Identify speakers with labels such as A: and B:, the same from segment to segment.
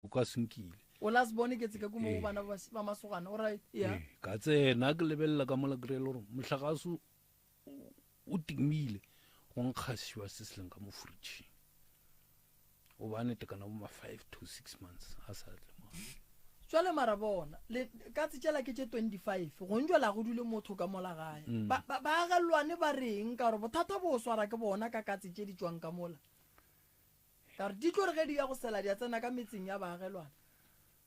A: O ka se nkile.
B: O la se bone ke tseka ko mo go bana ba masogana. O right. Yeah.
A: Ka tsena ke lebelela ka mola kry le gore mohlagase o timile go nkgasiwa se se leng ka mo fridgeng. O ba nete kana bo ma 5 to 6 months a sa tle mo.
B: Jwale mara bona le ka tsetšela ke tše 25 go njwela go dule motho ka mola gae. Mm. Ba ba agelwane ba reng ka gore bothata bo swara ke bona ka katse tše di tšwang ka mola. Ka re di tlo re ge di ya go sela di a tsena ka metseng ya baagelwana.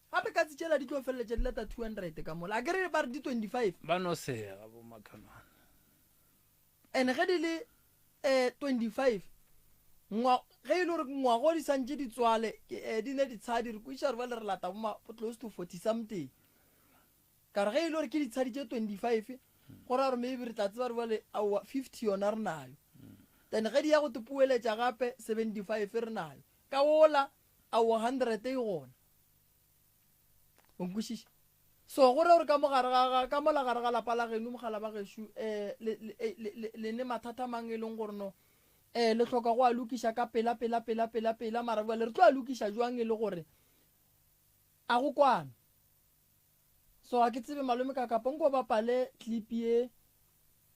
B: Gape katse tšela di tlo feleletša di lata 200 ka mola. A ke re ba re di 25.
A: Ba no sega bo makhanwana.
B: And ge di le eh 25 ngwa ge e le gore ngwago di santše di tswale eh, di ne ditshadi re kwešiša gore bjale re lata bo ma close to 40 something. Ka re ge e le gore ke ditshadi tše 25 go ra gore maybe re tla tseba re bjale aowa 50 yona re nayo. Then ge di ya go tepoeletša gape 75 re nayo. Ka wola aowa 100 e gona. O nkwešiša? So go ra gore ka mo gare ga ga ka mola gare ga lapa la geno mogala ba gešo eh le le eh, le le le ne mathata mang e leng gore no eh le hloka go a lokiša ka pela pela pela pela pela mara bjale re tlo a lokiša jwang e le gore a go kwana. So ga ke tsebe malome ka kapa nko bapale clip ye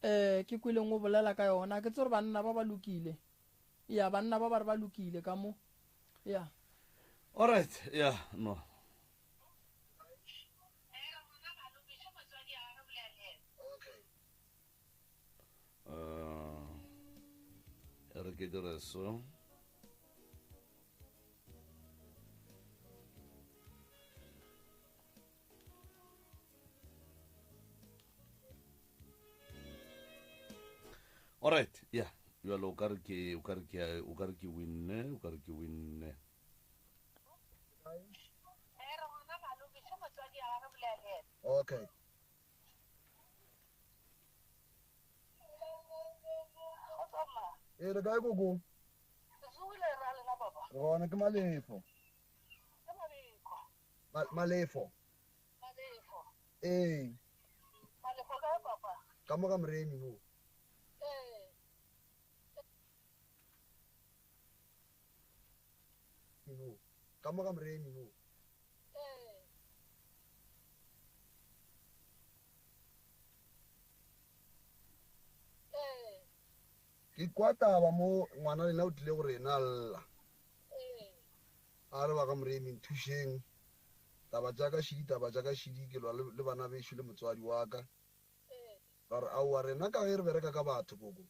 B: eh ke kweleng o bolela ka yona ke tsebe gore banna ba ba lokile. Ya banna ba ba re ba lokile ka mo. Ya.
C: All right, yeah, no. Uh, re ke dire so. Alright, yeah. Jalo o ka re ke o ka re ke o ka re ke winne, o ka re ke winne.
D: Okay. Ee, le kae koko? Re gona ke Malefo. Malefo. Ee. Ka mo ga Moremi mo. Mo. Ka mo ga Moremi mo. Ke kwa taba mo ngwana lena o tlile go rena a lla. A re ba ga Moremi nthušeng. Taba tša ka šidi, taba tša ka šidi, ke lwa le bana bešo le motswadi wa ka. Ra re aowa rena ka ge re bereka ka batho koko.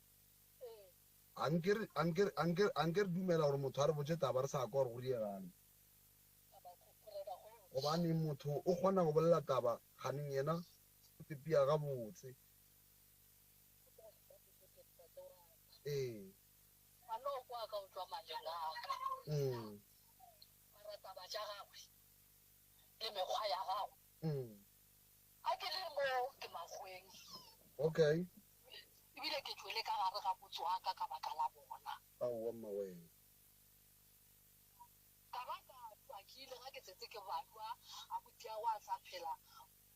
D: A nke re, a nke, a nke, a nke re dumela gore motho a re botše taba re sa kwa gore go diegang. Gobane motho o kgona go bolela taba kganeng yena o tepia gabotse. Ee.
E: Ngwana o kwa ka o tšwa maleng a ka. Mara taba tša gagwe le mekgwa ya gagwe. A ke le mo ke makgweng.
D: Okay.
E: Ebile ke tšwele ka gare ga motse wa ka ka baka la bona.
D: Aowa mmawena.
E: Ka ba ka tšwa ke ile ga ke tsetse ke balwa abutiagwe a sa phela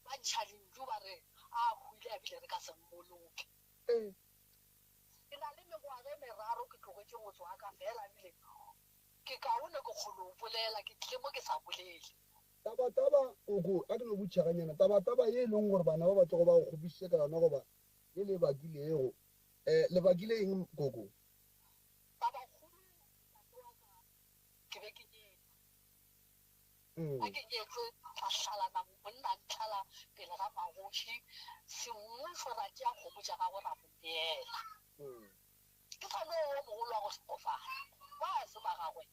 E: ba ntšha lentšu ba re a hwile a bile re ka se mmoloke. Ke na le mengwaga e meraro ke tlogetše motse wa ka fela ebile ke kaone ke kgone go bolela ke tlile mo ke sa bolele.
D: Tabataba, Koko, a ke no botšiša ganyana, tabataba ye e leng gore bana ba ba tlogo ba go kgopišitše ka yona goba ye le e bakilego, eh, le bakile eng, Koko?
E: Tabakgolo, Tate wa ka, ke be ke nyetšwe. Ge ke nyetšwe, ra hlalana, monna a ntlhala pele ga magoši, semmušo ra tšea kgomo tša gagwe ra mo neela. Ke sa no wo mogolo wa go hlokofala, ba se ba gagwe.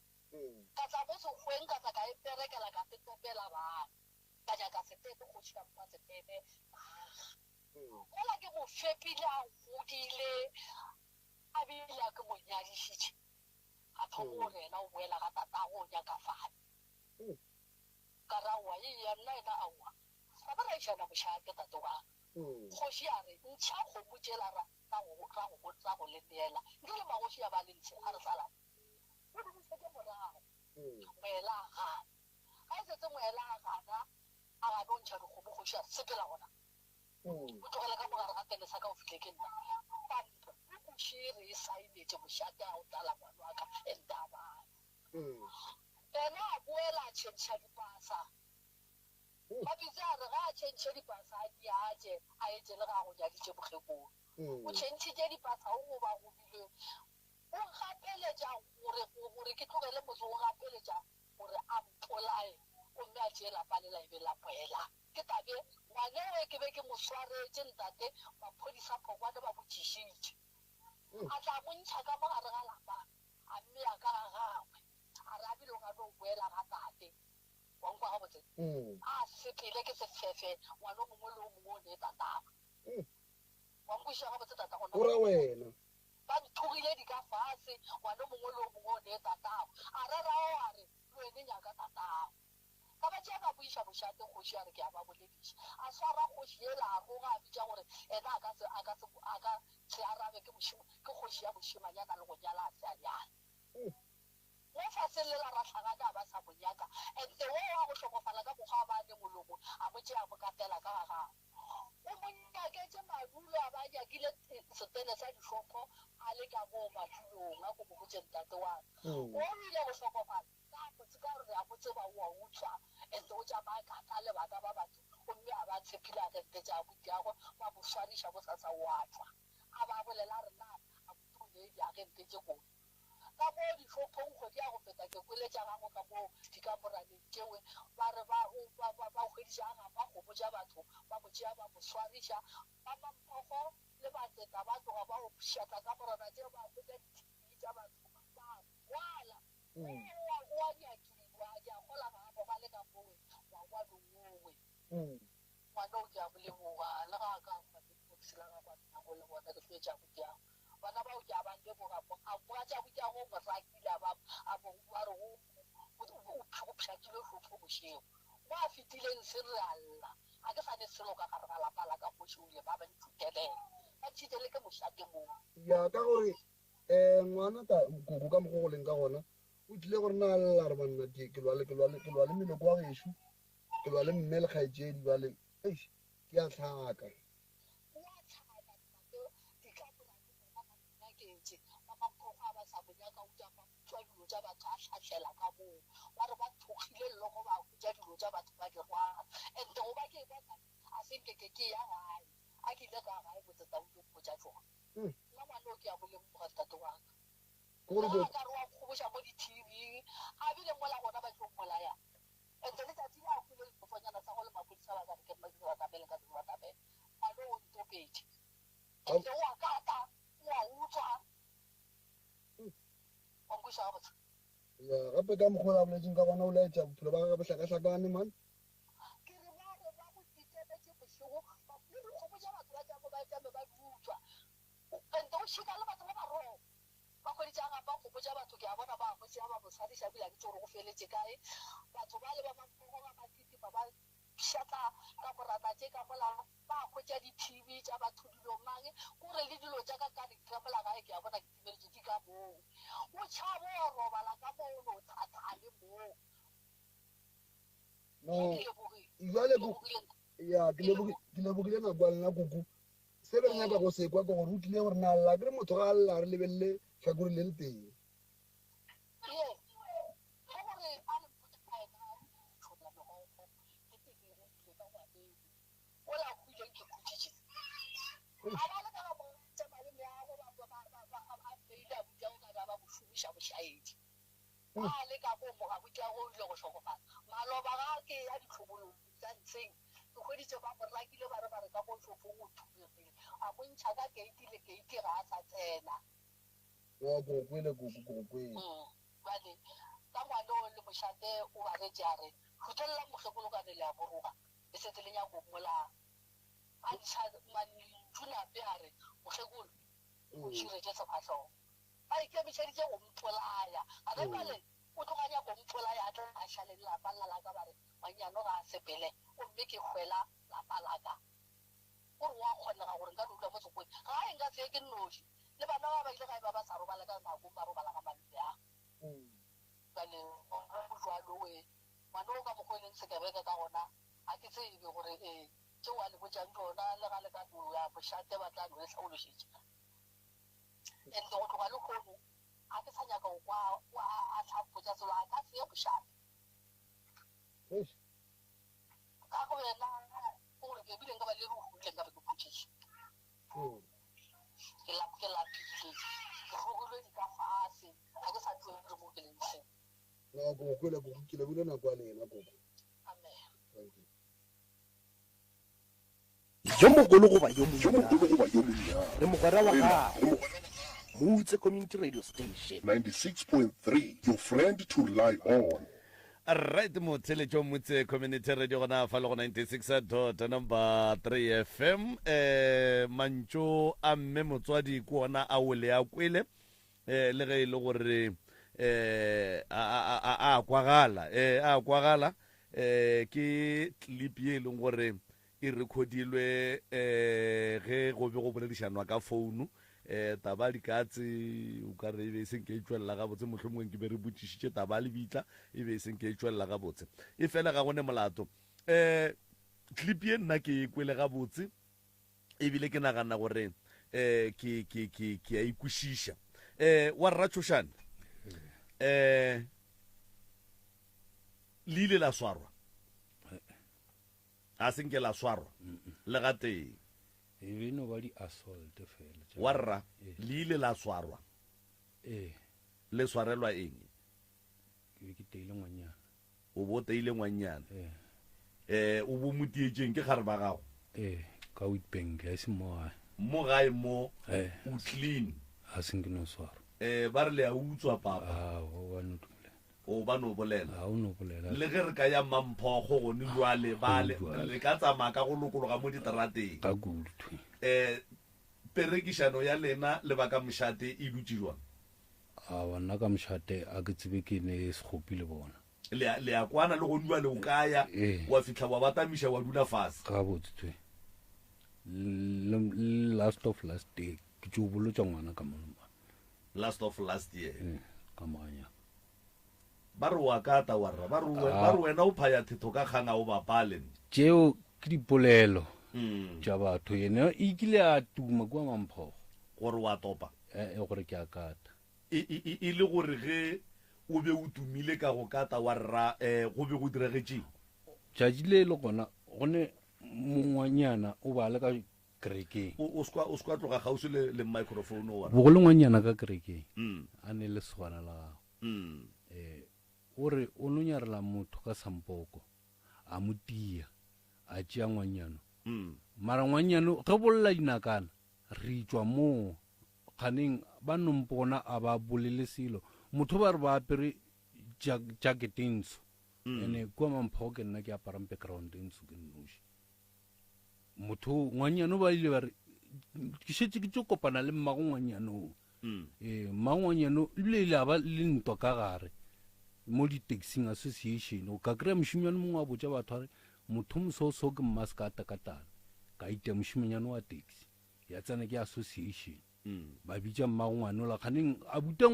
E: Ka tla mo sekgweng, ka tla ka e perekela, ka se topela bana. Ka nyaka setepe, kgoši ya mpha setepe, ka aga. Mola ke mo fepile a godile, a bile a ke mo nyadišitše, a thoma gore yena o boela ga tatagwe o nyaka fane. Ka re, Aowa, eya, nna yena aowa. Ra ba ra išana mošate, tate wa ka. Kgoši ya re, Ntšha kgomo tšela ra, ra go, ra go, ra go le neela. Nke le magoši a ba le ntshe, a re salang. O di bušetše morago. Moela a gana. Ga e setse moela a gana, a gana o ntšha dikgomo, kgoši ya re, Sepela gona. O tlogele ka mo gare ga tene sa ka o file ke nna. Pampo še re e saenetše mošate a o tlala ngwana wa ka, and a bana. Ena a boela a tšhentšha dipasa. Mapitsi a re ge a tšhentšhe dipasa a di atše a etše le ge a go nyaditše mokgekolo. O tšhentšhitše dipasa o gobagobile o gapeletša gore gore ke tlogele motse o gapeletša gore a mpolaye gomme a tšee lapa lela e be la boela. Ke tabe ngwaneo ke be ke mo swaretše ntate maphodisa Phokwane ba mo tšišitše. A tla mo ntšha ka mo gare ga lapa a mmea ka ga gagwe a re a bile o ka no boela ga tate. Wa nkwa gabotse? A sepele ke sefefe ngwana o mongwe le o mongwe o ne tatagwe. Wa nkwešiša gabotse tata gona?
D: O ra wena.
E: Ba nthogile di ka fase ngwana o mongwe le o mongwe o ne tatagwe. A rera o a re le wene nyaka tatagwe. Ka ba tšea ka mo iša mošate kgoši a re ke a ba bolediša. A swara kgoši yela a roga a bitša gore ena a ka se a ka se a ka se arabe ke mošima ke kgoši ya mošemanyana le go nyala a se a nyala. Mo faseng lela Rahlagane a ba sa mo nyaka and wo wa go hlokofala ka mokgwa a ba ne molomo a mo tšea a mo katela ka ga gagwe. O mo nyaketše madulo a ba a nyakile setene sa dihlopho a le ka moo madulong a ko mo botše ntate wa ka. O ile go hlokofala ka botse ka gore re a mo tseba o a utswa and o tšama a kata le bana ba batho gomme a ba tshepile agente tša abuti-agwe ba mo swariša bosasa o a tšwa a ba bolela a re na abuti o nee diagente tše kotsi. Ka moo dihlophong kgwedi ya go feta ke kwele tša gago ka moo dikamoraneng tšewe ba re ba ba ba ba hweditše a gapa kgomo tša batho ba mo tšea ba mo swariša ba mamphogo le batseta ba tloga ba o pšhatla kamorana tšeo ba hwetša di-TV tša batho ba rwala o o o a nyakiwa ke a kgola ga a robale ka mowe ngwakwanong owe. Ngwana o ke a mo leboga le ga a ka hwa le lepokisi la gagwe a nna go le bona ke hloetše abuti ago. Bana bao ke a ba leboga mo a mogatša abuti ago o mo rakile a ba a mo a re o o pšhatlilwe hlopho bošego. Mo a fetileng se re a lla ga ke sa ne selo ka gare ga lapa la ka kgoši o ile ba ba ntšhutelela ba ntšhitele ke mošate mo.
D: Ya ka gore um ngwana ka koko ka mokgo go leng ka gona o tlile gore na lla re banna ke ke lwa le ke lwa le ke lwa le meloko wa gešo ke lwa le mme le kgaetšedi bale eish ke a hlaka.
E: O a hlaka ntate ditlamorago gona ba mo nyaketše ba mamphogo a ba sa mo nyaka o tšama a utswa dilo tša batho a hlahlela ka moo ba re ba thokgile llogo ba hwetša dilo tša batho ba di rwala and goba ke ekwa taba a se nke ke ke ya gae a ke ile ka gae motsetsa o tlo mpotša tšona nna ngwana o ke a mo lemoga ntate wa ka
D: Ke gore
E: le ga a ka re wa nkgoboša mo di-T_V a bile mola gona ba tlo mmolaya And letšatši le a hwile lefofanyana sa go le maphodisa ba ka re ke mma ke ba namele ka se ba namele. Ngwana o ntopetše. And o a kata, o a utswa. Wa nkweša gabotse?
D: Ya, gape ka mokgwa o a boletseng ka gona o laetša bophelo ba gagwe bo hlakahlakane man.
E: Ke re ba re ba go titeletše bošego, ba le dikgomo tša batho ba tšame ba tšame ba di utswa. And o šika le batho ba ba wrong. Ba hweditše a gapa kgomo tša batho, ke a bona ba mo tšea ba mo swariša, ebile ga ke tsebe gore go feletše kae. Batho bale ba Mamphogo ba Makitima ba pšhatla ka morana tše ka mola, ba hwetša di-TV tša batho dilo mang, kore le dilo tša ka ka ka mola gae ke a bona ke timeletše di ka moo. O tšhabo wa robala ka moo o no thatha le moo.
D: No,
E: Nna ke lebogile,
D: jwale
E: ke
D: ko,
E: lebogile,
D: ya ke
E: ke
D: lebogile,
E: lebogile.
D: ke lebogile nako ya lena koko. Se be re nyaka go se kwa ke gore o tlile gore na lla ke re motho ga a lla re lebelele hlakore le le tee.
E: Ee, ke gore a le mpotše ka yena tšholla megokgo ke tebego ke ka ngwaneno ola hwileng ke khutšitše a ba le ka ga mogatša malome ago ba ba ba ba ba a mmeile abuti ago ka ba ba mo šomiša bošaedi ba le ka mo mo abuti ago o ile go hlokofala maloba ga ke ya ditlhobolong tša ntsheng Ke hweditše ba mo rakile ba re ba re ka mo shopong o thubegile. A mo ntšha ka keiti le keiti ga a sa tsena.
D: Wa ke go kwele koko ke go kwele.
E: Bjale ka ngwane o le mošate o ba retše a re, Hluthololang mokgekolo ka re le a mo roga, le setse le nyako mmolaya. A ntšha mantšu nape a re, Mokgekolo, o ntšhiretše sefahlogo. Ba ikemišeditše go mpolaya. Gana bjale O tloga a nyaka go mpolaya a tle a šale le lapa lela la ka ba re Mannyano ga a sepele gomme ke hwela lapa la ka. O re go a kgonega gore nka no dula mo sekgoweng gae nka se ye ke nnoši le bana ba ba ile gae ba ba sa robale ka nakong ba robala ga malome a. Bjale go bjalo we ngwana o ka mokgwa o e leng sekebeke ka gona ga ke tsebe gore ee tšeo a le botšang tšona le ga le ka no ya mošate ba tla no le hlaološetša and go tloga lehono. Ga ke sa nyaka go kwa a tla mpotša selo, a ka se ye mošate. Ka go yena o re ke bile nka ba le ruhule nka be ke khutšiše. Ke lap ke lapile, ke rogilwe di ka fase, ga ke sa tsebe re mo ke leng teng.
D: No, koko, kwele koko, ke lebile nako ya lena koko.
E: Amen.
D: Thank you.
F: Yo mogolo goba yo monnyane, re mogwera wa gago. Moutse Community Radio Station.
G: 96.3 Your friend to rely on.
C: Right motheletšo Motse Community Radio gona fa le go 96 dot number 3 FM eh mantšu a mme motswadi ke ona a o le a kwele eh le ge e le gore eh a a a kwagala eh a kwagala eh ke clip ye e leng gore E rekhodilwe ge go be go boledišanwa ka founu. Taba ya dikatse o ka re e be e se nke e tšwelela gabotse, mohlomongwe nke be re botšišitše taba ya lebitla e be e se nke e tšwelela gabotse. Efela ga go ne molato. Clip ye nna ke e kwele gabotse ebile ke nagana gore ke, ke, ke, ke a e kwešiša. Wa rra Tšhošane, le ile la swarwa? Ga se nke la swarwa le gatee.
A: E be e no ba di-assault fela.
C: Wa rra, le ile la swarwa?
A: Ee.
C: Le swarelwa eng?
A: Ke be ke teile ngwannyana.
C: O bo teile ngwannyana?
A: Ee.
C: Eh, o bo mo tietšeng ke gare ba gago?
A: Ee, ka Witbank, ga e se mo gae.
C: Mo gae mo
A: Ee.
C: o clean?
A: Ga se nke no swarwa.
C: Eh, ba re le a utswa papa.
A: Aowa, ba no dumela.
C: O ba no bolela.
A: A o no bolela.
C: Le ge re ka ya Mamphogo gone jwale, ba le, le ka tsamaya ka go lokologa mo diterateng.
A: Ka kudu thwi.
C: Eh, perekišano ya lena le ba ka mošate e dutše jwang?
A: Aowa, nna ka mošate a ke tsebe ke ne sekgopi le bona.
C: Le a, le a kwana le gone jwale o ka ya,
A: Ee.
C: wa fihla wa ba tamiša wa dula fase.
A: Gabotse thwi. Le, le last of last day, ke tšo bolotša ngwana ka mono.
C: Last of last year.
A: Ee, ka moganyana.
C: Ba re o a kata wa rra. Ba re o, ba re wena o phaya thetho ka kgang a o bapale.
A: Tšeo ke dipolelo tša batho. Yena e kile a tuma kua Mamphogo.
C: Gore o a topa?
A: E, gore ke a kata.
C: E, e, e, e le gore ge o be o tumile ka go kata wa rra, e, go be go diragetšeng?
A: Tšatši le le gona, go ne mongwanyana o ba le ka kerekeng.
C: O, o se kwa tloga kgauswi le, le microphone wa.
A: Bogolo ngwanyana ka kerekeng. A ne le lesogana la gagwe. Eh, o re o no nyarela motho ka sampoko, a mo tia, a tšea ngwanyano. Mara ngwanyano, ge bolla dinakana, re tšwa moo, kganeng ba no mpona a ba bolele selo. Motho ba re ba apere jacket e ntsho. Ene kua Mamphogo ke nna ke aparang background e ntsho ke nnoši. Motho ngwanyano ba ile ba re ke šetše ke tšo kopana le mmago ngwanyano. Ee, mmago ngwanyano ebile ile a ba le ntwa ka gare mo di-taxing association. O ka kry-a mošemanyane mongwe a botša batho a re motho mososo ke mmasekata-katana. Ka itia mošemanyane wa taxi ya tsena ke association. Ba bitša mmago ngwana ola kganeng a buta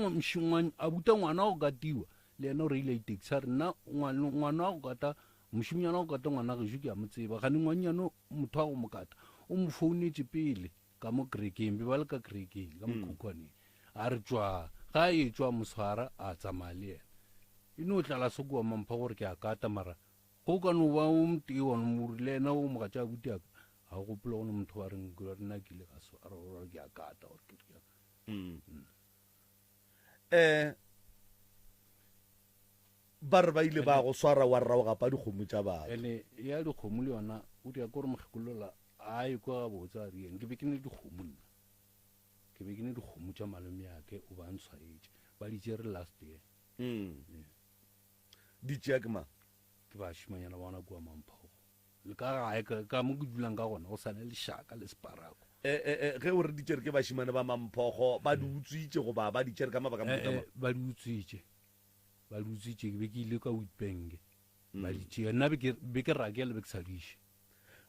A: a buta ngwana wa go katiwa le yena o reile di-taxi a re nna ngwana wa go kata mošemanyana wa go kata ngwana gešo ke a mo tseba. Kganeng ngwannyane motho wa go mo kata o mo founetše pele ka mo kerekeng, be ba le ka kerekeng ka mokhukhwaneng. A re tšwa, ga a etšwa a mo swara a tsamaya le yena. E no tlala se kua Mampha gore ke a kata mara go ka no ba o motee wa no mo le yena o mogatša abuti a ka ga o gopole go ne motho wa reng ke nna ke ile ka swara gore ke a kata gore ke ke.
C: Eh ba re ba ile ba go swara wa rra o gapa dikgomo tša batho.
A: Ene ya dikgomo le yona o dira gore mokgekolola a e kwa gabotse a rieng ke be ke ne dikgomo nna ke be ke ne dikgomo tša malome yake o ba ntshwaetše ba di tšere last year.
C: Di tšea ke mang?
A: Ke bašimanyana ba gona kua Mamphogo le ka gae ka mo ke dulang ka gona go sa le lešaka le separako.
C: E, e, e, ge o re di tšere ke bašimane ba Mamphogo ba di utswitše goba ba di tšere ka mabaka a mohuta mang?
A: Ba di utswitše, ba di utswitše ke be ke ile ka Witbank ba di tšea nna be ke be ke rakela be ke sa di iše.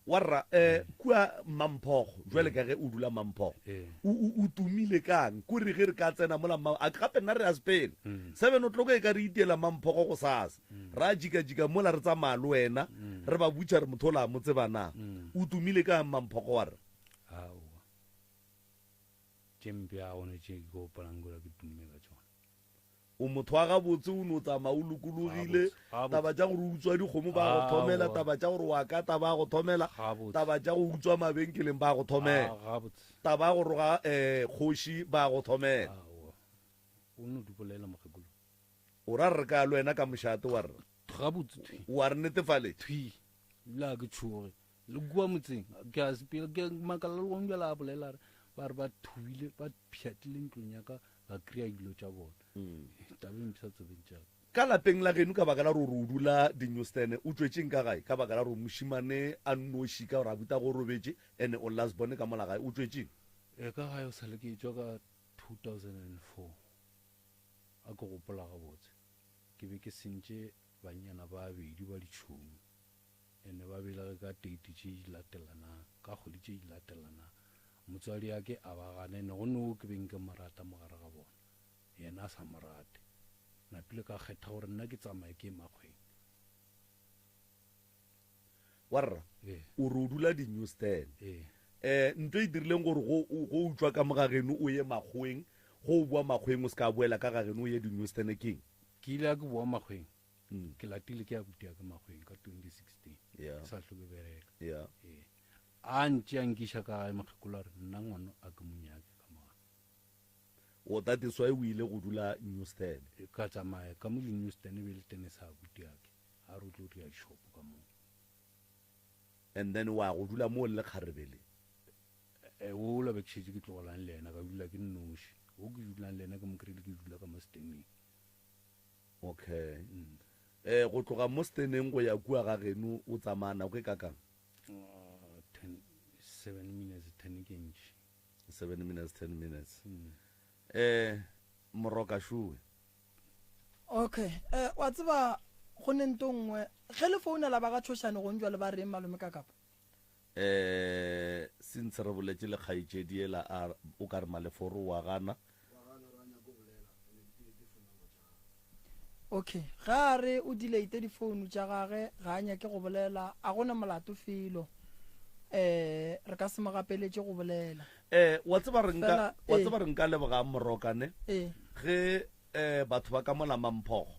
C: Wa rra, eh, kua Mamphogo, jwale ka ge o dula Mamphogo, o, o, o tumile kang? Kore ge re ka tsena mola Mma, a gape nna re a sepela. 7 o'clock e ka re itiela Mamphogo gosasa. Ra jika-jika mola re tsamaya le wena, re ba butša re motho ola a mo tseba na. O tumile kang Mamphogo wa rra?
A: Aowa. Tše mpe ga gona tše ke gopolang gore ke tumme ka tšona.
C: O motho wa gabotse, o no tsamaya o lokologile. Taba tša gore o utswa dikgomo ba go thomela, taba tša gore wa kata ba go thomela, taba tša go utswa mabenkeleng ba go thomela, taba ya go roga um kgoši ba go thomela.
A: O no di bolela mokgekolo.
C: O ra re ka le wena ka mošate wa rra.
A: Gabotse thwi.
C: Wa re netefaletša.
A: Thwi. Ebile ga ke tšhoge. Le kua motseng ke a sepela ke makala le gong bjale a bolela a re ba re ba thubile ba pšhatlile ntlong ya ka ba kry-a dilo tša bona. Taba e mpsha tsebeng tša ka.
C: Ka lapeng la geno ka baka la gore o dula Dinewston o tšwetšeng ka gae ka baka la gore mošemane a nnoši ka gore abuti go robetše and o last born ka mola gae o tšwetšeng?
A: Ee ka gae o sa le ke etšwa ka 2004 a ke gopola gabotse ke be ke sentše bannyana ba babedi ba ditšhomi ene ba belege ka date tše di latelanang ka kgwedi tše di latelanang motswadi ya ke a ba gana ene go ne o ke beng ke mo rata mo gare ga bona yena a sa mo rate napile ka kgetha gore nna ke tsamaye ke ye makgweng.
C: Warra,
A: Ee.
C: o re o dula di-newsstand.
A: Ee.
C: Eh, nto e dirileng gore go go utswa ka mo ga geno o ye makgoweng, go o boa makgoweng o se ka boela ka ga geno o ye di-newsstand keng?
A: Ke ile a ke boa makgweng, ke latile ke abuti ya ka makgweng ka 2016.
C: Yeah.
A: Ke sa hlwe ke bereka.
C: Yeah.
A: Ee. A ntše a nkiša ka gae mokgekolo a re nna ngwana a ke mo nyake ka mo gae.
C: O that is why o ile go dula Newston.
A: Ka tsamaya ka mo di-Newston e be le tene sa abuti ya ke. A re o tlo dira di-shop ka moo.
C: And then wa go dula moo le lekgarebe le?
A: E, ola be ke šetše ke tlogelang le yena, ka dula ke nnoši. O ke dulang le yena ke mo kry-ile ke dula ka mo steneng.
C: Okay. Eh, go tloga mo steneng go ya kua ga geno o tsamaya nako e kakang?
A: 7 minutes, 10 ke ntši.
C: 7 minutes, 10 minutes. Eh, Moroka šowe.
B: Okay, eh, wa tseba go ne nto nngwe ge le founela ba ga Tšhošane go njwa le ba reng malome ka kapa?
C: Eh, since re boletše le kgaetšedi yela a o ka re Maleforo wa gana.
B: Okay, ge a re o delete difounu tša gage ga a nyake go bolela a go na molato felo. Eh, re ka se mo gapeletše go bolela.
C: Eh, wa tseba re nka,
B: Fela,
C: wa
B: ee.
C: tseba re nka leboga Moroka ne?
B: Ee.
C: Ge eh batho ba ka mola Mamphogo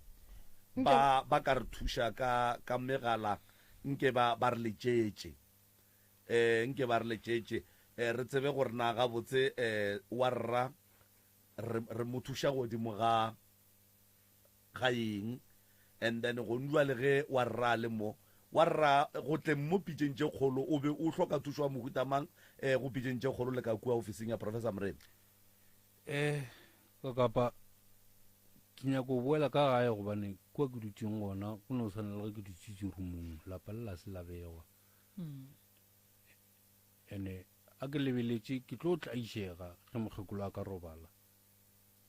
B: Nke
C: ba ba ka re thuša ka ka megala nke ba ba re letšetše. Eh nke ba re letšetše eh re tsebe gore na gabotse eh wa rra re re mo thuša godimo ga ga eng and then gong jwale ge wa rra a le mo wa rra go tleng mo pitšeng tše kgolo o be o hloka thušo ya mohuta mang eh go pitšeng tše kgolo le ka kua ofising ya Professor Moremi?
A: Eh, ka kapa ke nyaka go boela ka gae gobane kua ke dutšeng gona go no swana le ge ke dutše dirumong, lapa le la se la begwa. Ene a ke lebeletše ke tlo tlaišega ge mokgekolo a ka robala.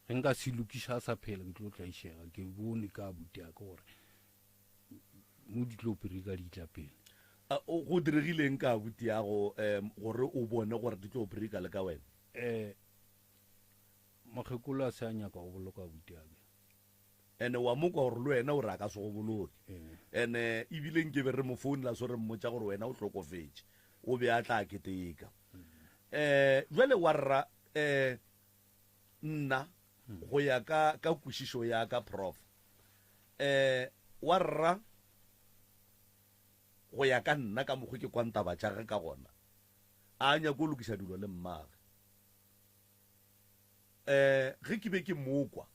A: Ge nka se lokiša a sa phela ke tlo tlaišega, ke bone ka abuti ya ka gore mo di tlo pirika di tla pele.
C: A, go diregile eng ka abuti yago um gore o bone gore di tlo pirika le ka wena?
A: Um mokgekolo a se a nyaka go boloka abuti ya ka.
C: Ene wa mo kwa gore le wena o re a ka se go boloke. Ene ebile nke be re mo founela so re mmotša gore wena o hlokofetše, o be a tla keteka. Um jwale wa rra um nna go ya ka ka kwešišo ya ka prof um wa rra go ya ka nna ka mokgo ke kwang taba tša ge ka gona a nyake go lokiša dilo le mmage um ge ke be ke mokwa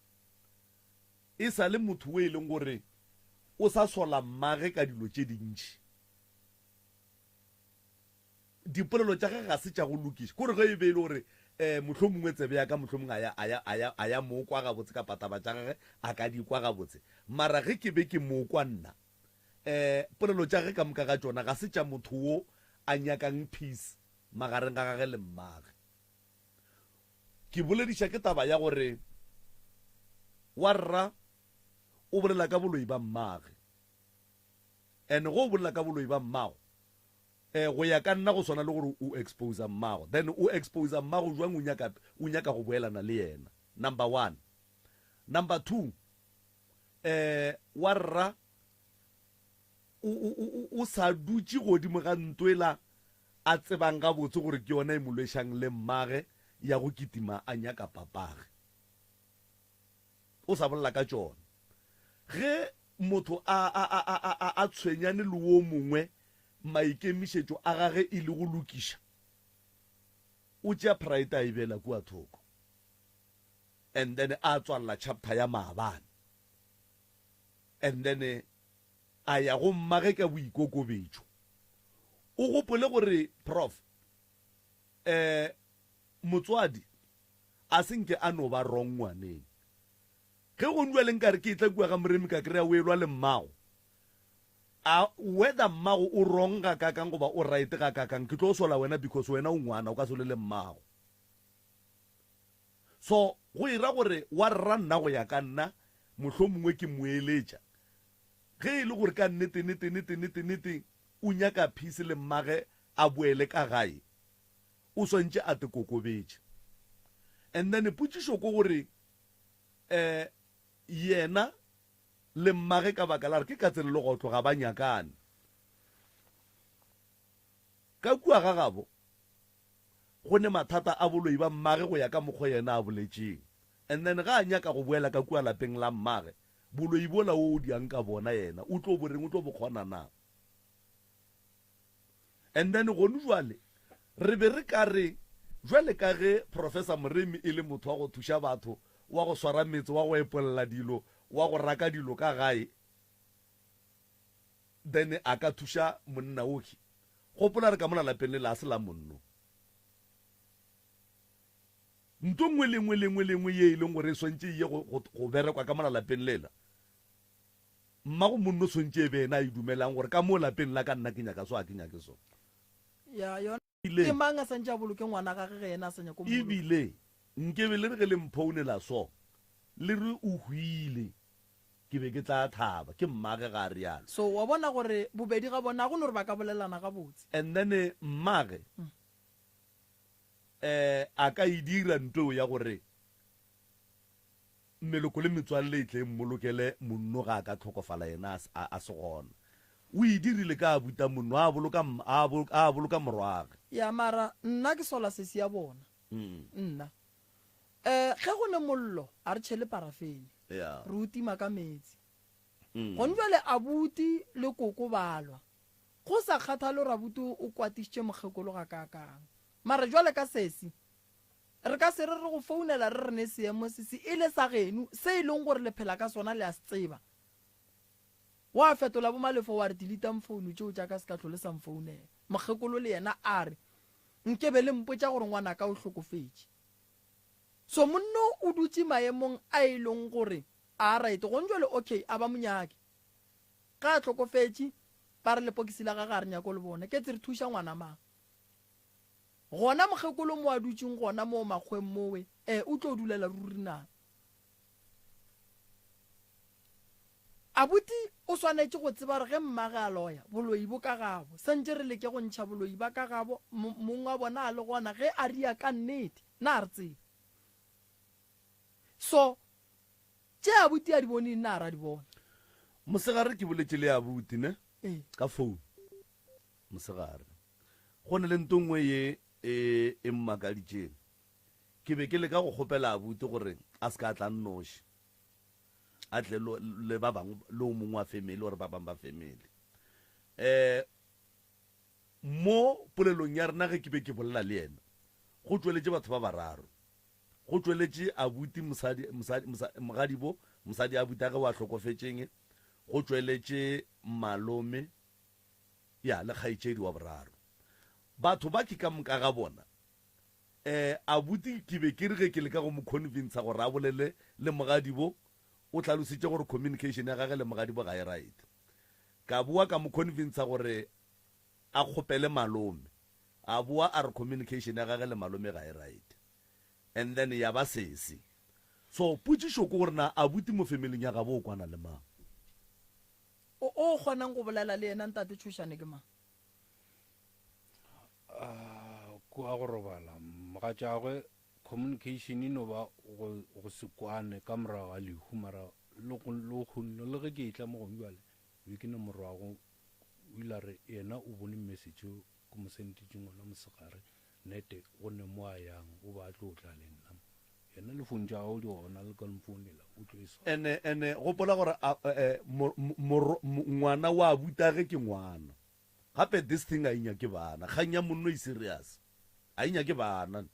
C: e sa le motho o e leng gore o sa sola mmage ka dilo tše dintši Dipolelo tša gagwe ga se tša go lokiša. Kore ge e be e le gore um mohlomongwe tsebe ya ka mohlomongwe a ya, a ya, a ya, a ya mo kwa gabotse kapa taba tša gagwe a ka di kwa gabotse. Mara ge ke be ke mo kwa nna, um polelo tša gagwe ka moka ga tšona ga se tša motho wo a nyakang peace magareng ga gagwe le mmagwe. Ke bolediša ke taba ya gore warra o bolela ka boloi ba mmagwe. And ge o bolela ka boloi ba mmago, Eh, go ya ka nna go swana le gore o exposer mmago. Then o exposer mmago jwang o nyaka, o nyaka go boelana le yena? Number one. Number two, eh, wa rra o, o, o, o sa dutše godimo ga ntwela a tsebang gabotse gore ke yona e mo lwešang le mmage ya go kitima a nyaka papage. O sa bolela ka tšona. Ge motho a, a, a, a, a, a tshwenyane le wo mongwe, maikemišetšo a gage e le go lokiša, o tšea pride a e beela kua thoko. And then a tswalela chapter ya maabane. And then a ya go mmage ka boikokobetšo. O gopole gore, Prof, eh, motswadi a se nke a no ba wrong ngwaneng. Ge go bjale nkare ke etla kua ga Moremi ka kry-a o elwa le mmago, a whether mmago o wrong gakakang goba o right gakakang, ke tlo sola wena because wena o ngwana, o ka se lwe le mmago. So go e ra gore wa rra nna go ya ka nna mohlomongwe ke mo eletša ge e le gore ka nnete nete nete nete nete o nyaka peace le mmage a boele ka gae o swantše a te kokobetše. And then potšišo ke gore eh yena le mmage ka baka la gore ke katse le legotlo ga ba nyakane ka kua ga gabo go ne mathata a boloi ba mmage go ya ka mokgo yena a boletšeng. And then ga a nyaka go boela ka kua lapeng la mmage, boloi bola o o diang ka bona yena o tlo bo reng, o tlo bo kgona na? And then gonu jwale re be re ka re jwale ka ge Professor Moremi e le motho wa go thuša batho, wa go swara metse, wa go epolla dilo, wa go raka dilo ka gae, then a ka thuša monna ohi. Gopola re ka mola lapeng le la se la monno. Nto nngwe le nngwe le nngwe le nngwe ye e leng gore e swantše e ye go, go, go berekwa ka mola lapeng lela, mmago monno swantše e be yena a e dumelang gore ka mo lapeng la ka nna ke nyaka so, a ke nyake so.
B: Ya, yona ke mang a santše a boloke ngwana gage ge yena a sa nyake go mmoloka?
C: Ebile nkebe le re ge le mphounela so, le re o hwile, Ke be ke tla thaba. Ke mmage ga a realo.
B: So wa bona gore bobedi ga bona ga go no re ba ka bolelana gabotse.
C: And then mmage eh a ka e dira nto eo ya gore meloko le metswalle e tle e mmolokele monno ga a ka tlhokofala yena a a se gona. O e dirile ka abuta monno a boloka a boloka morwage.
B: Ya mara nna ke sola sesi ya bona. Nna. Eh, ge go ne mollo, a re tšhele parafene.
C: Yeah.
B: Re o tima ka meetse. Gone jwale abuti le koko ba lwa. Go sa kgathale gore abuti o kwatišitše mokgekolo gakaakang. Mara jwale ka sesi, re ka se re re go founela re re ne seemo se se e le sa geno, se e leng gore le phela ka sona le a se tseba. Wa fetola bo Malefo wa re deletang founu tšeo tša ka se ka hlole sa mfounela. Mokgekolo le yena a re, Nkebe le mpotša gore ngwanaka o hlokofetše. So monno o dutše maemong a e leng gore a right gong jwale okay a ba mo nyake. Ge a hlokofetše ba re lepokisi la gage ga re nyake go le bona. Ketse re thuša ngwana mang? Gona mokgekolo mo a dutšeng gona moo makgweng mowe eh o tlo dulela ruri na? Abuti o swanetše go tseba gore ge mmage a loya, boloi bo ka gabo. Santše re leke go ntšha boloi ba ka gabo, mong wa bona a le gona ge a ria ka nnete. Na re tsebe? So, tše abuti a di boneng na ra di bona?
C: Mosegare ke boletše le abuti ne?
B: Ee.
C: Ka phone. Mosegare. Go ne le nto nngwe ye e, e mmakaditšeng. Ke be ke leka go kgopela abuti gore a se ka tla nnoši. A tle le ba bangwe, le o mongwe wa family or ba bangwe ba family. Um mo polelong ya rena ge ke be ke bolela le yena, go tšweletše batho ba bararo. Go tšweletše abuti mosadi, mosadi, mosadi, mogadibo, mosadi abuti a ge wa hlokofetšeng, go tšweletše malome, ya, le kgaetšedi wa boraro. Batho ba ke ka moka ga bona Eh, abuti ke be ke re ge ke leka go mo convincer gore a bolele le mogadibo, o hlalositše gore communication ya gage le mogadibo ga e right. Ka boa ka mo convincer gore a kgopele malome, a boa a re communication ya gage le malome ga e right. And then ya ba sesi. So potšišo ke gore na abuti mo familing ya gabo o kwana le mang?
B: O o kgonang go bolela le yena Ntate Tšhošane ke mang?
A: Kua go robala mogatšagwe communication e no ba go, go se kwane ka morago ga lehu mara le go le go le ge ke etla mo gongwe bjale be ke ne morwago o ile a re yena o bone message o ke mo senditšeng ona mosegare nete go ne mo a yang o ba a tlo tla le nna. Yena le phone tša gago di gona le ka mfounela o tlo e swara.
C: Ene ene gopola gore a eh, moro ngwana wa abutage ke ngwana. Gape this thing a e nyake bana. Kgang ya monno e serious. A e nyake bana.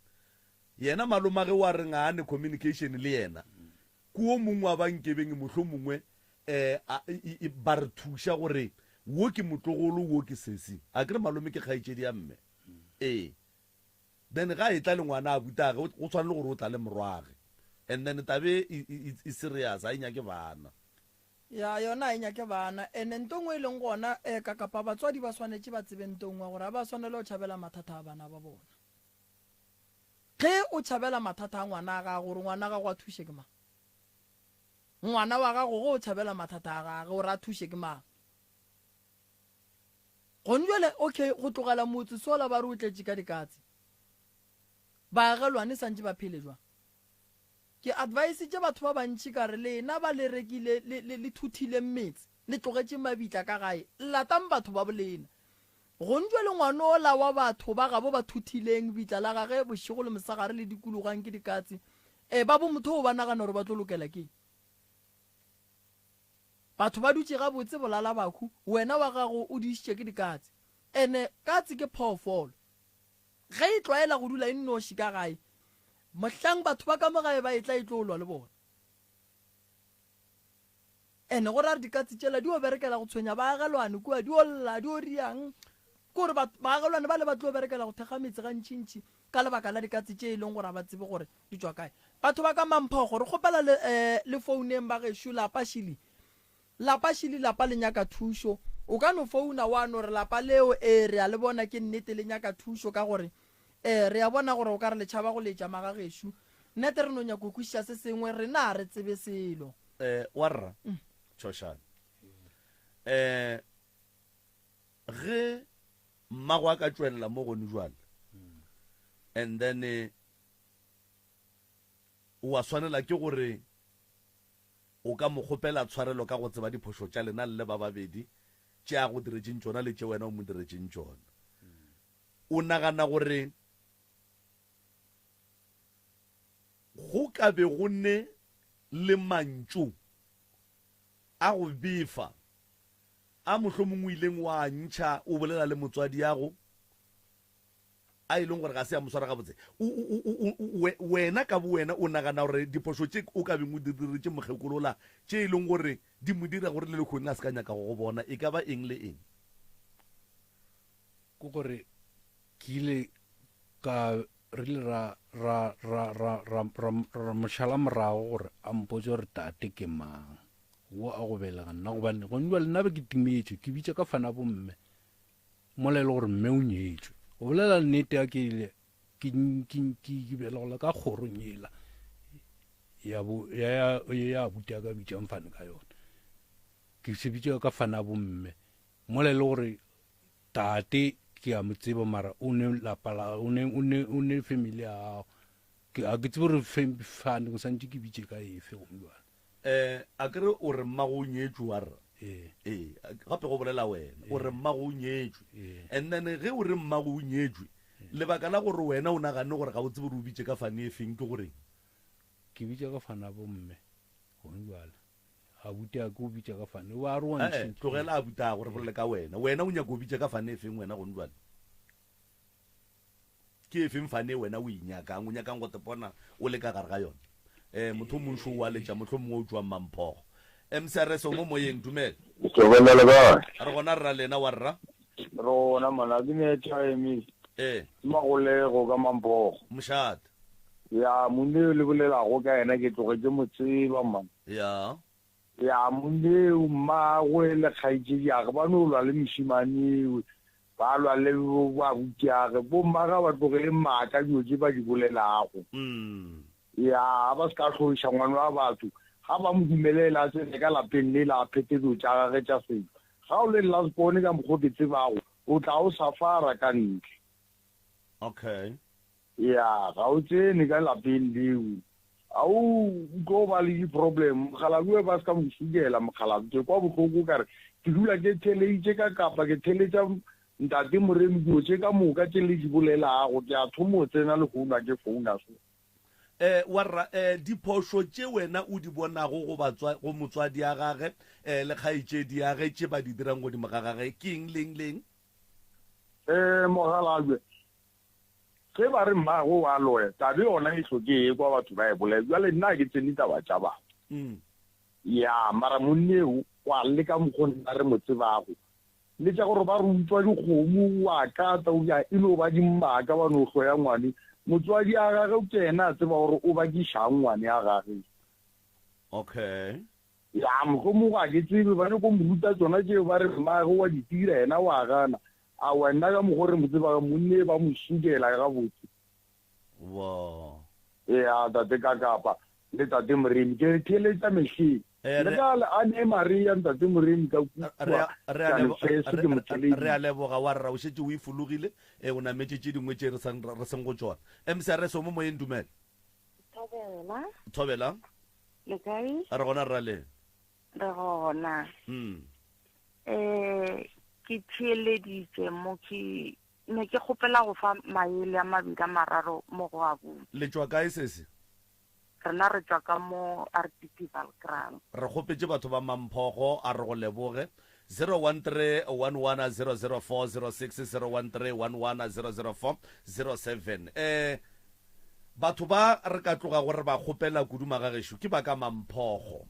C: Yena malomage wa reng a ne communication le yena. Ke o mongwe wa ba nkebeng mohlomongwe eh ba re thuša gore wo ke motlogolo wo ke sesi. Akere malome ke kgaetšedi ya mme. Ee. Then ga etla le ngwana abutage go tshwana le gore o tla le morwage. And then tabe e e serious a e nyake bana.
B: Ya, yona ga e nyake bana. Ene nto nngwe e leng gona, e, ka kapa batswadi ba swanetše ba tsebe nto nngwe, gore ga ba swanela go tšhabela mathata a bana ba bona. Ge o tšhabela mathata a ngwana a gago, gore ngwana gago a thuše ke mang? Ngwana wa gago ge o tšhabela mathata a gage, gore a thuše ke mang? Gone jwale, okay, go tlogela motse sola ba re o tletše ka dikatse. Baagelwane santše ba phele jwang? Ke advisitše batho ba bantši ka re, Lena ba le rekile, le, le, le thuthileng metse, le tlogetše mabitla ka gae, latang batho ba bolena. Gontšwe le ngwanola wa batho ba gabo ba thuthileng bitla la gage bošego le mosegare le dikologang ke dikatse, e, ba bo motho o ba nagana gore ba tlo lokela keng? Batho ba dutše gabotse bolala bahu, wena wa gago o dišitše ke dikatse. Ene katse ke phoofolo. Ge e tlwaela go dula e nnoši ka gae, mohlang batho ba ka mo gae ba etla e tlo lwa le bona. Ene go ra re dikatse tšela di yo berekela go tshwenya baagelwane kua, di yo lla, di yo riang. Ke gore baagelwane bale ba tlo berekela go thekga metse gantšintši ka lebaka la dikatse tše e leng gore ga ba tsebe gore di tšwa kae. Batho ba ka Mamphogo, re kgopela le, le founeng ba gešo, lapa šili. Lapa šele lapa le nyaka thušo. O ka no founa wa no re lapa leo, ee, re a le bona ke nnete le nyaka thušo ka gore, ee, re a bona gore o ka re le tšhaba go letša magagešo. Nnete re no nyaka go kwešiša se sengwe, rena ga re tsebe selo.
C: Eh, warra, Tšhošane. Eh, ge mmago a ka tšwelela mo gone jwale, and then eh, wa swanela ke gore O ka mo kgopela tshwarelo ka go tseba diphošo tša lena le le ba babedi, tše a go diretšeng tšona le tše wena o mo diretšeng tšona. O nagana gore go ka be go ne le mantšu a go befa a mohlomongwe o ileng wa a ntšha o bolela le motswadiago? a e leng gore ga se a mo swara gabotse, o, o, o, o, we, wena ka bowena o nagana gore diphošo tše o ka beng o di diretše mokgekolola, tše e leng gore di mo dira gore le lehono a se ka nyaka go go bona, e ka ba eng le eng?
A: Ke gore ke ile ka, re ile ra, ra, ra, ra, ra, ra, ra mo šala morago gore a mpotše gore tate ke mang, wo a go belega nna, gobane gone jwale nna be ke timetše, ke bitša ka fana bomme. Mola e le gore mme o nyetšwe. Go bolela nnete a ke ile ke ke ke ke belegola ka kgorong yela ya bo ya ya ya abuti a ka bitšang fane ka yona. Ke se bitša ka fana bo mme. Mola e le gore tate ke a mo tseba mara o ne lapa la o ne o ne o ne family ya gago. Ke a ke tsebe gore fane go santše ke bitše ka efe gomme jwale.
C: Eh, a ke re o re mmago o nyetšwe wa rra?
A: Ee.
C: Ee, gape go bolela wena. O re mmago o nyetšwe.
A: Ee.
C: And then ge o re mmago o nyetšwe, lebaka la gore wena o nagane gore ga o tsebe gore o bitše ka fane e feng ke goreng?
A: Ke bitša ka fana bomme gone jwale. Abuti a ke o bitša ka fane. O a re wa
C: Eh,
A: ntšhintšha.
C: tlogela abuti a go re bolele ka wena. Wena o nyaka o bitša ka fane e feng wena gone jwale? Ke efeng fane wena o e nyakang, o nyakang go tepona o le ka gare ga yona? Eh, motho o mongwe šo o a letša, mohlomongwe o tšwa Mmamphogo. MCRS, o mo moyeng, dumela.
H: Thobela le kae?
C: Re gona rra, lena wa rra?
H: Re gona mona, ke ne airtime.
C: Eh.
H: Ke Magolego ka Mamphogo.
C: Mošate.
H: Ya, monna yo le bolelago ka yena ke tloge ke mo tseba man.
C: Ya.
H: Ya, monna eo mmagwe le kgaetšediage ba no lwa le mošemane ewe. Ba lwa le boabutiage. Bomma ga ba tlogele maaka dilo tše ba di bolelago. Ya, ga ba se ka hloriša ngwana wa batho. Ga ba mo dumelele a tsene ka lapeng lela a phethe dilo tša gage tša setšo. Ga o le last born ka mokgo ke tsebago, o tla o safara ka ntle.
C: Okay.
H: Ya, ga o tsene ka lapeng leo. A o tlo ba le di-problem. Mokgalabje ba se ka mo sukela mokgalabje. Ke kwa bohloko o kare ke dula ke theleditše ka kapa ke theletša ntate Moremi dilo tše ka moka tše le di bolelago. Ke a thoma go tsena lehono a ke founa so.
C: Eh, warra, eh, diphošo tše wena o di bonago go batswa, go motswadi ya gage, eh, le kgaetšedi ya ge, tše ba di dirang godimo ga gage, ke eng le eng le eng?
H: Eh, mokgalabje, ge ba re mmagwe o a loya, tabe yona e hloke e kwa batho ba e bolela. Bjale nna ga ke tsene taba tša batho.
C: Mm.
H: Ya, mara monneo wa leka mokgo nna re mo tsebago. Le tša gore ba re utswa dikgomo, o a kata, o bjang, e no ba dimmaka, ba no hloya ngwane. Motswadi a gage ke yena a tseba gore o bakišang ngwane a gage.
C: Okay.
H: Ya, mohlomongwe ga ke tsebe, ba nyako mo ruta tšona tšeo, ba re mmage wa di dira, yena wa gana. Aowa, nna ka mokgo re mo tsebago, monne ba mo sukela gabotse.
C: Wo.
H: Ea, Tate Kakapa le Tate Moremi, ke re theeletša mehleng.
C: Eh,
H: Le
C: re-
H: ka le a ne Maria, Ntate Moremi ka
C: Re
H: kua
C: a- re a lebo-
H: Kanfeso ke mo
C: re- re a
H: theeleditše.
C: leboga wa rra o šetše o e fologile e o nametše tše dingwe tše re sang re seng go tšona mcrs o mo moyeng dumela
I: Thobela.
C: thobela
I: Le kae?
C: re gona rra le
I: Re gona.
C: mm.
I: Eh ke theeleditše mo ke Ne ke kgopela go fa maele a mabedi a mararo mo go abuti.
C: Le tšwa kae sesi?
I: Rena re tšwa ka mo RDP Valkraal.
C: Re kgopetše batho ba Mamphogo a re go leboge. 0131100406 0131100407 Eh batho ba re ka tlogago re ba kgopela kudu magagešo ke ba ka Mamphogo.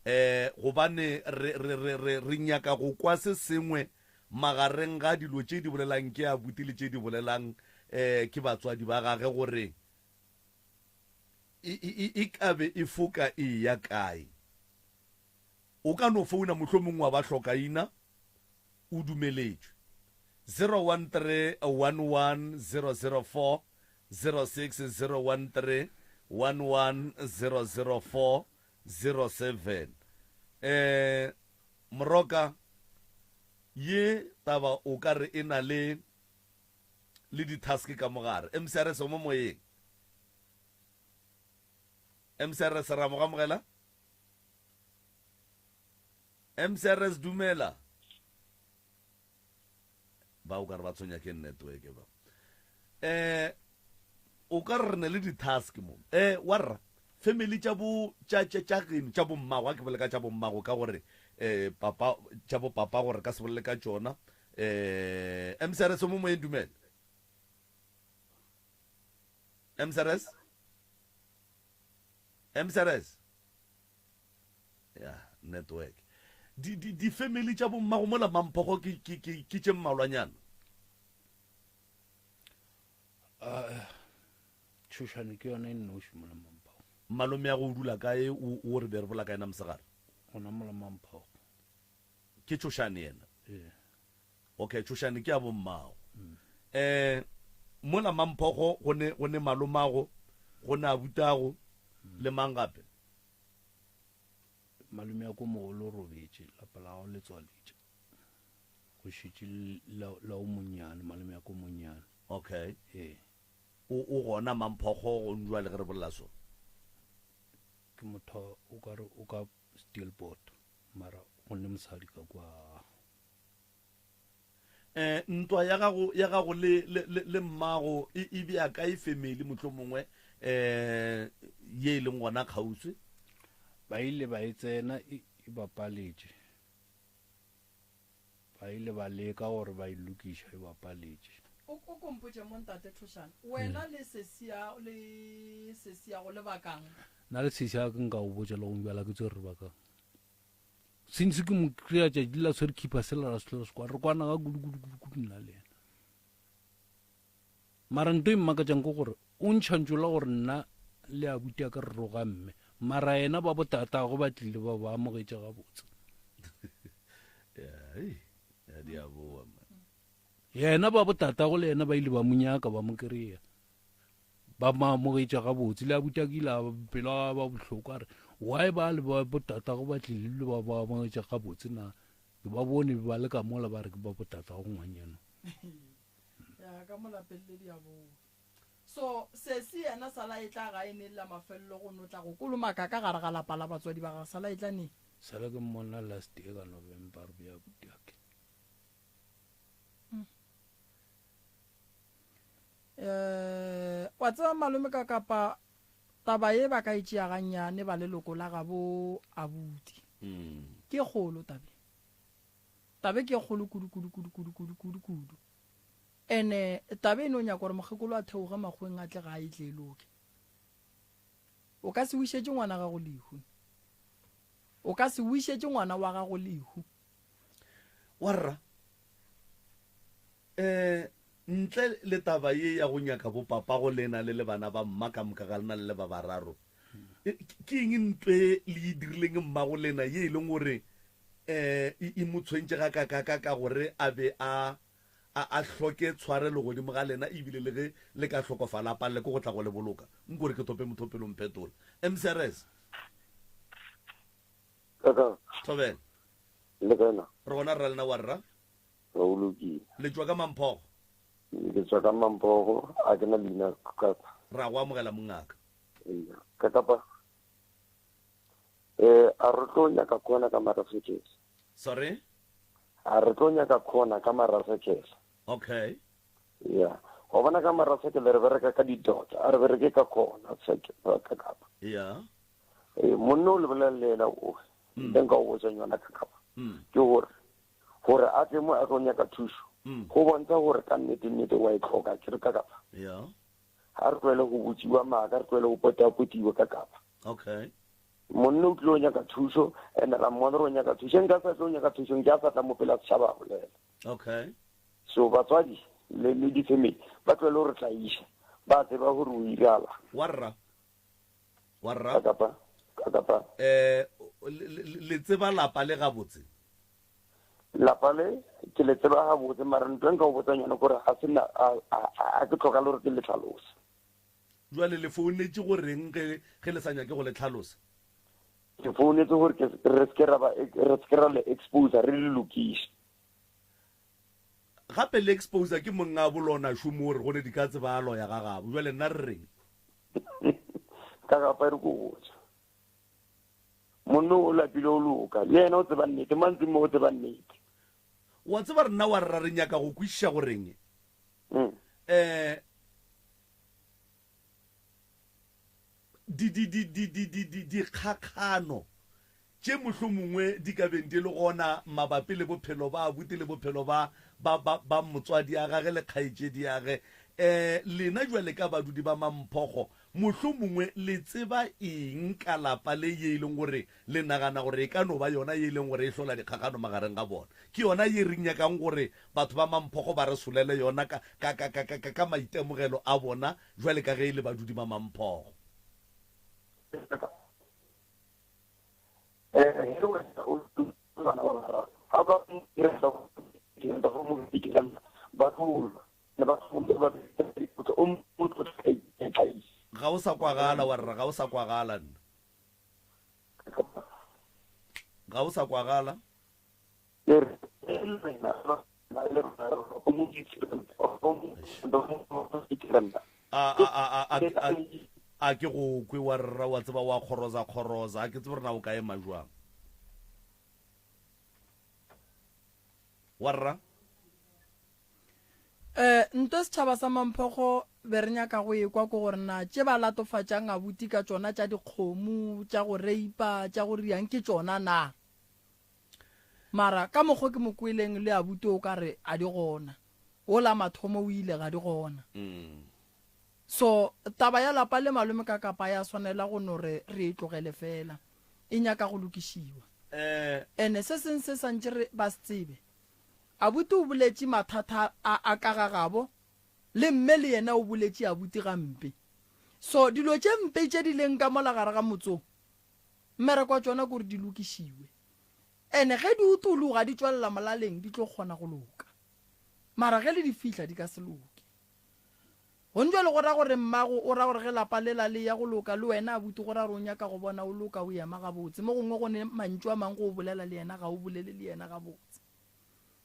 C: Eh gobane re re re re re nyaka go kwa se sengwe Magareng ga dilo tše di bolelang ke abuti le tše di bolelang ke batswadi ba gage gore e, e, e ka be e foka e eya kae. O ka no founa mohlomongwe wa ba hlokaina, o dumeletšwe. 01311004 06 01311004 07. Eh, Moroka, ye taba o ka re e na le le di-task ka mo gare. MCRS o mo moyeng. MCRS ra mo gamogela? MCRS dumela. Ba o ka re ba tshwenya ke network ba. Eh o ka re re ne le di-task mo. Eh warra family tša bo tša tša tša geno tša bommago a ke bolele ka tša bommago ka gore eh papa tša bo papa gore ka se bolele ka tšona. Eh MCRS o mo moyeng dumela. MCRS MCRS ya network di di di family tša bommago mola mamphogo ke ke ke ke tše mmalwanyana.
A: Ah, tšhošane ke yona e nnoši mola mamphogo.
C: Malome ya go o dula kae o o re be re bola ka yena mosegare?
A: Gona mola mamphogo.
C: Ke tšhošane yena?
A: Ee.
C: Okay, tšhošane ke ya bommago. Eh, mola mamphogo go ne go ne malomago, go ne abutago le mang gape?
A: Malome ya ko mogolo o robetše, lapa la gago le tswaletše. Go šetše la, la o monnyane, malome ya ko monnyane.
C: Okay.
A: Ee.
C: O, o gona Mamphogo go njwale ge re bolela so?
A: Ke motho o ka re o ka Steelpoort, mara go ne mosadi ka kwa.
C: Eh, ntwa ya gago, ya gago le, le, le, le mmago e, e bea kae family mohlomongwe, eh, ye e leng gona kgauswi?
A: Ba ile ba e tsena e, e ba paletše. Ba ile ba leka gore ba e lokiša e ba paletše.
B: O, o ko mpotše mo Ntate Thošana, wena le sesi ya, le sesi yago le bakang?
A: Nna le sesi ya ka nka go botša le gong bjala ke tsere re bakang. Since ke mo kry-a tšatši la tshwere keeper sela ra se sekwa re kwana ga kudu kudu kudu kudu nna le yena. Mara nto e mmakatšang ke gore o ntšha ntšo la gore nna le abuti ya ka re roga mme mara yena ba botatagwe ba tlile ba ba amogetše gabotse. Yena ba botatagwe le yena ba ile ba mo nyaka ba mo kry-a ba mo amogetše gabotse le abuti a kile a pelo a ba bohloko a re why ba le ba botatagwe ba tlile le ba ba amogetše gabotse na ke ba bone ba le ka mola ba re ke ba botatagwe ngwanyana.
B: Ya ka mo lapeng le di a boa. So sesi yena sala e tla gae neng la mafelelo go no tla go kolomaka ka gare ga lapa la batswadi ba gagwe sala e tla neng?
A: Sala ke mmona last year ka November re bea abuti ake.
B: Eh, wa Wa tseba malome ka kapa taba ye ba ka e tšea gannyane ba leloko la gabo abuti. Ke e kgolo tabe. Tabe ke e kgolo kudu kudu kudu kudu kudu kudu kudu. Ene tabe e no nyaka gore mokgekolo a theoge makgoweng a tle gae e tle e loke. O ka se wišetše ngwana gago lehu. O ka se wišetše ngwana wa gago lehu.
C: Warra, eh, ntle le taba ye ya go nyaka bo papago lena le le bana ba mma ka moka ga lena le le ba bararo, ke eng ntwe le e dirileng mmago lena ye e leng gore eh e mo tshwentše ga kakaka ka gore a be a a a hloke tshwarelo godimo ga lena ebile le ge le ka hlokofala a palele ke go tla go le boloka? Nko re ke tope mothopelo mphetola. MCRS.
J: Kaka.
C: Thobela.
J: Le kae na?
C: Re gona rra lena wa rra.
J: Re o lokile.
C: Le tšwa ka Mamphogo?
J: Ke tšwa ka Mamphogo, a ke na leina kaka.
C: Ra go amogela mongaka.
J: Eya, kakapa. Eh, a re tlo nyaka khona ka Marasekele.
C: Sorry?
J: A re tlo nyaka khona ka Marasekele.
C: Okay.
J: Ya. Wa bona ka Marasekele re bereka ka di-dot, a re bereke ka khona, kakapa.
C: Ya.
J: Ee, monna o lebelelela o, ntle nka o botsa yona kakapa. Ke gore gore a tle mo a tlo nyaka thušo go bontsha gore ka nnete nnete wa e tlhoka ke re ka kapa.
C: Ya.
J: Ga re tlwele go botsiwa maaka, re tlwele go potapotiwa ka kapa.
C: Okay.
J: Monna o tlile go nyaka thušo and ra mmona gore o nyaka thušo. Nka sa tle go nyaka thušo nke a sa tla mo pela setšhaba a bolela.
C: Okay.
J: So batswadi le le di-family ba tlwele go re tlaiša, ba tseba gore o irala.
C: Warra. Warra.
J: Ka kapa. Ka kapa.
C: Eh, le tseba lapa le gabotse?
J: Lapa le ke le tseba gabotse mara ntho e nka go botsang yone kore ga se a ke tlhoka le gore ke le tlhalose.
C: Jwale le founetše go reng ge ge le sa nyake go le tlhalosa?
J: Ke founetse gore ke re se ke ra ba re se ke ra le exposer re le lokiše.
C: Gape le exposer ke monga bolona šomo gore go ne di ka tseba a loya ga gabo. Jwale nna re reng?
J: Ka gapa re ko botsa. Monna o lapile o loka. Le yena o tseba nnete, mantsi mo o tseba nnete.
C: Wa tseba rena wa rra re nyaka go kwešiša goreng eh di di di di di di di dikgakgano tše mohlomongwe di ka beng di le gona mabapi le bophelo ba abuti le bophelo ba ba ba ba motswadi ya gage le kgaetšedi ya ge. Eh lena jwale ka badudi ba Mamphogo Mohlomongwe le tseba eng ka lapa le ye e leng gore le nagana gore e ka no ba yona ye e leng gore e hlola dikgakgano magareng ga bona? Ke yona ye re nyakang gore batho ba Mamphogo ba re solele yona ka, ka, ka, ka, ka, ka maitemogelo a bona jwale ka ge e le badudi ba Mamphogo. Ga o sa kwagala wa rra, ga o sa kwagala nna. Ga o sa kwagala. A a a a a a ke go kwe wa rra wa tseba wa kgoroza kgoroza a ke tsebe rena o ka ema jwang. Wa rra.
B: Eh, nto setšhaba sa Mamphogo be re nyaka go ekwa ke gore na tše ba latofatšang abuti ka tšona tša dikgomo, tša go reipa, tša go riang ke tšona na? Mara ka mokgo ke mo kweleng le abuti o ka re a di gona. Wola mathomo o ile ga di gona. So taba ya lapa le malome ka kapa ya swanela go no re re e tlogele fela. E nyaka go lokišiwa. Ene se seng se santše re ba se tsebe Abuti o boletše mathata a a ka ga gabo, le mme le yena o boletše abuti gampe. So dilo tše mpe tše di leng ka mola gare ga motse o, mmereko wa tšona ke gore di lokišiwe. Ene ge di utologa di tšwelela molaleng di tlo kgona go loka. Mara ge le di fihla di ka se loke. Gone jwale go ra gore mmago o ra gore ge lapa lela le ya go loka le wena abuti go ra gore o nyaka go bona o loka o ema gabotse. Mo gongwe go ne mantšu a mang go o bolela le yena ga o bolele le yena gabotse.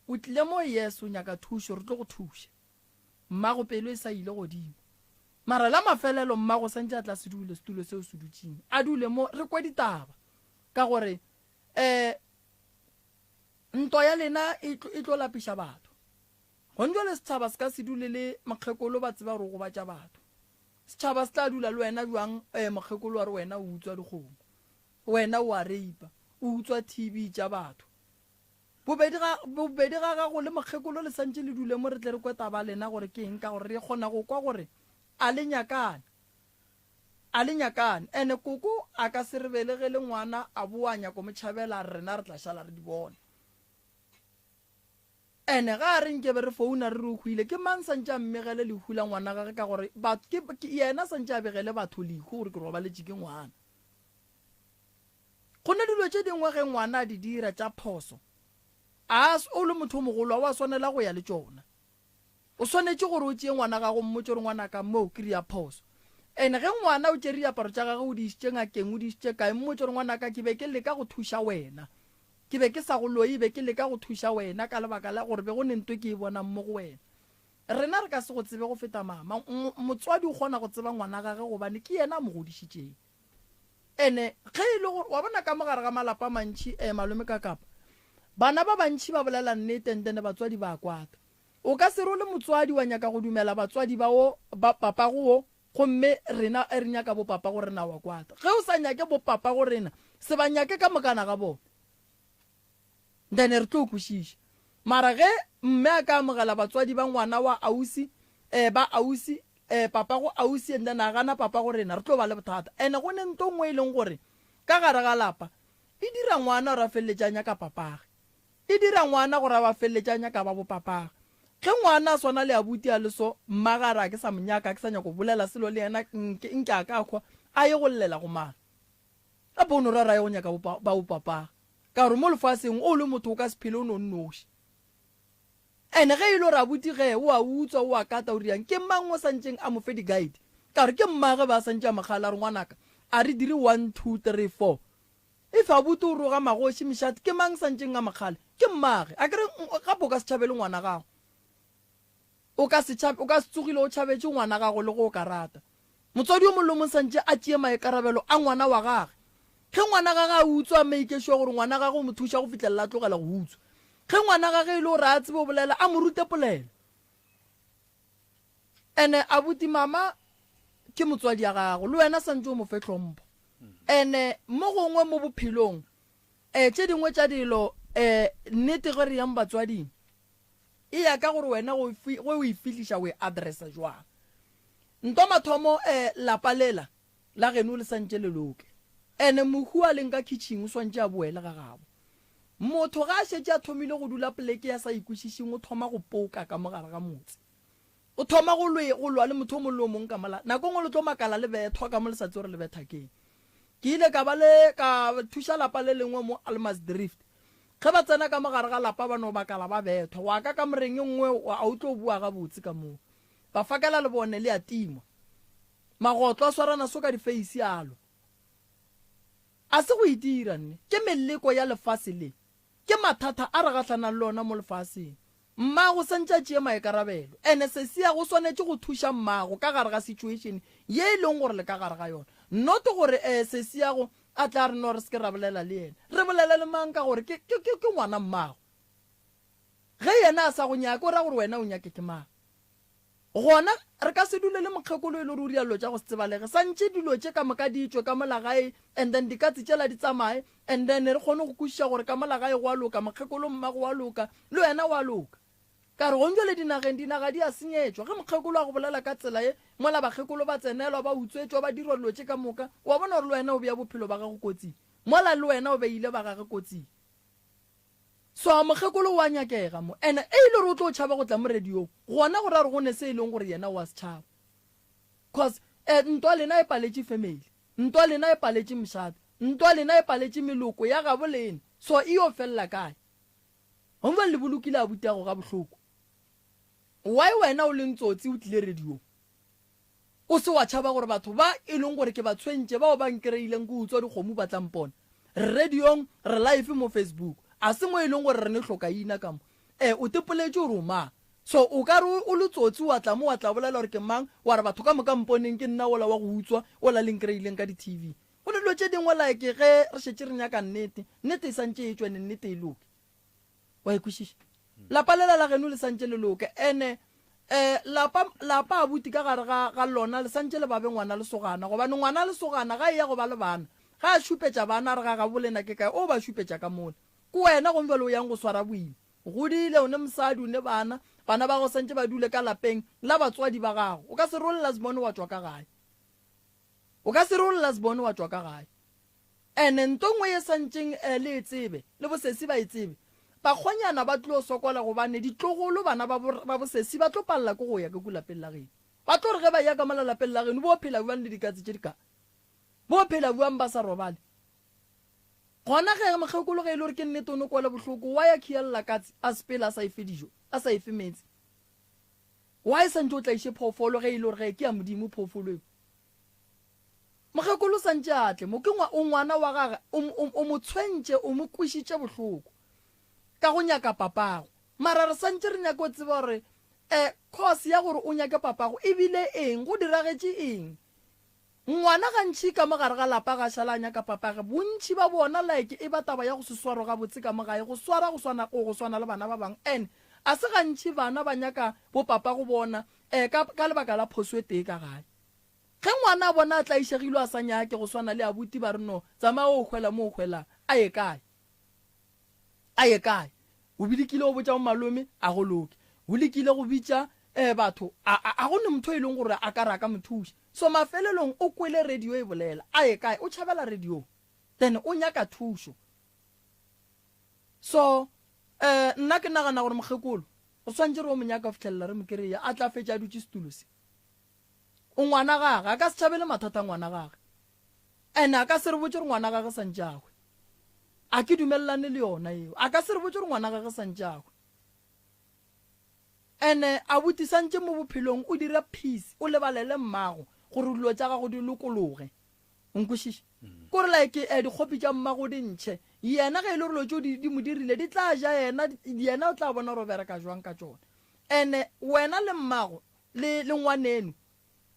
B: O tlile mo yes o nyaka thušo re tlo go thuša. Mmago pelo e sa ile godimo. Mara la mafelelo mmago santše a tla se dule setulo seo se dutšeng. A dule mo re kwe ditaba ka gore eh ntwa ya lena e tlo lapiša batho. Gone jwale setshaba se ka se dule le mokgekolo ba tseba gore o gobatša batho. Setšhaba se tla dula le wena bjang um mokgekolo wa re wena o utswa dikgomo, wena o a reipa, o utswa TV tša batho. Bobedi ga, bobedi ga gago le mokgekolo le santše le dule mo re tle re kwe taba lena gore ke eng ka gore re kgona go kwa gore a le nyakane. A le nyakane. Ene koko a ka se re belegele ngwana a boa a nyako mo tšhabela a re rena re tla šala re di bona. Ene ga a re nke be re founa re re o hwile, ke mang santše a mmegele lehu la ngwana gage ka gore batho ke, ke yena santše a begele batho lehu gore ke robaletše ke ngwana. Go ne dilo tše dingwe ge ngwana a di dira tša phoso, a o le motho o mogolo a wa swanela go ya le tšona. O swanetše gore o tšee ngwana gago o mmotše gore ngwanaka mo ke ria phoso. And ge ngwana o tšere diaparo tša gagwe o di išitše ngakeng o di išitše kae mmotše gore ngwanaka ke be ke leka go thuša wena. Ke be ke sa go loye be ke leka go thuša wena ka lebaka la gore be go ne nto ke e bonang mo go wena. Rena re ka se go tsebe go feta mama. Motswadi o kgona go tseba ngwana gage gobane ke yena a mo godišitšeng. Ene ge e le gore wa bona ka mo gare ga malapa a mantši eh malome ka kapa bana ba bantši ba bolela nnete and then batswadi ba kwata. O ka se re o le motswadi wa nyaka go dumela batswadi ba wo ba papago wo gomme rena re nyaka bo papago rena wa kwata. Ge o sa nyake bo papago rena se ba nyake ka mokana ga bona. Then re tlo kwešiša. Mara ge mme a ka amogela batswadi ba ngwana wa ausi eh ba ausi eh papago ausi and then a gana papago rena re tlo ba le bothata. And go ne nto nngwe e leng gore ka gare ga lapa e dira ngwana gore a feleletše a nyaka papage. E dira ngwana gore a ba feleletše a nyaka ba bo papage. Ge ngwana a swana le abuti a le so mmage a re a ke sa mo nyaka a ke sa nyaka go bolela selo le yena nke nke a ka hwa a ye go llela go mang. Gape o no ra ra ye go nyaka bo ba bo papage. Ka gore mo lefaseng o le motho o ka se phele o no nnoši. And ge e le gore abuti ge o a utswa o a kata o dirang ke mang o santšeng a mo fe di guide? Ka gore ke mmage ba santše a mo kgala a re ngwanaka a re dire 1 2 3 4. If abuti o roga magoši mešate ke mang santšeng a mo kgale? Ke mmage. Akere gape o ka se tšhabele ngwana gago. O ka se tšhabe, o ka se tsogile o tšhabetše ngwana gago le ge o ka rata. Motswadi yo mongwe le yo mongwe santše a tšee maikarabelo a ngwana wa gage. Ge ngwana gage a utswa, a make sure gore ngwana gage o mo thuša go fihlelela a tlogela go utswa. Ge ngwana gage e le gore a tsebe go bolela, a mo rute polelo. Ene abuti mama ke motswadi ya gago, le wena santše o mo fe tlhompho. Ene mo gongwe mo bophelong, um tše dingwe tša dilo, um nnete ge re yang batswading, E ya ka gore wena go o e fihliša o e addressa jwang. Ntwa mathomo eh lapa lela la geno le santše le loke. Ene mohu a leng ka kitchen o swantše a boele ga gabo. Motho ga a šetše a thomile go dula poleke ya sa ikwešišeng o thoma go poka ka mo gare ga motse. O thoma go lwe go lwa le motho o mong le o mong ka mola. Nako nngwe le tlo makala le bethwa ka mo le sa tsebe gore le betha keng. Ke ile ka ba le ka thuša lapa le lengwe mo Almasdrift. Ge ba tsena ka mo gare ga lapa ba no makala ba bethwa. Wa ka kamoreng e nngwe a o tlo bua gabotse ka moo. Ba fakela lebone le a tingwa. Magotlo a swarana so ka difeisi a lwa. A se go itira nne. Ke meleko ya lefase le. Ke mathata a re gahlanang le ona mo lefaseng. Mmago santše a tšee maikarabelo. Ene Sesia go swanetše go thuša mmago ka gare ga situation ye e leng gore le ka gare ga yona. Not gore eh Sesiago a tla re no re seke ra bolela le yena. Re bolele le mang ka gore ke ke ke ngwana mmago. Ge yena a sa go nyake o ra gore wena o nyake ke mang? Gona re ka se dule le mokgekolo e le gore o dira dilo tša go se tsebalege. Santše dilo tše ka moka di tšwe ka mola gae and then dikatse tšela di tsamaye and then re kgone go kwešiša gore ka mola gae go a loka, mokgekolo mmago wa loka, le wena wa loka. Ka re gong jwale dinageng dinaga di a senyetšwa. Ge mokgekolo a go bolela ka tsela ye, mola bakgekolo ba tsenelwa, ba utswetšwa, ba dirwa dilo tše ka moka, wa bona gore le wena o bea bophelo ba gago kotsing, mola le wena o beile ba gage kotsing. So mokgekolo o a nyakega mo. And e ile gore o tlo tšhaba go tla mo radiong, gona go ra gore go ne se e leng gore yena o a se tšhaba. Cause eh, ntwa lena e paletše family, ntwa lena e paletše mošate, ntwa lena e paletše meloko ya gabo lena. So e yo felela kae? Gongwe le bolokile abutiago ga bohloko. Why wena o leng tsotsi o tlile radiong? O se wa tšhaba gore batho ba e leng gore ke ba tshwentše bao ba nkreileng ke utswa dikgomo ba tla mpona. Re radiong, re live mo Facebook. A se mo e leng gore re ne hlokaina ka mo. E, o tepoletše gore o mang. So o ka re o le tsotsi wa tla mo wa tla bolela gore ke mang, wa re batho ka moka mponeng ke nna wola wa go utswa, wola le nkreileng ka di-TV. Go ne dilo tše dingwe like ge re šetše re nyaka nnete, nnete e santše e tšwe ene nnete e loke. Wa e kwešiša? Lapa lela la geno le santše le loke. Ene. Um lapa, lapa abuti ka gare ga, ga lona le santše le ba be ngwana lesogana, gobane ngwana lesogana ga eya go ba le bana, ga a šupetša bana a re ga gabo lena ke kae, o ba šupetša ka mola. Ke wena gomme bjale o yang go swara boima. O godile, o ne mosadi, o ne bana, bana ba gago santše ba dule ka lapeng la batswadi ba gago. O ka se role lasbone wa tšwa ka gae. O ka se role lasbone wa tšwa ka gae. Ene nto nngwe ye santšeng le e tsebe, le bosesi ba e tsebe, bakgonyana ba tlo sokola gobane ditlogolo bana ba bo, ba bosesi ba tlo palela ke go ya ka ku lapeng la geno. Ba tlo re ge ba eya ka mola lapeng la geno bo phela bjang le dikatse tše di ka? Bo phela bjang ba sa robale? Gona ge mokgekolo ge e le gore ke nnete o no kwele bohloko, why a khiyelela katse a sepela a sa e fe dijo, a sa e fe meetse? Why santše o tlaiše phoofolo ge e le gore ge ke ya Modimo phoofolo eo? Mokgekolo santše a tle mo, ke ngwa, o ngwana wa gage, o, o, o mo tshwentše, o mo kwešitše bohloko ka go nyaka papago. Mara re santše re nyaka go tseba gore eh cause ya gore o nyake papago e bile eng, go diragetše eng? Ngwana gantši ka mo gare ga lapa ga šala a nyaka papage, bontši ba bona like e ba taba ya go se swarwe gabotse ka mo gae, go swara go swana go go swana le bana ba bangwe and a se gantši bana ba nyaka bo papago bona eh ka ka lebaka la phoso e tee ka gae. Ge ngwana a bona a tlaišegilwe a sa nyake go swana le abuti ba re no tsamaya o hwela mo o hwelang, a ye kae? A ye kae? O lekile go botša bomalome, a go loke. O lekile go bitša eh, batho, a, a, a go ne motho e leng gore a ka re a ka mo thuša. So mafelelong o kwele radio e bolela. A ye kae? O tšhabela radiong. Then o nyaka thušo. So eh, nna ke nagana gore mokgekolo re swanetše re o mo nyaka go fihlelela re mo kry-a, a tla fetša a dutše setulo se. O ngwana gage, a ka se tšhabele mathata a ngwana gage. And a ka se re botše gore ngwana gage santše a hwe. A ke dumelelane le yona yeo. A ka se re botše gore ngwana gage santše a hwe. And abuti santše mo bophelong o dire peace, o lebalele mmago gore dilo tša gago di lokologe. O nkwešiša? Kore like eh, dikgopi tša mmago di ntšhe. Yena ge e le gore dilo tšeo di, di mo dirile di tla ja yena, yena o tla bona gore o bereka jwang ka tšona. And wena le mmago le, le ngwaneno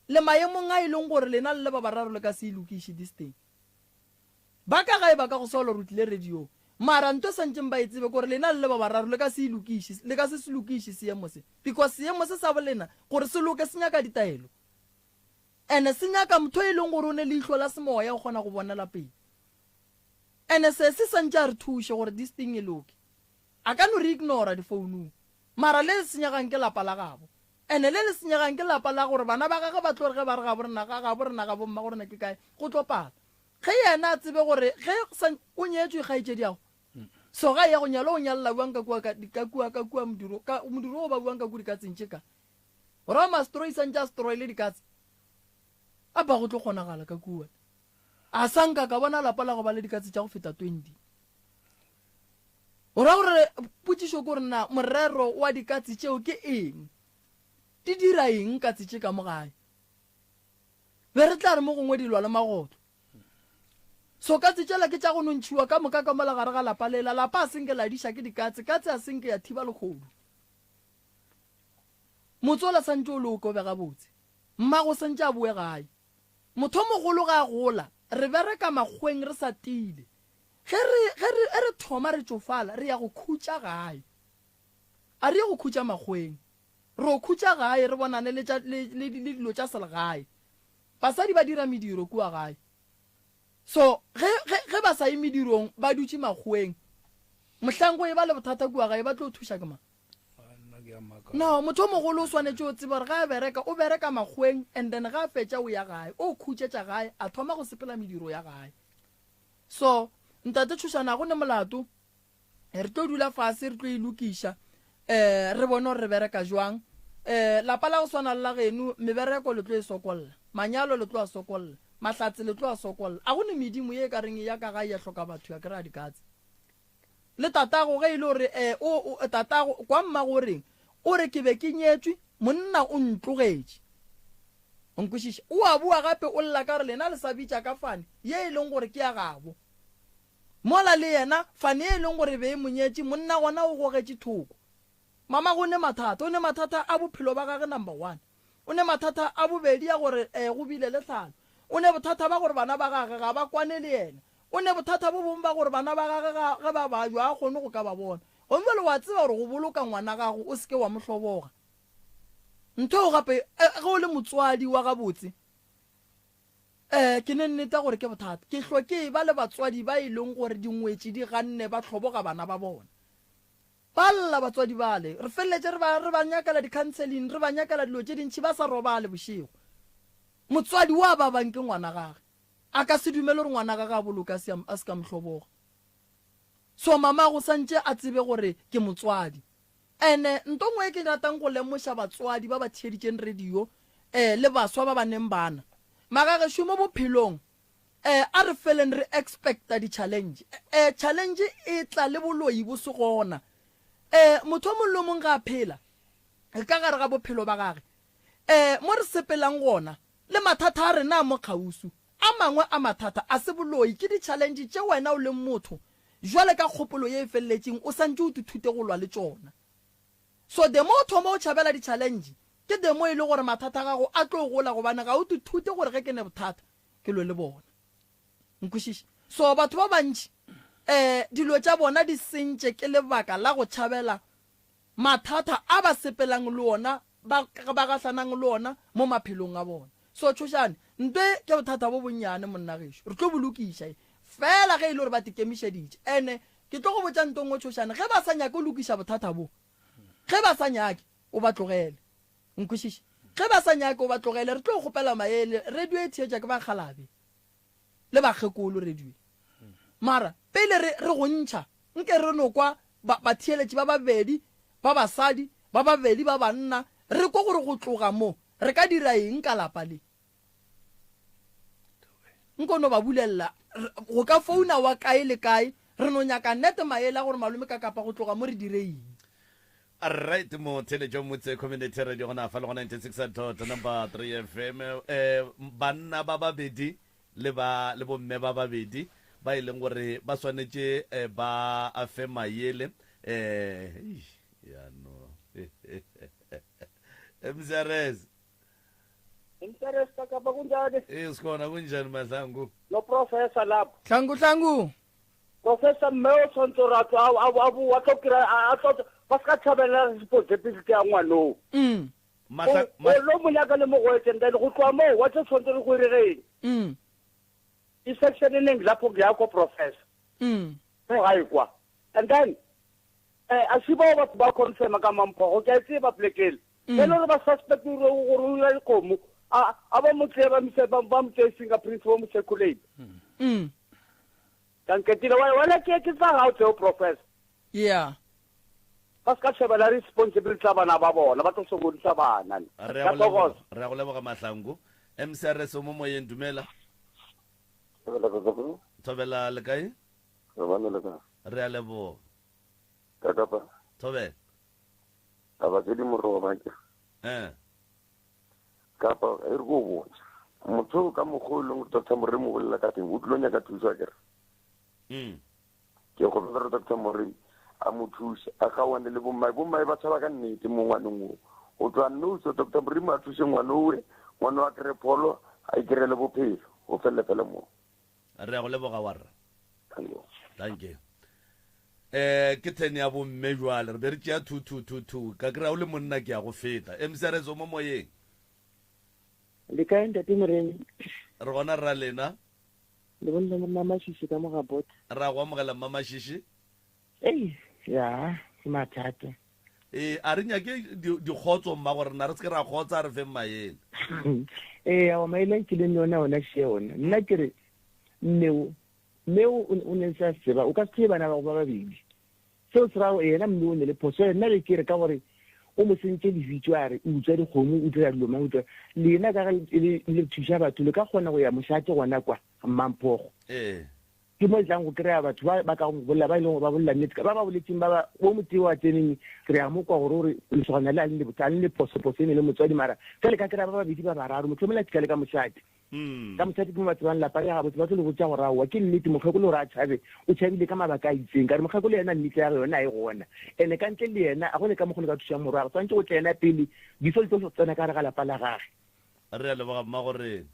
B: Le maemong a e leng gore lena le le ba bararo le ka se e lokiše this thing. Ba ka gae ba ka go sola gore o tlile radiong. Mara nto e santšeng ba e tsebe ke gore lena le le ba bararo le ka se e lokiše, le ka se se lokiše seemo se. Because seemo se sa bolena gore se loke se nyaka ditaelo. Ene se nyaka motho e leng gore o ne leihlo la semoya o kgona go bonela pele. Ene sesi santše a re thuše gore this thing e loke. A ka no re ignora difounung. Mara le le senyegang ke lapa la gabo. Ene le le senyegang ke lapa la gore bana ba gagwe ba tlo re ge ba re gabo rena, ga gabo rena, ga bommago rena ke kae, go tlo pala. Ge yena a tsebe gore ge sa, o nyetšwe kgaetšediago, so ga eya go nyalwa o nyalela bjang ka kua, ka, ka kua, ka kua modiro, ka modiro o ba buang ka kua dikatseng tše ka. O ra mastroi santše a stroile dikatse. A ba go tlo kgonagala ka kua. A sa nka ka bona lapa la go ba le dikatse tša go feta 20. O ra gore potšišo ke gore na morero wa dikatse tšeo ke eng? Di dira eng katse tše ka mo gae? Be re tla re mo gongwe di lwa le magotlo. So katse tšela ke tša go nontšhiwa ka moka ka mola gare ga lapa lela. Lapa a senke la diša ke dikatse, katse a senke ya thiba lehodu. Motse ola santše o loke o be gabotse. Mmago santše a boe gae. Mothomogolo ga a gola, re bereka makgoweng re sa tiile. Ge re, ge re, ge re thoma re tšofala, re ya go khutša gae. A re ye go khutša makgoweng. Re yo khutša gae, re bonane le tša, le, le, le dilo tša selegae. Basadi ba dira mediro kua gae. So, ge, ge, ge ba sa ye medirong, ba dutše makgoweng, mohlang go eba le bothata kua gae, ba tlo thuša ke mang? No, motho o mogolo o swanetše go tseba gore ge a bereka, o bereka makgoweng and then ge a fetša o ya gae, o khutšetša gae, a thoma go sepela mediro ya gae. So, Ntate Tšhošana, ga go ne molato. Re tlo dula fase, re tlo e lokiša, um re bone gore re bereka jwang. Um lapa la go swana le la geno, mebereko le tlo e sokolla, manyalo le tlo a sokolla, mahlatse le tlo a sokolla. A go ne medimo ye e ka reng e ya ka gae ya hloka batho ya kry-a dikatse. Le tatago ge e le gore um o, o, tatago, kwa mmago o reng? O re ke be ke nyetšwe, monna o ntlogetše. O nkwešiša? O a boa gape o lla ka gore lena le sa bitša ka fane ye e leng gore ke ya gabo. Mola le yena fane ye e leng gore e be e mo nyetše, monna gona o gogetše thoko. Mamago o ne mathata, o ne mathata a bophelo ba gage number one. O ne mathata a bobedi a gore eh go bile le tlhalo. O ne bothata ba gore bana ba gage ga ba kwane le yena. O ne bothata bo bongwe ba gore bana ba gage ga ge ba babja ga a kgone go ka ba bona. Gomme bjale wa tseba gore go boloka ngwana gago o se ke wa mo hloboga. Ntho eo gape, ge o le motswadi wa gabotse, um ke ne nneta gore ke bothata. Ke hlwa ke eba le batswadi ba e leng gore dingwetši di ganne ba hloboga bana ba bona. Ba lla batswadi bale. Re feleletše re ba, re ba nyakela di-counseling, re ba nyakela dilo tše dintši ba sa robale bošego. Motswadi wa ba bang ke ngwana gage. A ka se dumele gore ngwana gage a boloke a se, a se ka mo hloboga. So mamago santše a tsebe gore ke motswadi. Ene nto nngwe e ke ratang go lemoša batswadi ba ba theeditšeng radio eh le baswa ba ba neng bana, magagešo mo bophelong eh a re feleng re expecta di challenge. Eh challenge e tla le boloi bo se gona. Eh motho o mong le o mong ge a phela ka gare ga bophelo ba gage eh mo re sepelang gona le mathata a rena a mo kgauswi. A mangwe a mathata a se boloi, ke di challenge tše wena o leng motho Jwale ka kgopolo ye e feleletšeng o santše o tithute go lwa le tšona. So the more o thoma o tšhabela di challenge, ke the more e le gore mathata a gago a tlo gola gobane ga o tithute gore ge ke ne bothata ke lwe le bona. Nkwešiše? So batho ba bantši um dilo tša bona di sentše ke lebaka la go tšhabela mathata a ba sepelang le ona, ba, ba gahlanang le ona mo maphelong a bona. So, Tšhošane, nto e ke bothata bo bonnyane, monna gešo. Re tlo bo lokiša e, feela ge e le gore ba tekemišeditše. Ene, ke tlo go botša nto nngwe, Tšhošane, ge ba sa nyake go lokiša bothata bo, ge ba sa nyake, o ba tlogele. Nkwešiše? Ge ba sa nyake, o ba tlogele. Re tlo kgopela maele. Radio e theetša ke bakgalabe. le bakgekolo radio. Mara pele re, re go ntšha, nke re no kwa ba, batheeletši ba babedi ba basadi, ba babedi ba banna, re kwe gore go tloga mo re ka dira eng ka lapa le. Nko no ba bulelela, go ka founa wa kae le kae, re no nyaka nete maele a gore malome ka kapa go tloga mo re dire eng.
C: Right motheletšo motse community radio gona fa le go 96 dot number 3 fm eh banna ba babedi le ba le bomme ba babedi ba e leng gore ba swanetše eh, ba a fe mayele eh ya no MCRS
K: MCRS kapa kunjani?
C: Eh sikhona kunjani mahlangu?
K: No professor lapho.
B: Hlangu hlangu.
K: Professor mme o tshwanetse gore a tlo a a boa tlo kry a tlo ba se ka thabela responsibility ya ngwanoo.
B: Mm.
C: Mahla,
K: O lo mo nyaka le mogwetse and then go tloa moo wa tse tshwanetse re go iregeng.
B: Mm.
K: I-section e neng lapho ngeyakho professor.
B: Mm.
K: Mo gae kwa. And then eh a se bao batho ba confirma ka mamphogo ke a e tseba plekele.
B: Mm.
K: E le gore ba suspect gore gore o ira dikgomo a a ba mo tseye ba mise ba ba mo tseye fingerprints ba mo circulate.
B: Mm.
K: Ka nketile wa wena ke ke tsa gago tseo professor.
B: Yeah.
K: Ba ska shebela responsibility tsa bana ba bona ba tlo sokodisa bana.
C: Re a go leboga, re a go leboga Mahlangu. MCRS o mo moyeng dumela. Thobela le kae?
J: Re bane le kae?
C: Re a leboga.
J: Ka kapa.
C: Thobela.
J: Taba tse di moroba ke.
C: Eh.
J: Kapa e re ko botsa. Motho ka mokgwa o leng Doctor Moremi o bolela ka teng o tlilo nyaka thuso a kere.
C: Mm.
J: Ke kgopela gore Doctor Moremi a mo thuse a kgaoane le bommae. Bommae ba tshaba ka nnete mo ngwaneng o. Go tloga nou so Doctor Moremi a thuse ngwane owe, ngwane o a kry-e pholo, a ikry-ele bophelo. Go felele fela moo.
C: Re a go leboga warra. Thank you. Eh ke ten ya bomme jwale re be re tšea 2 2 2 2 ka kry-a o le monna ke ya go feta. MCRS o mo moyeng.
L: Le kae ntate Moremi?
C: Re gona rra lena.
L: Le bolela le Mmamashishi ka mo ga bot.
C: Ra go amogela Mmamashishi.
L: Ei, ya, ke mathata.
C: Ee, a re nyake dikgotso mma gore rena re se ke ra kgotsa a re feng maele.
L: Ee, awa maele a nkileng le ona ona še ona. Nna ke re mmeo, mmeo o ne sa tseba, o ka se tlhoe bana ba go ba babedi. Seo se ra gore yena mme o ne le phoso. Nna be ke re ka gore o mo sentše lebitso a re o utswa dikgomo, o dira dilo mang, o dira. Lena ka ge le le thuša batho le ka kgona go ya mošate gona kwa Mmamphogo.
C: Ee.
L: Ke mo le tlang go kry-a batho ba ba ka go bolela ba e leng gore ba bolela nnete ka ba ba boletseng ba ba o motee wa tseneng re a mo kwa gore o re lesogana le a le a le phoso phoso e ne le motswadi mara ge le ka kry-a ba babedi ba bararo mohlomong la fihla le ka mošate ka mošate ke mo ba tsebang lapa le gabotse ba tlo le botša gore aowa ke nnete mokgekolo gore a tšhabe o tšhabile ka mabaka a itseng ka re mokgekolo yena nnete ya ge yona a e gona ene ka ntle le yena a go le ka mokgwa le ka thušang morwa gage tshwanetse go tle yena pele before le tlo tsena ka gare ga lapa la gage.
C: Re a leboga mmagorena.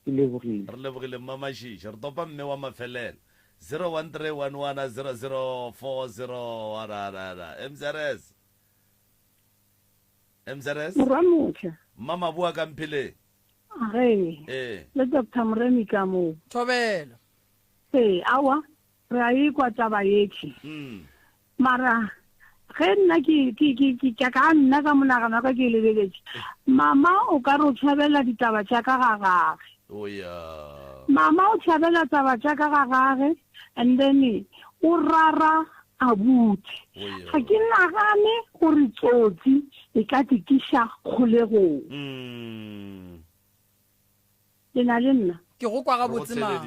L: Ke lebogile.
C: Re lebogile Mma Mashishi. Re topa mme wa mafelelo. 013110040 MCRS. MZS.
M: Morwa Motla.
C: Mma Maboa ka Mpheleng.
M: Ge.
C: Ee.
M: Le Doctor Moremi ka moo.
B: Thobela.
M: Ee, aowa, re a ekwa taba yekhi. Mara ge nna ke, ke, ke, ke, ke, ka nna ka monagano wa ka ke e lebeletše, mama o ka re o tšhabela ditaba tša ka ga gage.
C: Oh ya.
M: Mama o tšhabela taba tša ka ga gage and then o rara abuti. Ga ke nagane gore tsotsi e ka te kiša kgolegong. Le na le nna?
B: Ke go kwa gabotse, ma.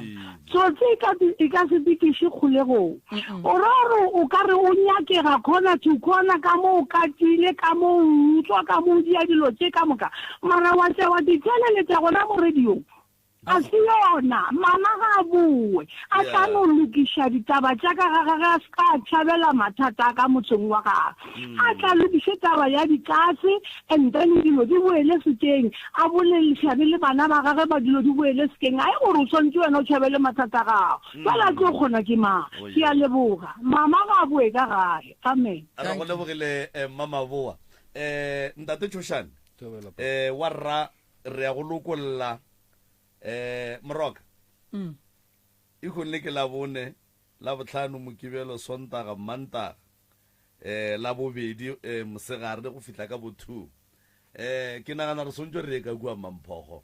M: Tsotsi e ka, e ka se te kiše kgolegong. O ra gore o ka re o nyakega corner to corner ka mo o katile, ka mo o utswa, ka mo o dia dilo tše ka moka. Mara wa tla wa di tšweleletša gona mo radiong. A se yona, mama ga a bowe, a tla no lokiša ditaba tša ka ga gage, a se ka a tšhabela mathata a ka motseng wa gagwe. A tla lokiše taba ya dikatse and then dilo di boele sekeng, a bolelišane le bana ba gagwe ba dilo di boele sekeng. A e gore o swanetše wena o tšhabele mathata a gago. Bjale a tlo kgona ke mang? Ke a leboga. Mama ga a boe ka gae. Amen.
C: Re go lebogile Mma Maboa. Ntate Tšhošane, wa rra Re ya go lokolla eh Moroka.
B: Mm.
C: E le ke Labone, Labohlano, Mokibelo, Sontaga, Mantaga, eh Labobedi eh mosegare go fihla ka bo 2. Eh ke nagana re swantšwe re ye ka kua Mamphogo.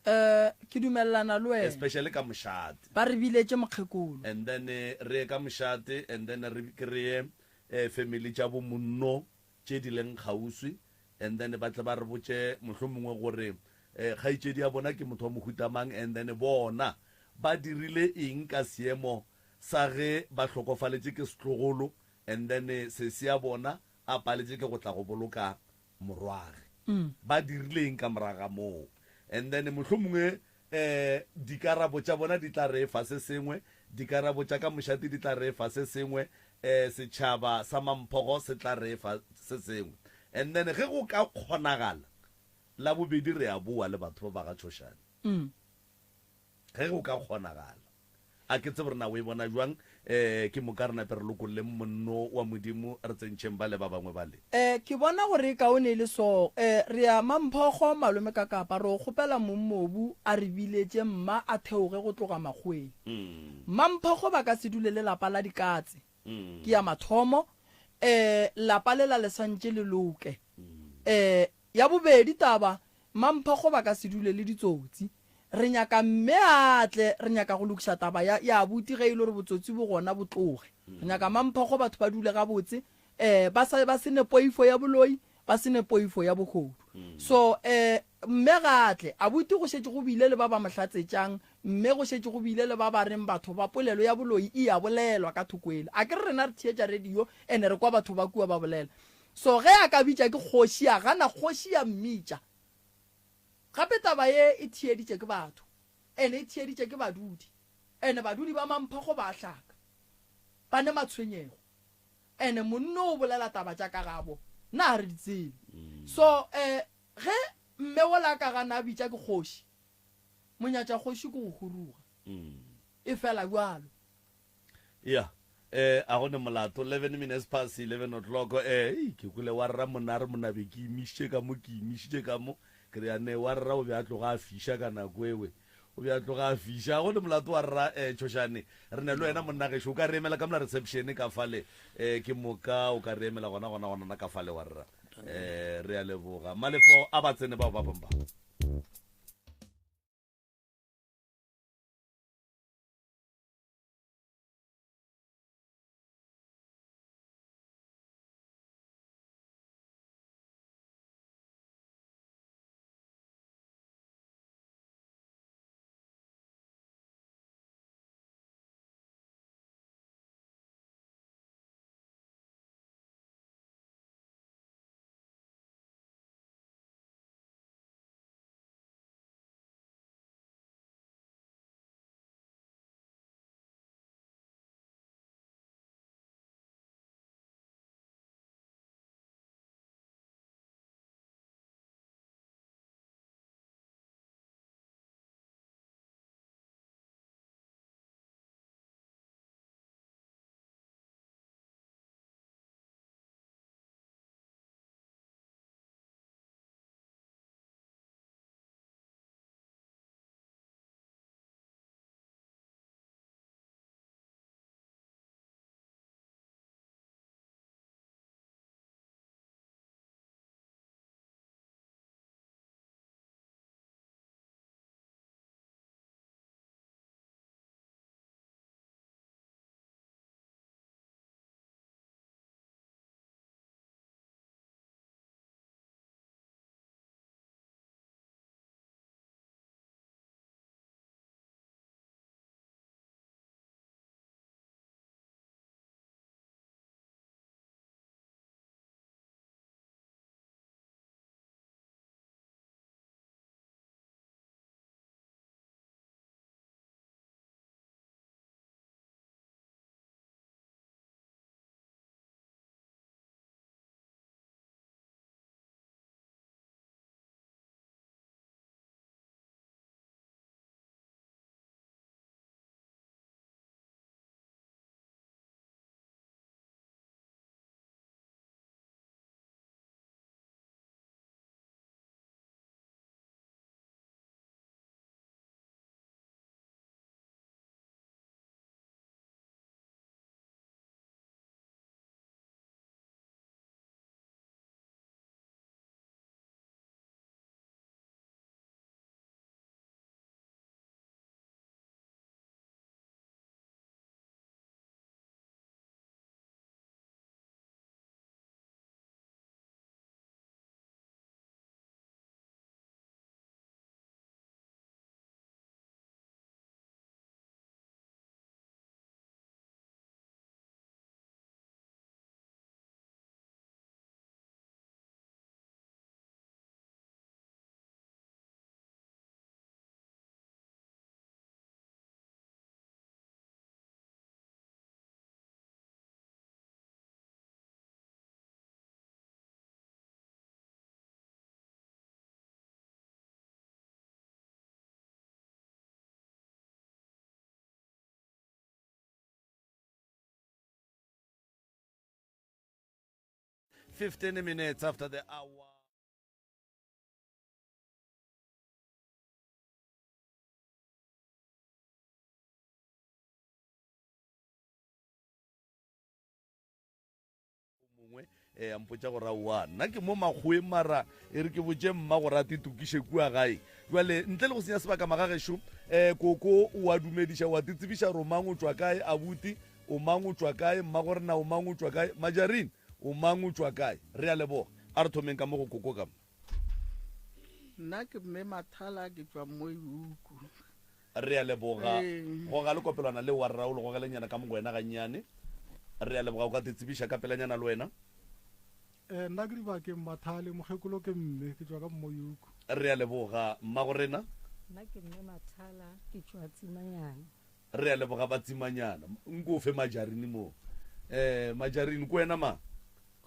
B: Eh ke dumelelana le wena.
C: Especially ka mošate.
B: Ba re biletše mokgekolo.
C: And then re ye ka mošate and then re kry-e eh family tša bo monno tše di leng kgauswi and then ba tle ba re botše mohlomongwe gore kgaetšedi ya bona ke motho wa mohuta mang and then bona ba dirile eng ka seemo sa ge ba hlokofaletše ke setlogolo and then sesi ya bona a paletše ke go tla go boloka morwage. Ba dirile eng ka morago ga moo and then mohlomongwe E, dikarabo tša bona di tla re fa se sengwe, dikarabo tša ka mošate di tla re fa se sengwe, e, setšhaba sa mamphogo se tla re fa se sengwe. And then ge go ka kgonagala, la bobedi re a boa le batho ba ba ga Tšhošane. Ge go ka kgonagala. A ke tsebe gore na o e bona bjang. E, ke moka re nape re lokolleng monno wa Modimo, re tsentšheng bale ba bangwe bale.
B: E, ke bona gore e kaone e le so. E, re ya Mamphogo, malome ka kapa, re o kgopela mongmobu a re biletše mma a theoge go tloga makgoweng. Mamphogo ba ka se dule le lapa la dikatse. Ke ya mathomo. E, lapa lela le santše le loke. E, Ya bobedi taba, Mamphogo ba ka se dule le ditsotsi. Re nyaka mme a tle, re nyaka go lokiša taba ya, ya abuti ge e le gore botsotsi bo gona bo tloge. Re nyaka Mamphogo batho ba dule gabotse, eh, ba sa, ba se ne poifo ya boloi, ba se ne poifo ya bohodu. So, eh, mme ga a tle. Abuti go šetše go bile le ba ba mo hlatsetšang, mme go šetše go bile le ba ba reng batho ba polelo ya boloi e a bolelwa ka thoko ele. Akere rena re theetša radio ene re kwa batho ba kua ba bolela. So ge a ka bitša ke kgoši a gana kgoši ya mmitša. Gape taba ye e theeditše ke batho ene e theeditše ke badudi ene badudi ba Mamphogo ba a hlaka ba ne matshwenyego ene monno o bolela taba tša ka gabo na ga re di tsebe. So ge mme wola a ka gana a bitša ke kgoši monyatša kgoši ke go huruga e fela bjalo.
C: Ya, eh, a go ne molato. 11 minutes past 11 o'clock. Eh, ei, ke kwele wa rra monna a re monna be ke imišitše ka mo, ke imišitše ka mo. Ke re ya ne wa rra o be a tloga a fiša ka nako ewe. O be a tloga a fiša. A go ne molato wa rra, eh, Tšhošane. Re ne le wena monna gešo. O ka re emela ka mola reception ka fale. Eh, ke moka o ka re emela gona gona gona ka fale wa rra. Eh, re a leboga. Malefo a ba tsene bao ba bangwe ba. 15 minutes after the hour. mongwe um a mpotša gore aowa nna ke mo makgoweng mara e re ke botše mma gore a tetokiše kua gae jale ntle le go senya sebaka magagešo um eh, koko o a dumediša wa titsebiša gore o mang o tšwa kae abuti o mang o tšwa kae mma gore na o mang o tšwa kae majarine o mang o tšwa kae re a leboga a re thomeng ka mo go koko ka mo
N: nna ke mme mathala ke tšwa moihuku
C: Re a leboga. Goga lekopelwana leo wa rra o le gogelenyana ka mo go wena gannyane. Re a leboga o ka te tsebiša ka pelanyana le wena.
O: Eh, nna ke Dibakeng Mathale, mokgekolo ke mme, ke tšwa ka Mmoyuku.
C: Re a leboga mmago rena.
P: Nna ke mme Mathala, ke tšwa Tsimanyana.
C: Re a leboga ba Tsimanyana. Nko o fe Majarini mo. Eh, Majarini, ke wena mang?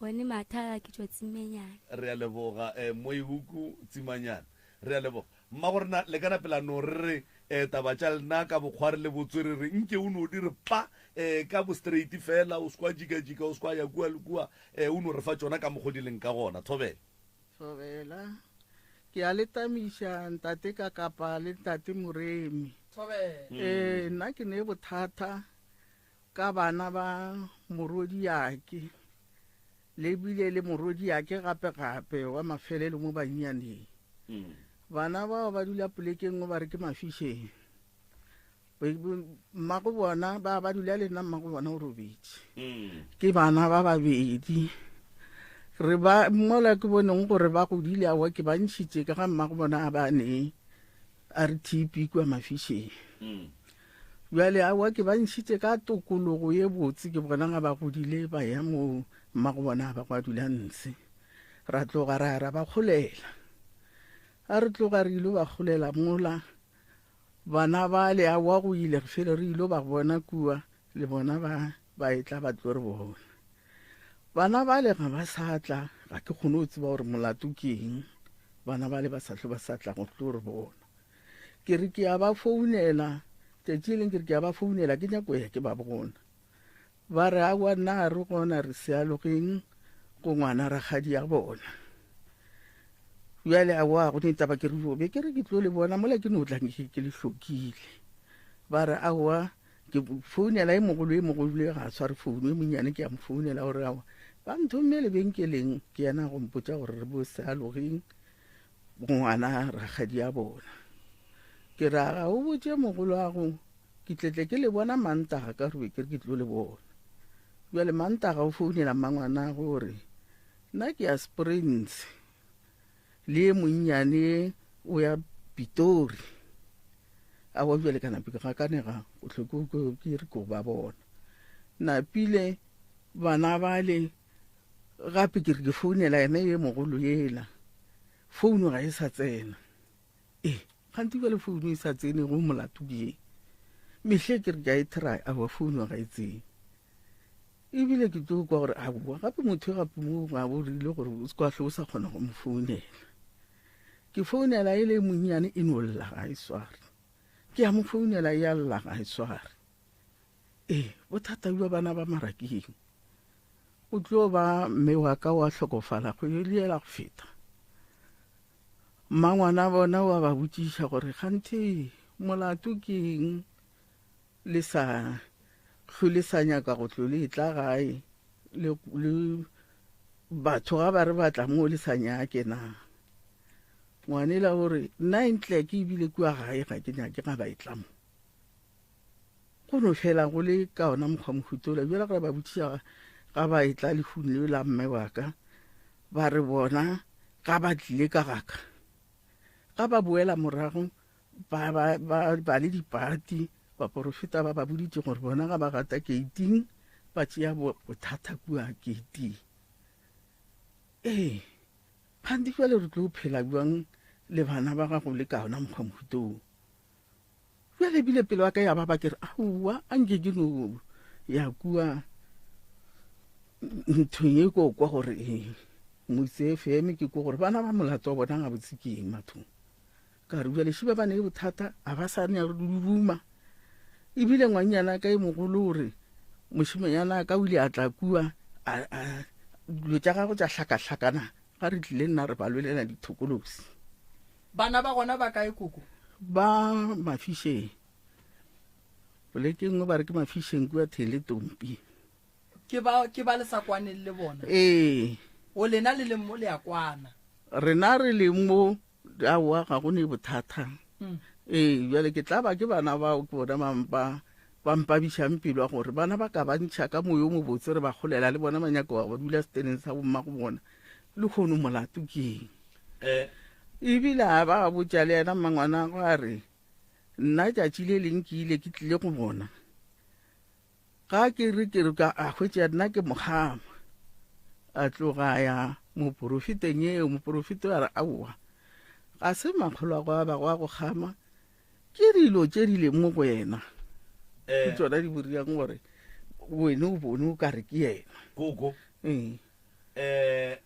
Q: One Mathala, ke tšwa Tsimanyana.
C: Re a leboga. Eh, Mmoyuku, Tsimanyana. Re a leboga. Mmagorena, le ka napela no re re, eh, taba tša lena ka bokgwari le botswerere, nke o no di re pa, eh, ka bostraight feela, o se kwa jikajika, o se kwa ya kua le kua, eh, o no re fa tšona ka mokgo di leng ka gona. Thobela.
N: Thobela. Ke a le tamiša, Ntate Kakapa le Ntate Moremi.
B: Thobela.
N: Eh, nna ke ne bothata ka bana ba morwediake, le bile le morwediake gape-gape wa mafelelo mo bannyaneng. Bana bao ba dula polekeng o ba re ke mafišeng. Mmago bona ba ba dula le nna, mmago bona o robetše. Ke bana ba babedi. Re ba mola ke boneng gore ba godile aowa ke ba ntšhitše ka ga mmago bona a ba ne a re TB kua mafišeng. Bjale aowa ke ba ntšhitše ka tokologo ye botse ke bona ga ba godile ba ya moo mmago bona a ba go a dula ntshe. Ra tloga ra ya ra ba kgolela. A re tloga re ilo ba kgolela mola bana bale aowa go ile re fele re ilo ba bona kua le bona ba ba etla ba tlo re bona. Bana bale ga ba sa tla ga ke kgone go tseba gore molato ke eng bana bale ba sa hlwe ba sa tla go tlo re bona. Ke re ke a ba founela tšatši le leng ke re ke a ba founela ke nyako ya ke ba bona. Ba re aowa nna ga re gona re sealogeng go ngwana rakgadi ya bona. Bjale aowa go ne taba ke re be ke re ke tlo le bona mola ke no tla ke ke le hlokile. Ba re aowa ke founela e mogolo e mogolo e ga a tshware founu e monnyane ke a mo founela gore aowa ba nthomme lebenkeleng ke yena go mpotša gore re bo sealogeng ngwana rakgadi ya bona. Ke ra ga o botše mogoloago ke tletle ke le bona Mantaga ka gore be ke re ke tlo le bona. Bjale Mantaga o founela mmangwanago o re nna ke ya Springs le ye monnyane o ya Pitori. Aowa bjale ka nape ke gakanega go hlwe ke re ko ba bona. Napile bana bale Gape ke re ke founela yena ye mogolo yela, founu ga e sa tsena. E, kganthe bjale founu e sa tsene go molato ke eng? Mehle ke re ke a e try, aowa founu ga e tsene. Ebile ke tlo kwa gore aowa gape motho gape mo ga o rile gore o se kwa hle o sa kgona go mo founela. Ke founela e le monnyane e no lla ga e sware. Ke a mo founela e a lla ga e sware. Ee, bothata bja bana ba mara ke eng? Go tlo ba mme wa ka wa hlokofala kgwedi yela go feta. Mmangwana bona wa ba botšiša gore kganthe molato ke eng le sa hlwe le sa nyaka go tlo le tla gae le, le batho ga ba re batla mo le sa nyake na. Ngwanela o re nna ntle ke ebile kua gae ga ke nyake ga ba e tla mo. Go no fela go le ka ona mokgwa mohuta ola. Bjale ge ba botšiša ga ba etla lehung leo la mme wa ka, ba re bona ga ba tlile ka ga ka. Ga ba boela morago ba, ba, ba, ba le dipati, baporofeta ba ba boditše gore bona ga ba gata keiting ba tšea bothata kua keiting. Ee, kganthe bjale re tlo phela bjang le bana ba gago le ka ona mokgwa mohuta wo? Bjale ebile pelo ya ka ya baba ke re, aowa, a nke ke no ya kua nthong e ko kwa gore ee motse FM ke ko gore bana ba molato wa bona gabotse ke eng mathong. Ka re bjale šiba ba ne bothata a ba sa ne ruma. Ebile ngwannyana ka e mogolo o re mošimanyana ka o ile a tla kua a, a, Dilo tša gagwe tša hlakahlakana ga re tlile nna re ba lwelela dithokolosi.
B: Bana ba gona ba kae koko?
N: Ba Mafišeng. Poleke e nngwe ba re ke Mafišeng kua Thele Tompi.
B: Ke ba ke ba le sa kwaneng le bona?
N: Ee.
B: O lena le leng mo le a kwana?
N: Rena re leng mo aowa ga go ne bothata. Ee, bjale ke tla ba ke bana bao ke bona ba mpa ba mpabišang pelo ya gore bana ba ka ba ntšha ka moyo o mobotse re ba golela le bona ba nyaka go ba dula seteneng sa bommago bona lehono molato ke eng?
C: Eh.
N: Ebile a ba botša le yena mmangwanagwe a re nna tšatši le leng ke ile ke tlile go bona Ga ke re ke re ka a hwetša nna ke mogama. A tloga a ya moporofeteng eo, moporofeta a re aowa, ga se makgolo a go a bago a go kgama, ke dilo tše di leng mo go yena. Ke tšona di boriang gore wene o bone o ka re ke yena.
C: Koko.
N: Ee.
C: Eh,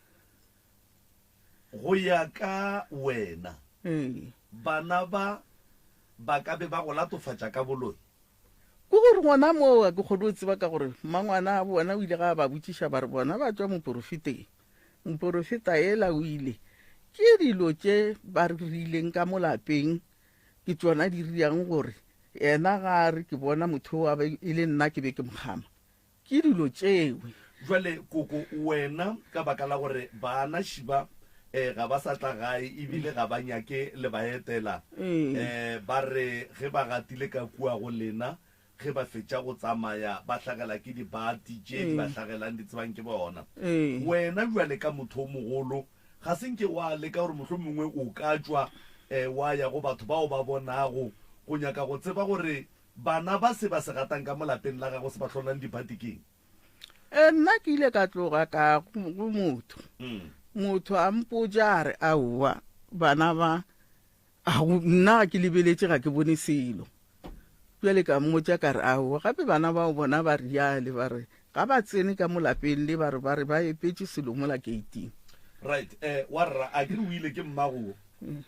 C: go ya ka wena,
N: Ee.
C: bana ba ba ka be ba go latofatša ka boloi?
N: Ke gore gona moo ga ke kgone go tseba ka gore mmangwana a bona o ile ga a ba botšiša ba re bona ba tšwa moporofeteng. Moporofeta yela o ile. Ke dilo tše ba re rileng ka mo lapeng ke tšona di riang gore yena ga a re ke bona motho o a be e le nna ke be ke mo kgama. Ke dilo tšewe.
C: Jwale koko wena ka baka la gore bana šiba eh, ga ba sa tla gae ebile ga ba nyake le ba etela eh, ba re ge ba gatile ka kua go lena ge ba fetša go tsamaya ba hlagela ke dibati tše di ba hlagelang di tsebang ke bona. Wena jwale ka motho o mogolo ga se nke wa leka gore mohlomongwe o ka tšwa eh, wa ya go batho bao ba bonago go nyaka go tseba gore Bana ba se ba se gatang ka mo lapeng la gago se ba hlolang dibati keng?
N: E, nna ke ile ka tloga ka go motho. Motho a mpotša a re, Aowa, bana ba, a go, nna ga ke lebeletše ga ke bone selo. Bjale ka mmotša ka re, Aowa, gape bana bao bona ba riale, ba re ga ba tsene ka mo lapeng le, ba re, ba re ba epetše selo mola keiting.
C: Right, eh, wa rra, a ke re o ile ke mmago. Um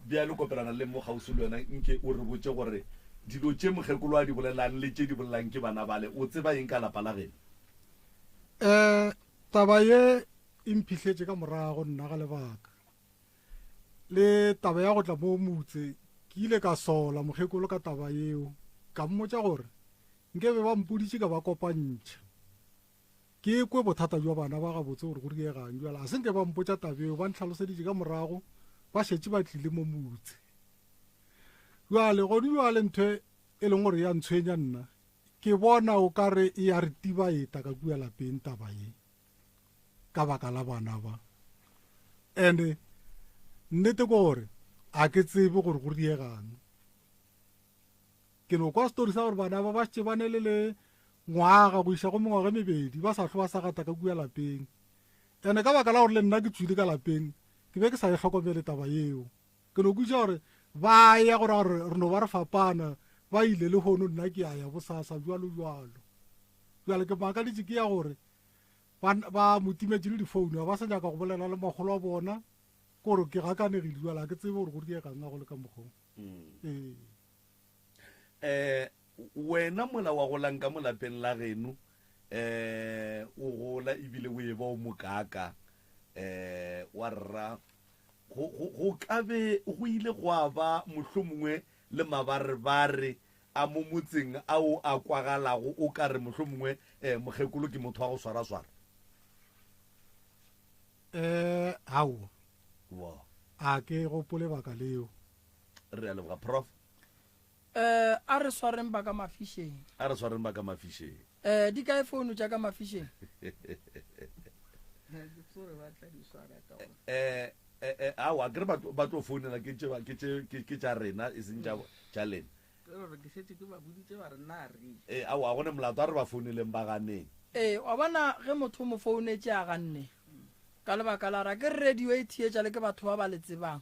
C: bjale kopelana le mo kgauswi le wena, nke o re botše gore dilo tše mokgekolo a di bolelang le tše di bolelang ke bana bale, o tseba eng ka lapa la geno?
O: Um taba ye e mphihletše ka morago nna ga lebaka le taba ya go tla mo motse, ke ile ka sola mokgekolo ka taba yeo, ka mmotša gore nke be ba mpoditše ka ba kopantšha. Ke kwe bothata bja bana ba gabotse gore go diegang. Bjale a se nke ba mpotša taba eo, ba ntlhaloseditše ka morago ba šetše ba tlile mo motse. Bjale gone bjale ntho e leng gore ya ntshwenya nna, ke bona o ka re e ya re tibaeta ka kua lapeng taba ye ka baka la bana ba. And-e nnete ke gore ga ke tsebe gore go diegang. Ke no kwa story sa gore bana ba ba šetše ba ne le le ngwaga go iša go mengwaga e mebedi ba sa hlwe ba sa gata ka kua lapeng. Ene ka baka la gore le nna ke tšwile ka lapeng ke be ke sa e hlokomele taba yeo. Ke no kwešiša gore ba ya go ra gore re no ba re fapana ba ile lehono nna ke a ya bosasa bjalo bjalo. Bjale ke makaditše ke ya gore ba, ba mo timetše le difounu ga ba sa nyaka go bolela le makgolo a bona ke gore ke gakanegile bjale ga ke tsebe gore go diegang a go le ka mokgwa wo. Ee.
C: Eh, wena mola wa golang ka mo lapeng la geno, eh, o gola ebile o eba o mokaaka, eh, wa rra, go, go, go ka be go ile gwa ba mohlomongwe le mabarebare a mo motseng ao a kwagalago o ka re mohlomongwe, eh, mokgekolo ke motho wa go swaraswara.
O: Eh, aowa.
C: Wa.
O: A ke gopole baka leo.
C: Re a leboga, Prof.
B: Eh, a re swareng ba ka mafišeng.
C: A re swareng ba ka mafišeng.
B: Eh, di kae founu tša ka mafišeng?
C: Eh, eh, eh, aowa, ke re ba tlo, ba tlo founela ke tše, ke tše, ke, ke tša rena, e seng tša, tša lena.
N: Ke gore ke šetše ke ba boditše ba re nna re.
C: Eh, aowa, ga go ne molato, a re ba founeleng ba ganeng.
B: Ee, wa bona ge motho o mo founetše a ganne, ka lebaka la ra ke re radio e theetša le ke batho ba ba le tsebang.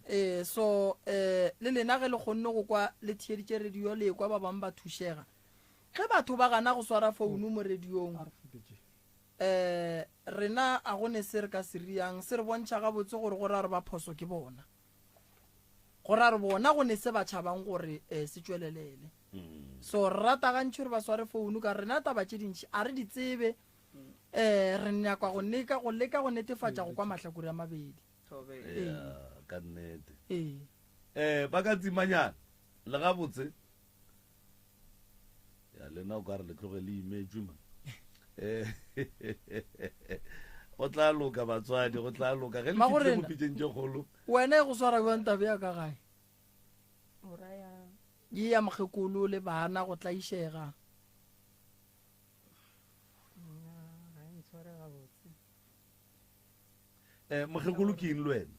B: Ee, so eh, le lena ge le kgonne go kwa le theeditše radio le ekwa ba bangwe ba thušega. Ge batho ba gana go swara founu mo radiong, eh, rena a go ne se re ka se riang, se re bontšha gabotse gore go ra re ba phoso ke bona. Go ra re bona go ne se ba tšhabang gore eh, se tšwelelele. So re rata gantši gore ba sware founu ka rena taba tše dintši a re di tsebe. Um re nyaka go neka go leka go netefatša go kwa mahlakore a mabedi.
C: Ee. Ka nnete.
B: Ee.
C: Eh ba ka tsimanyana le gabotse. Ya lena o ka re le tloge le imetšwe man. Eh go tla loka batswadi go tla loka ge le fihlile mo pitšeng tše kgolo.
B: Wena e go swara bjang taba ya ka gae?
P: O raya
B: Ye ya mokgekolo le bana go tlaišega.
P: Nna ga e ntshware gabotse.
C: Eh mokgekolo ke eng le wena?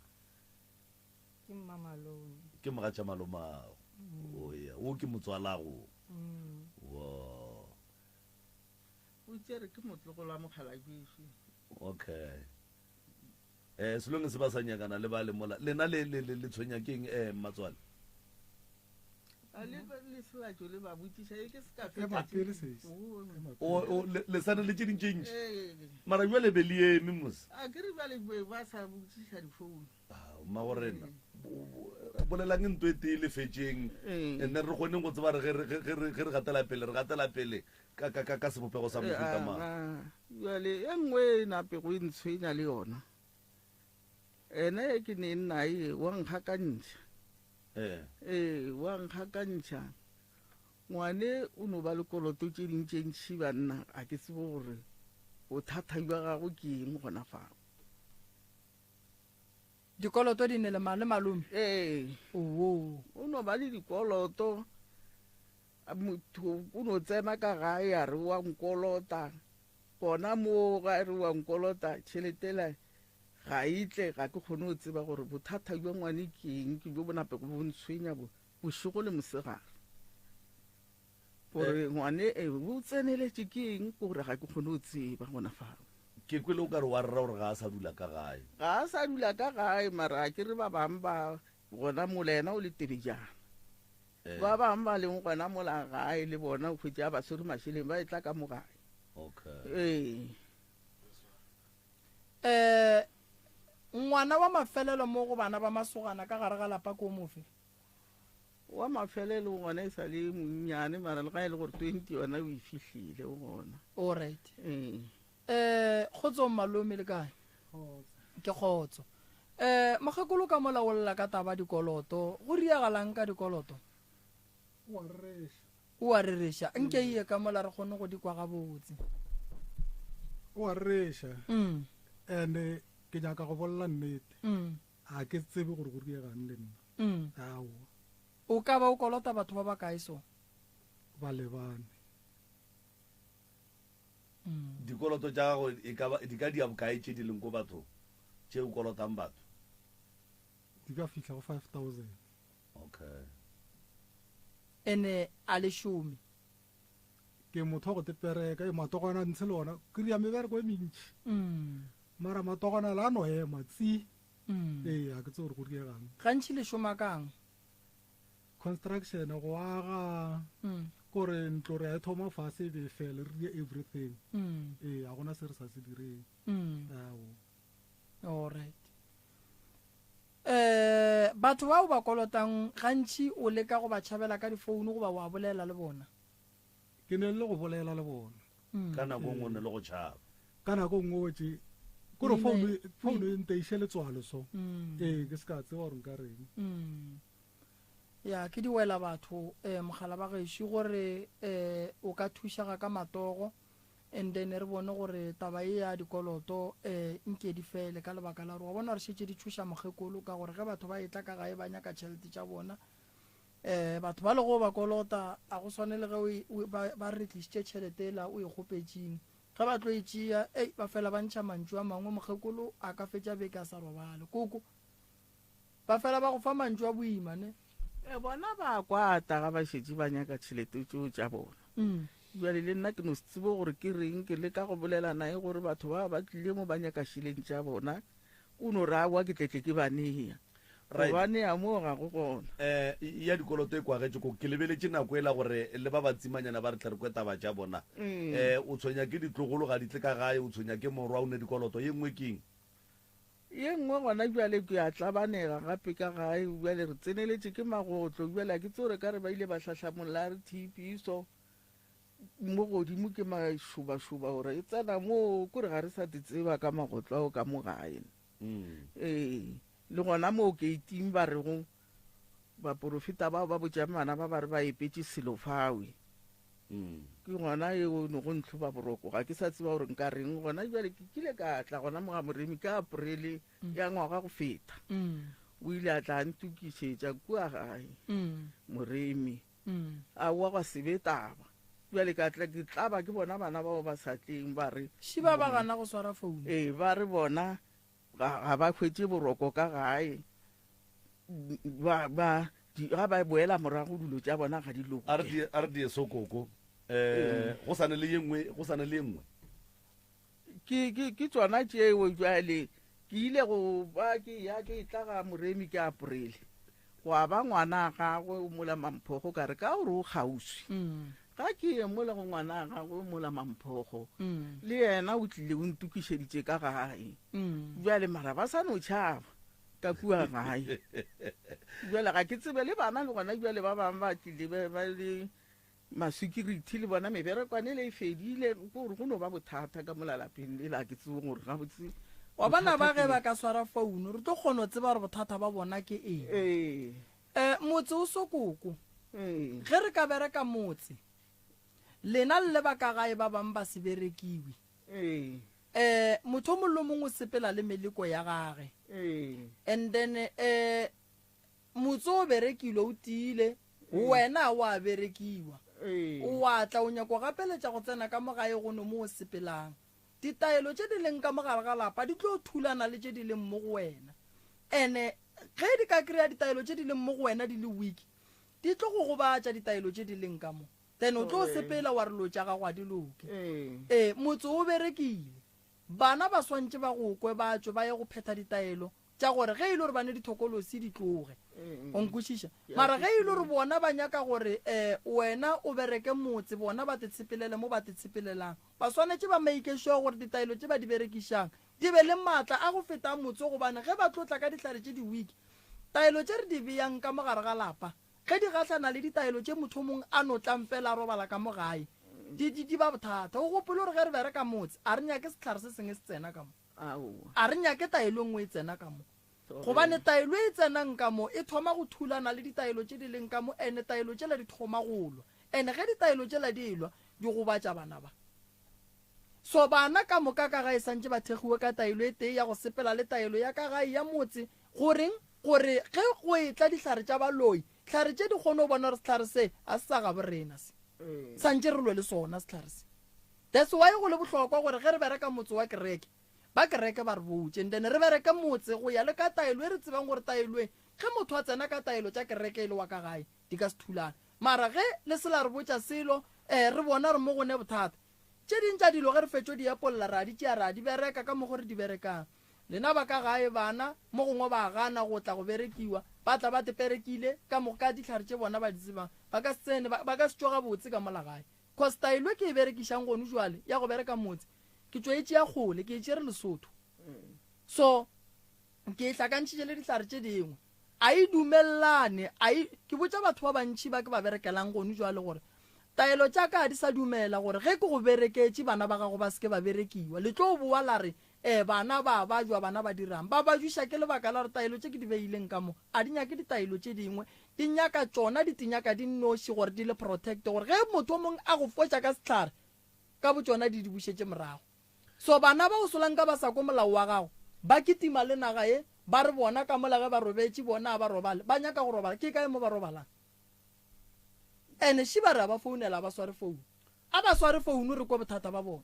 P: Ke mmamalome.
C: Ke mogatša malomago.
P: Mm.
C: O ya, o ke motswalago.
P: Mm.
C: Wo.
N: O tšere ke motlogolo wa mokgalabješu.
C: Okay. Eh selong se ba sa nyakana le ba le mola. Lena le le le tshwenya keng eh mmatswale?
N: A le le selatšo le ba botšiša e ke se ka
O: Ema pele sesi.
C: O o le le sane le tše ding tše ntši.
N: Ee.
C: Mara jwale be le eme mos.
N: A ke re bjale be ba sa botšiša difounu.
C: Mmagorena bolelang nto e tee le fetšeng and then re kgoneng go tseba re ge re ge re ge re gatela pele re gatela pele ka ka ka ka sebopego sa mohuta mang.
N: Bjale e nngwe e napego e ntshwenya le yona ene e ke neng nae wa nkgakantšha.
C: Ee.
N: Ee, wa nkgakantšha. Ngwane o no ba le koloto tše ding tše ntši banna, ga ke tsebe gore bothata bja gagwe ke eng gona fao.
B: Dikoloto di ne le ma le malome?
N: Ee.
B: Owoo.
N: O no ba le dikoloto, motho o no tsena ka gae a re wa nkolota, gona moo ga re wa nkolota tšhelete ela ga e tle, ga ke kgone go tseba gore bothata bja ngwane ke eng, ke bjo bo napego bo ntshwenya bo bošego le mosegare. Gore ngwane e o tseneletše ke eng, ke gore ga ke kgone go tseba gona fao.
C: Ke kwele o ka re wa rera gore ga a sa dula ka gae.
N: Ga a sa dula ka gae, mara a ke re ba bang ba gona mola yena o le tebejana. Ba bang ba leng gona mola gae le bona o hwetše a ba swere mašeleng ba etla ka mo gae.
C: Okay.
N: Ee.
B: Eh, ngwana wa mafelelo mo go bana ba masogana ka gare ga lapa ke o mofe?
N: Wa mafelelo gona e sa le monnyane mara le ga e le gore 20 yona o e fihlile o gona.
B: All right.
N: Ee.
B: Eh, kgotsong malome le kae? Ke kgotso. Eh, mokgekolo ka mola o lla ka taba dikoloto. Go riagalang ka dikoloto?
O: O a rereša.
B: O a rereša. Nke iye ka mola re kgone go di kwa gabotse.
O: O a rereša.
B: Mm.
O: And ke nyaka go bolela nnete.
B: Mm.
O: A ke tsebe gore go riegang le nna.
B: Mm.
O: Aowa.
B: O ka ba o kolota batho ba bakae so?
O: Ba lebane.
B: Mm.
C: Dikoloto tša gago e ka ba di ka dia bokae tše di leng ko bathong tše o kolotang batho?
O: Di ka fihla go 5000.
C: Okay.
B: Ene a le šome.
O: Ke motho wa go tepereka, e matogwana ntshe le ona ke ria mebereko e mentši.
B: Mm.
O: Mara matogwana la no ema tsi.
B: Mm.
O: Ee, a ke tsebe gore go diegang.
B: Gantši le šoma kang?
O: Construction, go aga.
B: Mm.
O: Kore ntlo re a e thoma fase e be e fele, re die everything.
B: Mm.
O: Ee, a gona se re sa se direng.
B: Mm.
O: Ao.
B: All right. Eh, batho bao ba kolotang gantši o leka go ba tšhabela ka difounu goba wa bolela le bona?
O: Ke ne le go bolela le bona.
B: Mm.
C: Ka nako nngwe o ne le go tšhaba.
O: Ka nako nngwe tše kore founu founu e nteiše letswalo so.
B: Mm.
O: Ee, ke se ka tseba gore nka reng.
B: Mm. Ya ke di wela batho eh mogala ba gešo gore eh o ka thušega ka matogo and then re bone gore taba e ya dikoloto eh nke di fele ka lebaka la gore wa bona re šetše di tšhoša mokgekolo ka gore ge batho ba etla ka gae ba nyaka tšhelete tša bona eh batho ba lego ba kolota a go swane le ge ba re tlišitše tšhelete ela o e kgopetšeng ge ba tlo e tšea ei ba fela ba ntšha mantšu a mangwe mokgekolo a ka fetša beke a sa robale koko Ba fela ba go fa mantšu a boima, ne?
N: E, bona ba kwata ga ba šetše ba nyaka tšhelete tšeo tša bona.
B: Mm.
N: Bjale le nna ke no se tsebe gore ke reng, ke leka go bolela naye gore batho ba ba tlile mo ba nyaka šeleng tša bona, o no re aowa ke tletle ke ba nea. Go
C: Right.
N: ba nea moo ga go gona.
C: Eh, ya dikoloto e kwagetše ko ke lebeletše nako ela gore le ba batsimanyana ba re tle re kwe taba tša bona.
N: Mm.
C: Eh, o tshwenya ke ditlogolo ga di tle ka gae, o tshwenya ke morwa o ne dikoloto, ye nngwe ke eng?
N: Ye nngwe gona bjale ke a tlabanega gape ka gae, bjale re tseneletše ke magotlo, bjale a ke tsebe gore ka re ba ile ba hlahlamolla RTP so. Mo godimo ke mašobašoba gore e tsena mo kore ga re sa te tseba ka magotlo ao ka mo gae. Ee, le gona moo keiting ba rego baporofeta bao ba botšang bana ba ba re ba epetše selo fawe. Ke gona eo no go ntlhoba boroko ga ke sa tseba gore nka reng gona jwale ke kile ka tla gona mo ga Moremi ka Aprele ya ngwaga go feta. O ile a tla a ntokišetša kua gae Moremi. Aowa gwa se be taba. Bjale ka tla ke tlaba ke bona bana bao ba sa tleng ba re.
B: Šiba ba gana go swara founu.
N: Ee, ba re bona ga, ga ba hwetše boroko ka gae. Ba, ba, di, ga ba boela morago dilo tša bona ga di loke.
C: A re die, a re die so koko. Eh, go sa ne le ye nngwe, go sa ne le ye nngwe.
N: Ke, ke, ke tšona tšeo bjale. Ke ile go ba ke ya ke tla ga Moremi ke April. Gwa ba ngwana a gagwe o mola Mamphogo ka re ka gore o kgauswi. Ga ke ye mola go ngwana a gagwe o mola Mamphogo. Le yena o tlile o ntokišeditše ka gae. Bjale mara ba sa no tšhaba ka kua gae. Bjale ga ke tsebe le bana le gona bjale ba bangwe ba tlile ba le Maswikirithi le bona meberekwane ele e fedile, ke gore go no ba bothata ka mola lapeng lela, ga ke tsebe gore gabotse
B: Wa bona
N: bothata
B: ba
N: ke
B: ge ba
N: eng.
B: ka swara founu re tlo kgona go tseba gore bothata ba bona ke eng.
N: Ee.
B: Um motse o sokoko.
N: Ee.
B: Ge re ka bereka motse, lena le le ba ka gae ba bang ba se berekiwe.
N: Ee.
B: Um motho o mongwe le o mongwe o sepela le meleko ya gage.
N: Ee.
B: And then um Motse o berekilwe o tiile, wena wa berekiwa. O a tla o nyako gapeletša go tsena ka mo gae go no mo o sepelang. Ditaelo tše di leng ka mo gare ga lapa di tlo thulana le tše di leng mo go wena. Ene ge di ka kry-a ditaelo tše di leng mo go wena di le weak, di tlo go gobatša ditaelo tše di leng ka mo. Then o tlo sepela wa re lo tša gago a di loke. Ee, motse o berekile. Bana ba swantše ba go kwe ba tšwe ba ye go phetha ditaelo tša gore ge e le gore ba ne dithokolosi di tloge. O nkwešiša? Mara ge e le gore bona ba nyaka gore um wena o bereke motse, bona ba te tshepelele mo ba te tshepelelang, ba swanetše ba make sure gore ditaelo tše ba di berekišang di be le maatla a go feta a motse gobane ge ba tlo tla ka dihlare tše di weak, taelo tše re di beyang ka mo gare ga lapa ge di gahlana le ditaelo tše motho o mongwe a no tlang fela a robala ka mo gae, di, di, di ba bothata. O gopole gore ge re bereka motse a re nyake sehlare se sengwe se tsena ka mo.
N: Aowa.
B: A re nyake taelo e nngwe e tsena ka mo. Gobane taelo e tsenang ka mo e thoma go thulana le ditaelo tše di leng ka mo, ene taelo tšela di thoma go lwa. Ene ge ditaelo tšela di elwa, di gobatša bana ba. So bana ka moka ka gae santše ba thekgiwe ka taelo e tee ya go sepela le taelo ya ka gae ya motse. Goreng? Gore ge go etla dihlare tša baloi, hlare tše di kgone go bona gore sehlare se ga se sa gabo rena se. Santše re lwe le sona sehlare se. That's why go le bohlokwa gore ge re bereka motse wa kereke, ba kereke ba re botše and then re bereke motse go ya le ka taelo e re tsebang gore taelo e ge motho a tsena ka taelo tša kereke e le wa ka gae di ka se thulane. Mara ge le se la re botša selo eh re bona re mo go ne bothata. Tše ding tša dilo ge re fetšo di epolla ra di tšea ra di bereka ka mokgo re di berekang. Lena ba ka gae bana mo gongwe ba gana go tla go berekiwa, ba tla ba teperekile ka moka dihlare tše bona ba di tsebang ba ka se tsene ba ka se tšwe gabotse ka mola gae. Cause taelo e ke e berekišang gonu jwale ya go bereka motse ke tšo e tšea kgole, ke e tšere Lesotho. So ke e hlakantšhitše le dihlare tše dingwe. A e dumellane, a e, ke botša batho ba bantši ba ke ba berekelang gonu jwale gore taelo tša ka ga di sa dumela gore ge ke go bereketše bana ba gago ba se ke ba berekiwa. Le tlo bowa la re Ee, bana ba a bajwa, bana ba dira'ng? Ba bajwiša ke lebaka la gore taelo tše ke di beileng ka mo a di nyake ditaelo tše dingwe, di nyaka tšona di tinyaka di nnoši gore di le protect gore ge motho o mongwe a go foša ka sehlare ka botšona di di bušetše morago. So bana ba o solanka ba sa kwe molao wa gago, ba kitima le naga ye, ba re bona ka mola ge ba robetše bona a ba robale, ba nyaka go robala, ke kae mo ba robalang? Ene ši ba re a ba founela a ba sware founu, a ba sware founu re kwe bothata ba bona.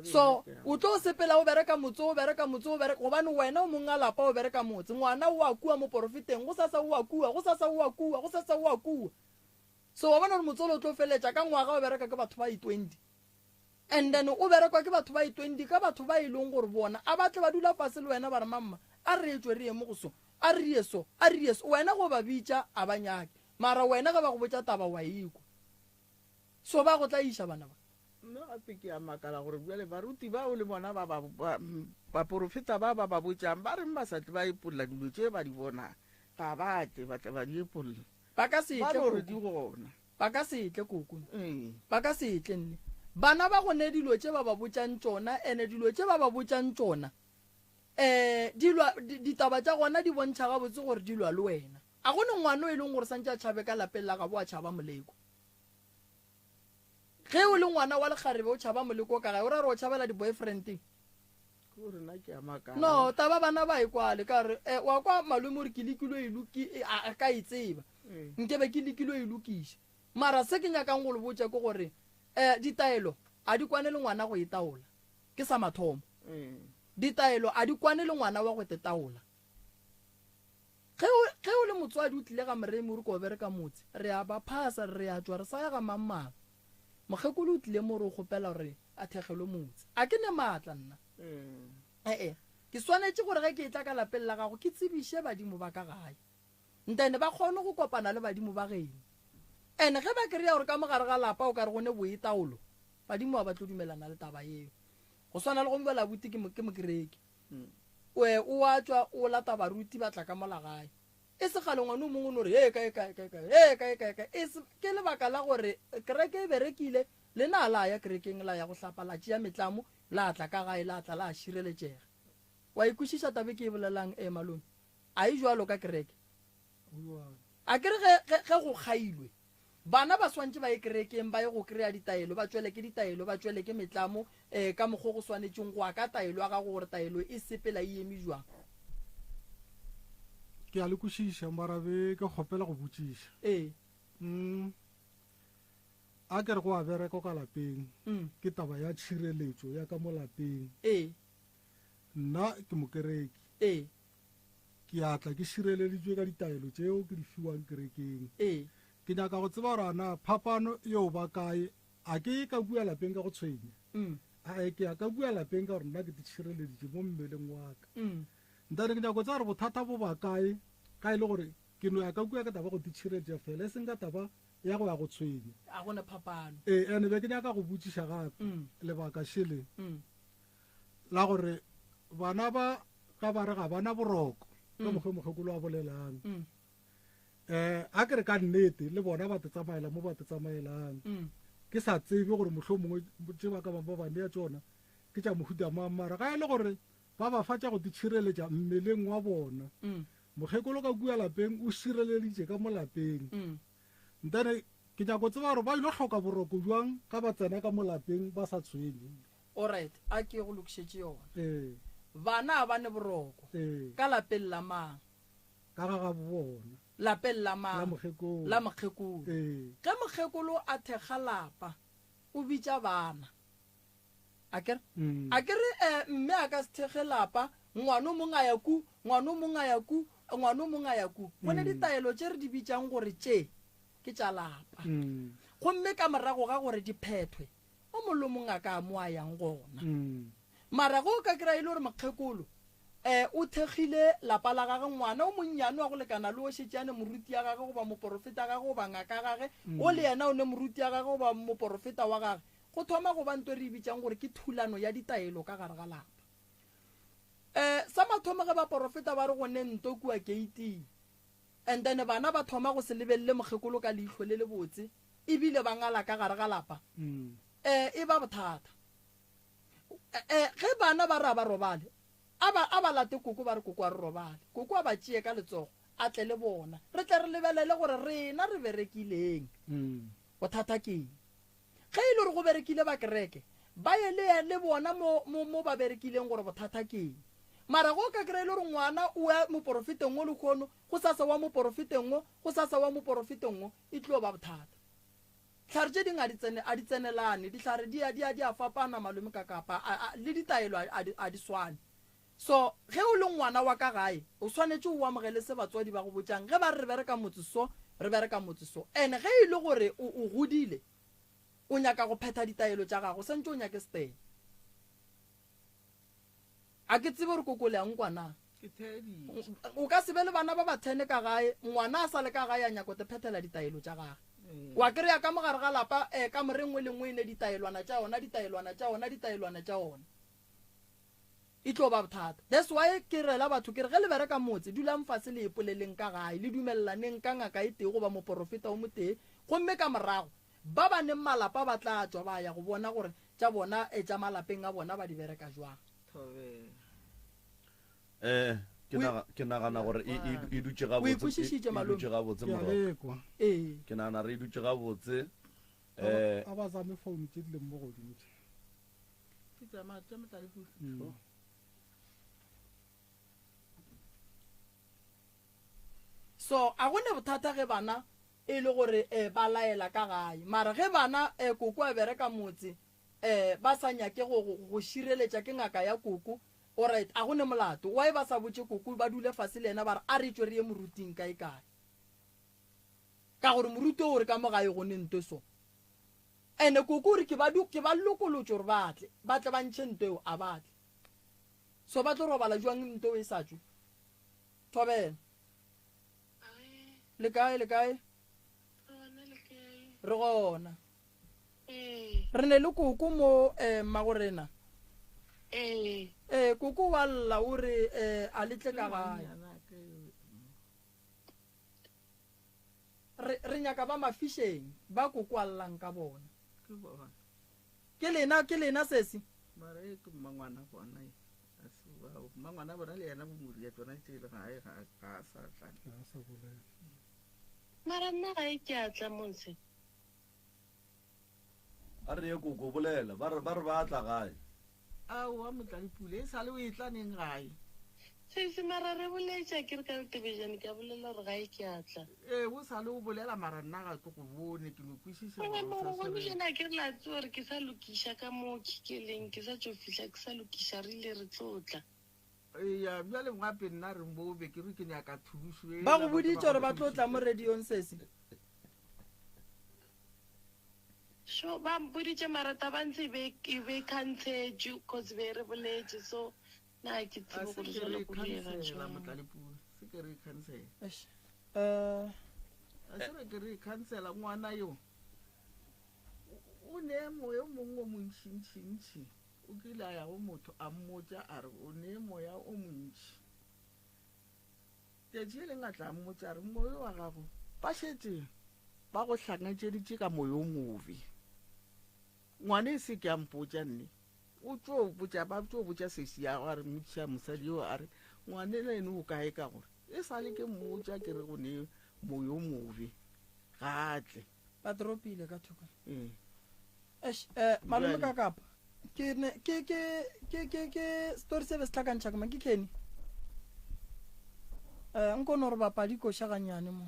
B: So o tlo sepela o bereka motse o bereka motse o bereka gobane wena o mong a lapa o bereka motse ngwana o a kua moporofeteng go sasa o a kua go sasa o a kua go sasa o a kua so wa bona gore motse ole o tlo feletša ka ngwaga o bereka ke batho ba i-20 and then o berekwa ke batho ba i-20 ka batho ba e leng gore bona a batle ba dula fase le wena ba re mamma a re tšwe re ye mo go so a re ye so a re ye so wena go ba bitša a ba nyake mara wena ge ba go botša taba wa ikwa so ba go tla iša bana ba
N: Mme gape ke a makala gore bjale baruti bao le bona ba ba, ba, baporofeta ba ba ba botšang ba reng ba sa tle ba epolla dilo tše ba di bonang? Ga ba tle ba tla ba di epolla.
B: Ba ka se
N: Ba
B: tle,
N: no re
B: Koko.
N: di gona.
B: Ba ka se tle, koko. Ba ka se tle, nne. Bana ba go ne dilo tše ba ba botšang tšona, ene dilo tše ba ba botšang tšona, um di lwa, ditaba tša gona di bontšha gabotse gore di lwa le wena. A go ne ngwana o e leng gore santše a tšhabe ka lapeng la gabo a tšhaba moleko. Ge o le ngwana wa lekgarebe o tšhaba moleko ka gae, o ra gore o tšhabela di-boyfriend-eng? No, taba bana ba e kwale ka re, eh, wa kwa malome o re ke lekile e loki, e, a, a ka e tseba. Nke be ke lekile e lokiša. Mara se ke nyakang go le botša ke gore, eh, ditaelo a di kwane le ngwana go e taola. Ke sa mathomo. Ditaelo a di kwane le ngwana wa go te taola. Ge o, ge o le motswadi o tlile ga Moremi o re ko bereka motse, re a ba phasa, re a tšwa re sa ya ga mang mang. Mokgekolo o tlile mo re o kgopela gore a thekgelwe motse. A ke ne maatla nna? E-e. Ke swanetše gore ge ke etla ka lapeng la gago ke tsebiše badimo ba ka gae. Ntene ba kgone go kopana le badimo ba geno. Ene ge ba kry-a gore ka mo gare ga lapa o ka re go ne boitaolo, badimo ga ba tlo dumelana le taba yeo. Go swana le go mbela abuti ke, ke mokereki. O, o a tšwa o lata baruti ba tla ka mola gae. E se kgale ngwana o mongwe o no re, Hee, kae, kae, kae, kae, hee, kae, kae, kae. E se, ke lebaka la gore kereke e berekile, lena la ya kerekeng la ya go hlapa, la tšea metlamo, la tla ka gae, la tla la šireletšega. Wa e kwešiša taba e ke e bolelang, ee, malome? A e bjalo ka kereke? A ke re ge, ge, ge go kgailwe, bana ba swantše ba ye kerekeng ba ye go kry-a ditaelo, ba tšwele ke ditaelo, ba tšwele ke metlamo, ee, ka mokgo go swanetšeng go ya ka taelo ya gago gore taelo e sepela e eme bjang.
O: Ke a le kwešiša, mara be ke kgopela go botšiša.
B: Ee.
O: Mm. A ke re go a bereka ka lapeng,
B: Mm.
O: ke taba ya tšhireletšo ya ka mo lapeng.
B: Ee.
O: Nna ke mokereki.
B: Ee.
O: Ke a tla ke šireleditšwe ka ditaelo tšeo ke di fiwang kerekeng.
B: Ee.
O: Ke nyaka go tseba gore a na phapano yeo ba kae. A ke ye ka kua lapeng ka go tshwenya? Ae, ke ya ka kua lapeng ka gore nna ke itšhireleditše mo mmeleng wa ka. Ntate, ke nyaka go tseba gore bothata bo ba kae, ga e le gore ke no ya ka kua ka taba ya go itšhireletša feela, e seng ka taba ya go ya go tshwenya.
B: A go na phapano.
O: Ee, ene be ke nyaka go botšiša gape lebaka šele la gore bana ba ka ba re ga bana boroko ka mokgwa mokgekolo a bolelang um a ke re ka nnete le bona ba te tsamaela mo ba te tsamaelang ke sa tsebe gore mohlho mongwe tše ba ka bang ba ba nea tsona ke tša mohuta mang mara ga e le gore ba ba fa tša go titšhireletša mmeleng wa bona mokgekolo ka kua lapeng o šireleditše ka mo lapeng ntane ke nyako tseba gore ba ile hloka boroko jwang ga ba tsena ka mo lapeng ba sa tshwenye
B: Alright, a ke go lokišetše yona.
O: Ee.
B: Bana a ba ne boroko.
O: Ee.
B: Ka lapeng la mang?
O: Ka ga gabo bona.
B: Lapeng la mang?
O: La mokgekolo.
B: La mokgekolo.
O: Ee.
B: Ge mokgekolo a thekga lapa, o bitša bana. A ke re? A ke re eh, mme a ka se thekge lapa, ngwana o mongwe a ya ku, ngwana o mongwe a ya ku, ngwana o mongwe a ya ku. Go ne ditaelo tše re di bitšang gore tše ke tša lapa. Gomme ka morago ga gore di phethwe, O mong le o mong a ka mo a yang gona. Mara ge o ka kry-a e le gore mokgekolo um o thekgile lapa la gage, ngwana o monnyane wa go lekana le o šetše a ne moruti ya gage goba moporofeta gage goba ngaka ya gage, o le yena o ne moruti ya gage goba moporofeta wa gage, go thoma go ba nto e re e bitšang gore ke thulano ya ditaelo ka gare ga lapa. Um sa mathomo ge baporofeta ba re go ne nto kua keiting, and then bana ba thoma go se lebelele mokgekolo ka leihlo le lebotse, e bile ba ngala ka gare ga lapa, e, e ba bothata. E, ge bana ba re a ba robale, a ba, a ba late koko ba re koko a re robale. Koko a ba tšee ka letsogo, a tle le bona. Re tle re lebelele gore rena re berekileng. Bothata ke eng? Ge e le gore go berekile ba kereke, ba ye le, le bona mo, mo, mo ba berekileng gore bothata ke eng. Mara ge o ka kry-a e le gore ngwana o ya moporofeteng wo lehono, gosasa wa moporofeteng wo, gosasa wa moporofeteng wo, e tlo ba bothata. Hlare tše dingwe a di tsene, a di tsenelane, dihlare di a, di a, di a fapana malome ka kapa, a, a, le ditaelo a, a di, a di swane. So, ge o le ngwana wa ka gae, o swanetše o amogele se batswadi ba go botšang ge ba re re bereka motse so, re bereka motse so. And ge e le gore o, o godile, o nyaka go phetha ditaelo tša gago, o santše o nyake stene. A ke tsebe gore koko le a nkwa na.
N: Ke theeditše.
B: O ka se be le bana ba ba thene ka gae, ngwana a sa le ka gae a nyaka go te phethela ditaelo tša gage. Wa kry-a ka mo gare ga lapa, eh, kamore e nngwe le nngwe e ne ditaelwana tša yona, ditaelwana tša yona, ditaelwana tša ona. E tlo ba bothata. That's why ke rela batho ke re ge le bereka motse dulang fase le ipoleleng ka gae, le dumelelaneng ka ngaka e tee goba moporofeta o motee gomme ka morago ba ba neng malapa ba tla tšwa ba ya go bona gore tša bona tša malapeng a bona ba di bereka jwang.
N: Thobela.
C: Eh, ke naga, ke nagana gore e, e, e dutše
B: O e
C: gabotse, e,
B: kwešišitše
C: e
B: malome?
C: dutše gabotse
O: Ke a
C: morwa.
O: lekwa.
B: Ee.
C: Ke nagana re e dutše gabotse.
O: A ba,
C: Eh,
O: a ba zame phone tše di leng mo godimo tše.
N: Ke tša ma- tša Motlalepule.
O: Mm.
B: So a go ne bothata ge bana e le gore eh, ba laela ka gae. Mara ge bana eh, koko a bereka motse eh, ba sa nyake go, go, go šireletša ke ngaka ya koko, alright, a go ne molato. Why ba sa botše koko ba dule fase le yena ba re a re tšwe re ye moruting kae kae? Ka gore moruti o re ka mo gae go ne nto so. Ene koko o re ke ba du, ke ba lokolotše gore ba tle, ba tle ba ntšhe nto eo, a ba tle. So ba tlo robala jwang nto eo e sa tšwe? Thobela. Le kae, le kae? Re gona. Re ne le koko mo eh, mmagorena. Ee, koko wa lla o re eh, a le tle ka gae. Re, re nyaka ba mafišeng ba koko a llang ka bona.
N: Ke bona.
B: Ke lena, ke lena sesi?
N: Mara e ke mmangwana bona e. A se bao. Mmangwana bona le yena bomoria tsona tšele ga e ga ga a sa tla.
O: Ga a sa bolela.
R: Mara nna ga e ke a tla monse.
C: A re ye koko bolela, ba re ba re ba tla gae.
N: Aowa Motlalepule, e sa le o etla neng gae?
R: Sesi, mara re boletše akere ka Letebejane, ke a bolela gore gae ke a tla.
N: Ee, o sa le o bolela mara nna ga ke go bone, ke no kwešiša
R: Goba
N: gore o
R: mo
N: sa
R: go bone
N: swere.
R: jana akere la tseba gore ke sa lokiša ka mo khikeleng, ke sa tšo fihla ke sa lokiša, re ile re tlo tla.
N: Eya, bjale gape nna re mo be ke re ke nyaka thušo
B: Ba
N: ela
B: go
N: batho ba
B: boditše
N: go
B: gore ba tlo tla mo
N: thušitše.
B: radiong sesi?
R: Sho, ba mpoditše mara taba ntse e be e be khantshetšwe cause be re boletše so na ga ke
N: A
R: tsebe
N: se
R: gore
N: ke
R: jwale
N: re
R: go diega
N: khansela
R: jwang.
N: Motlalepule, se ke re khansela.
B: Eish. Eh,
N: A se re ke re khansela ngwana yo. O o ne moya o mongwe o montšintšintši. O kile a ya go motho a mmotša a re o ne moya o montši. Tšatši le lengwe a tla a mmotša a re moyo wa gago ba šetše ba go hlangantšeditše ka moyo o mobe. Ngwana e se ke a mpotša nne. O tšo botša ba tšo botša sesi ya gagwe a re mmotšiša mosadi yo a re ngwanela ene o kae ka gore e sa le ke mmotša ke re go ne moyo o mobe ga a tle.
B: Ba dropile ka thoko.
N: Ee.
B: Eish, eh, malome
N: Bjale.
B: ka kapa. Ke ne ke ke ke ke ke story se be se hlakantšha ke mang ke Kenny. Eh, nko no re bapadi koša gannyane mo.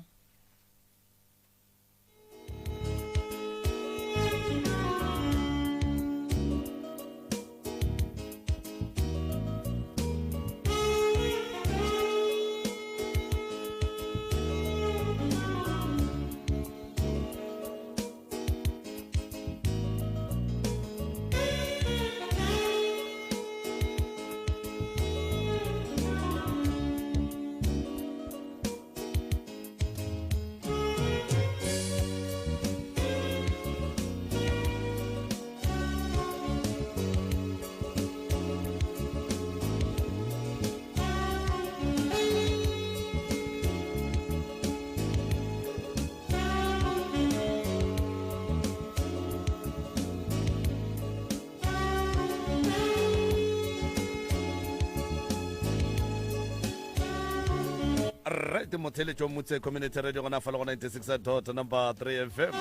C: Right motheletšo motse community radio gona fa le go 96 dot number 3 fm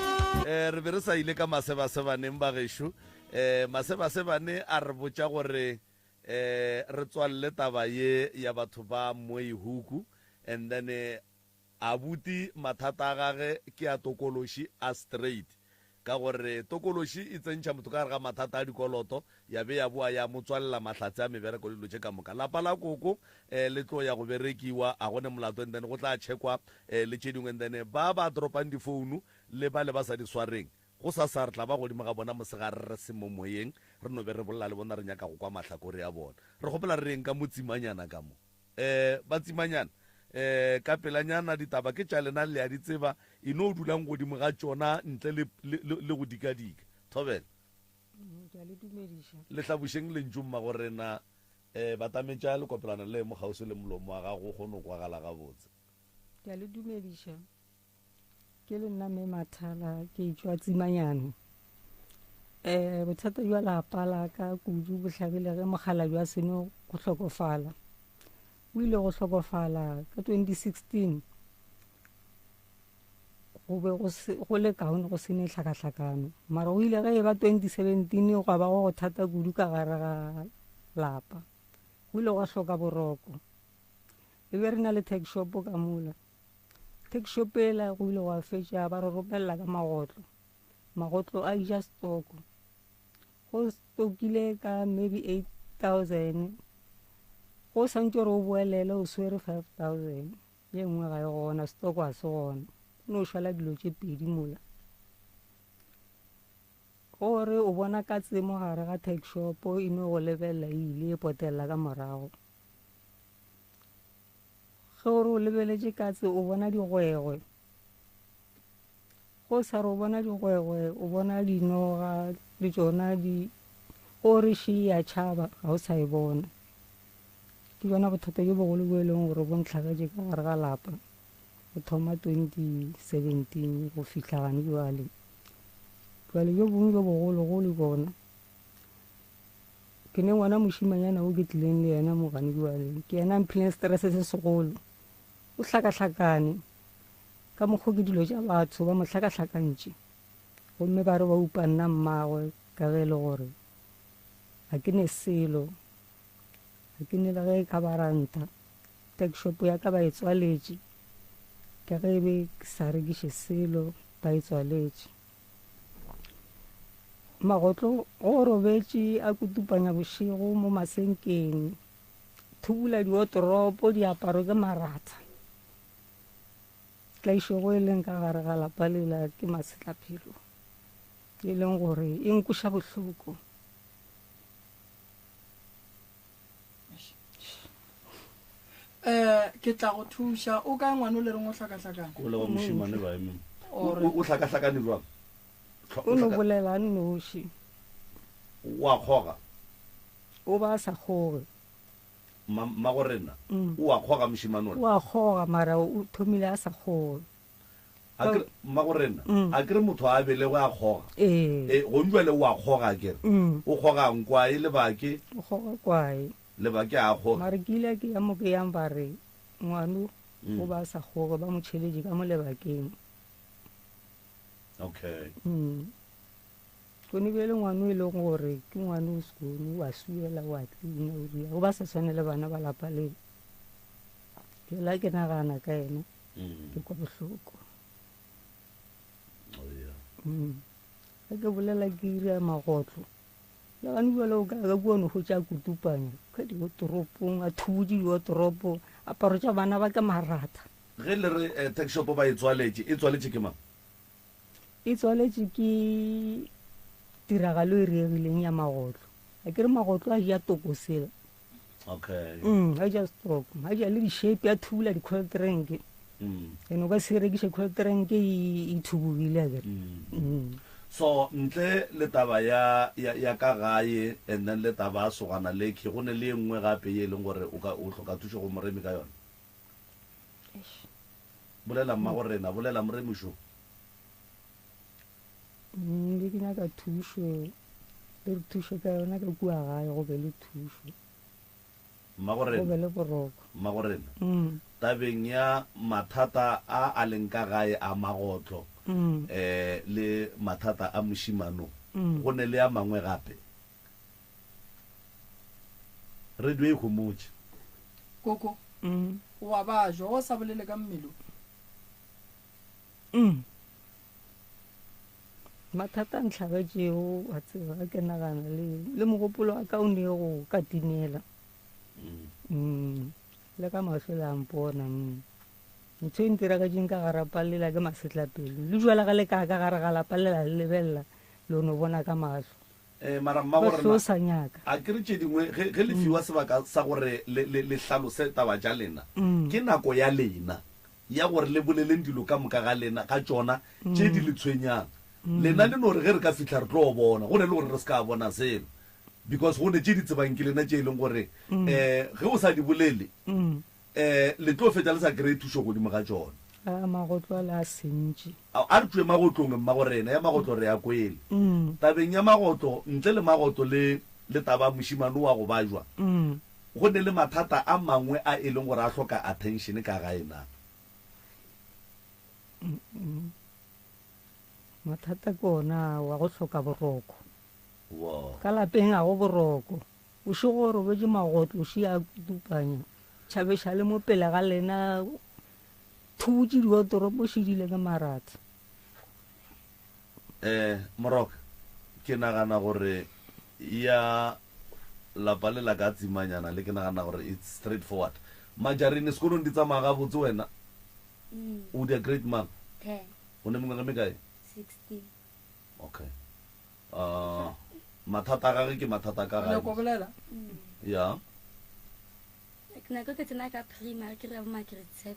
C: eh re be re sa ile ka masebasebaneng ba gešo eh masebasebane a re botša gore eh re tswalle taba ye ya batho ba moihuku and then eh, Abuti mathata a gage ke a tokološi a straight ka gore tokološi e tsentšha motho ka gare ga mathata a dikoloto ya be ya boa ya mo tswalela mahlatse a mebereko le dilo tše ka moka. Lapa la koko le tlo ya go berekiwa a go ne molato and then go tla checkwa le tše dingwe and then ba ba dropang difounu le bale ba sa di swareng gosasa re tla ba godimo ga bona mosegare re se mo moyeng re no be re bolela le bona re nyaka go kwa mahlakore a bona. Re kgopela re reng ka motsimanyana ka mo. Eh, batsimanyana, eh, ka pelanyana ditaba ke tša lena, le a di tseba, e no dulang godimo ga tšona ntle le, le, le, le go dikadika. Thobela.
P: Mm, ke a le dumediša.
C: Le hlabošeng lentšu mmagorena, Um batametša lekopelwana le mo kgauswi le molomo wa gago o kgone go kwagala gabotse.
P: Ke a le dumediša. Ke le nna Mme Mathala, ke tšwa Tsimanyane. Um bothata jwa lapa la ka kudu bo hlagile ge mokgalabje a seno go hlokofala. O ile go hlokofala ka 2016 go be go se go le kaone go se ne tlhakahlakano mara go ile ge e ba 2017 gwa ba go go thata kudu ka gare ga lapa go ile gwa hloka boroko e be re na le tech shop ka mola tech shop ela go ile gwa fetša ba re romelela ka magotlo magotlo a ija stoko go stokile ka maybe 8000 go santse gore o boelele o swere 5000 Ye nngwe ga e gona, setoko ga se gona. Go no šala dilo tše pedi mola. Gore o bona katse mo gare ga tuck shop e no go lebelela e ile e potelela ka morago. Ge o re o lebeletše katse o bona digwegwe. Go sa re o bona digwegwe, o bona dinoga le tšona di go re še ya tšhaba ga o sa e bona. Ke bjona bothata bjo bogolo bjo e leng gore bo ntlhagetše ka gare ga lapa go thoma 2017 go fihla gane bjale. Bjale bjo bongwe bjo bogologolo bona ke ne ngwana mošimanyana o ke tlileng le yena mo gane bjale ke yena a mphileng stress se segolo o hlakahlakane Ka mokgo ke dilo tša batho ba mo hlakahlakantše, gomme ba re ba upa nna mmagwe ka ge e le gore ga ke ne selo, ga ke ne le ge e ka ba ranta. Tuck-shop ya ka ba e tswaletše ka ge e be ke sa rekiše selo, ba e tswaletše. Magotlo go robetše a kutupanya bošego mo masenkeng, thubula diotoropo, diaparo ke maratha. Tlaišego e leng ka gare ga lapa lela ke masetlapelo, e leng gore e nkweša bohloko.
B: Um ke tla go thuša. O kae ngwana o le reng o hlakahlakane?
C: Ko le wa mošemane ba eme. O hlakahlakane jwang?
P: O no bolela a nnoši.
C: O a kgoga?
P: O ba a sa kgoge.
C: Mma, mmagorena, o a kgoga mošemane ola?
P: O a kgoga, mara o thomile a sa kgoge.
C: A ke re, mmagorena, a ke re motho a belegwe a kgoga?
P: Ee.
C: E, gong jwale o a kgoga, a ke re? O kgogang, kwae, lebake?
P: O kgoga kwae.
C: Lebake a kgoge.
P: Mara ke ile ke ya mo ke yang ba re, ngwano o ba a sa kgoge, ba mo tšheletše ka mo lebakeng.
C: Okay.
P: Kone bjale ngwano e leng gore ke ngwano o sekone, o a suela, o a tlina, o ria, o ba sa tshwane le bana ba lapa leo. Bjale ke nagana ka yena, ke kwa bohloko.
C: Oh,
P: Ge ke bolela ke ira magotlo, le gane bjale o ka ka kua no hwetša a kutupanya ka diotoropong, a thubutše diotoropo, aparo tša bana ba ke maratha.
C: Ge le re eh, tuck shop ba e tswaletše, e tswaletše ke mang?
P: E tswaletše ke tiragalo e riegileng ya magotlo. A ke re magotlo a ja toko sela.
C: Okay.
P: Mm, a ja stock, a ja le di-shape, a thubula di-cold drink.
C: Mm.
P: Ene o ka se rekiše cold drink e, e thubugile a kere.
C: Mm.
P: Mm.
C: So ntle le taba ya, ya, ya ka gae and then le taba ya sogana lekhi, go ne le e nngwe gape ye e leng gore o ka o hloka thušo go moremi ka yona?
P: Eish.
C: Bolela mmagorena, bolela moremi šo.
P: Mm, be ke nyaka thušo, le re thuše ka yona ka kua gae, go be le thušo.
C: Mmagorena.
P: Go be le boroko.
C: Mmagorena.
P: Mm.
C: Tabeng ya mathata a a leng ka gae a magotlo,
P: Mm.
C: eh, le mathata a mošimano,
P: Mm.
C: go ne le a mangwe gape. Radio e homotše.
B: Koko,
P: Mm.
B: o a bajwa, o sa bolele ka mmele o.
P: Mm. Mathata a ntlhagetšego, wa tseba, ge ke nagana le, le mogopolo wa ka o ne go ka timela. Mm. Le ka mahlo le a mpona. Mm. Ntho e ntiragetšeng ka gara lapa lela ke masetlapelo. Le jwala ge le ka ka gare ga lapa lela le lebelela, le no bona ka mahlo.
C: Eh, mara mmago
P: Ba
C: rena,
P: sa nyaka.
C: a ke re tše dingwe ge, ge le fiwa sebaka sa gore le, le, le hlalose taba tša lena,
P: Mm.
C: ke nako ya lena ya gore le boleleng dilo ka moka ga lena, ga tšona tše di le tshwenyang.
P: Mm.
C: Lena le no re ge re ka fihla re tlo bona, go ne le gore re se ka bona selo. Because go ne tše di tsebang ke lena tše e leng gore um ge o sa di bolele um le tlo fetša le sa kry-e thušo godimo ga tšona.
P: A magotlo a le a sentše.
C: A re tšwe magotlong mmagorena, ya magotlo re ya kwele. Tabeng ya magotlo, ntle le magotlo le le taba ya mošemane wa go bajwa, go ne le mathata a mangwe a e leng gore a hloka attention ka gae na?
P: Mathata ke ona wa go hloka boroko. Ka lapeng ga go boroko. Bošego o robetše magotlo še a kutupanya. Tšhabeša le mo pele ga lena thubutše diotoropo šidile ke maratha.
C: Eh, Moroka, ke nagana gore ya lapa le la ka tsimanyana le ke nagana gore it's straight forward. Majarine sekolong di tsamaya gabotse wena? O dia grade mang?
Q: Ten.
C: O ne mengwaga e mekae?
Q: 16.
C: Okay. Uh, mathata a gage ke mathata a ka gae.
B: Nyako bolela?
C: Ya.
Q: Nako ke tsena ka primary ke re bo ma grade 7.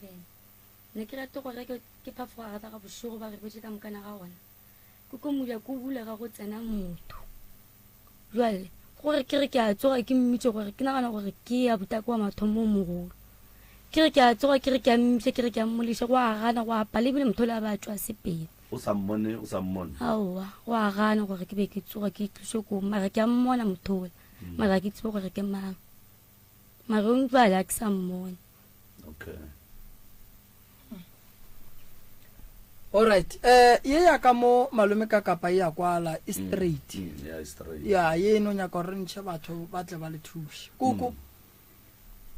Q: Ne ke rate gore ke ke phafoga ga ga bošego ba re botse ka mokana ga gona. Ke ko moja ko bulega go tsena motho. Jwale gore ke re ke a tsoga ke mmitše gore ke nagana gore ke ya botako wa mathomo o mogolo. Ke re ke a tsoga ke re ke a mmitša ke re ke a mmoliša go a gana go a pala ebile motho o le a ba tšwa sepele.
C: O sa mmone, o sa mmone.
Q: Aowa, go a gana gore ke be ke tsoga ke itlose koo, mara ke a mmona motho ola, mara ga ke tsebe gore ke mang. Mara o jwale ga ke sa mmona.
C: Okay.
B: Alright, eh ye ya ka mo malome ka kapa e ya kwala e straight.
C: Ya e straight.
B: Ya ye no nyaka gore re ntšhe batho ba tle ba le thuše. Koko.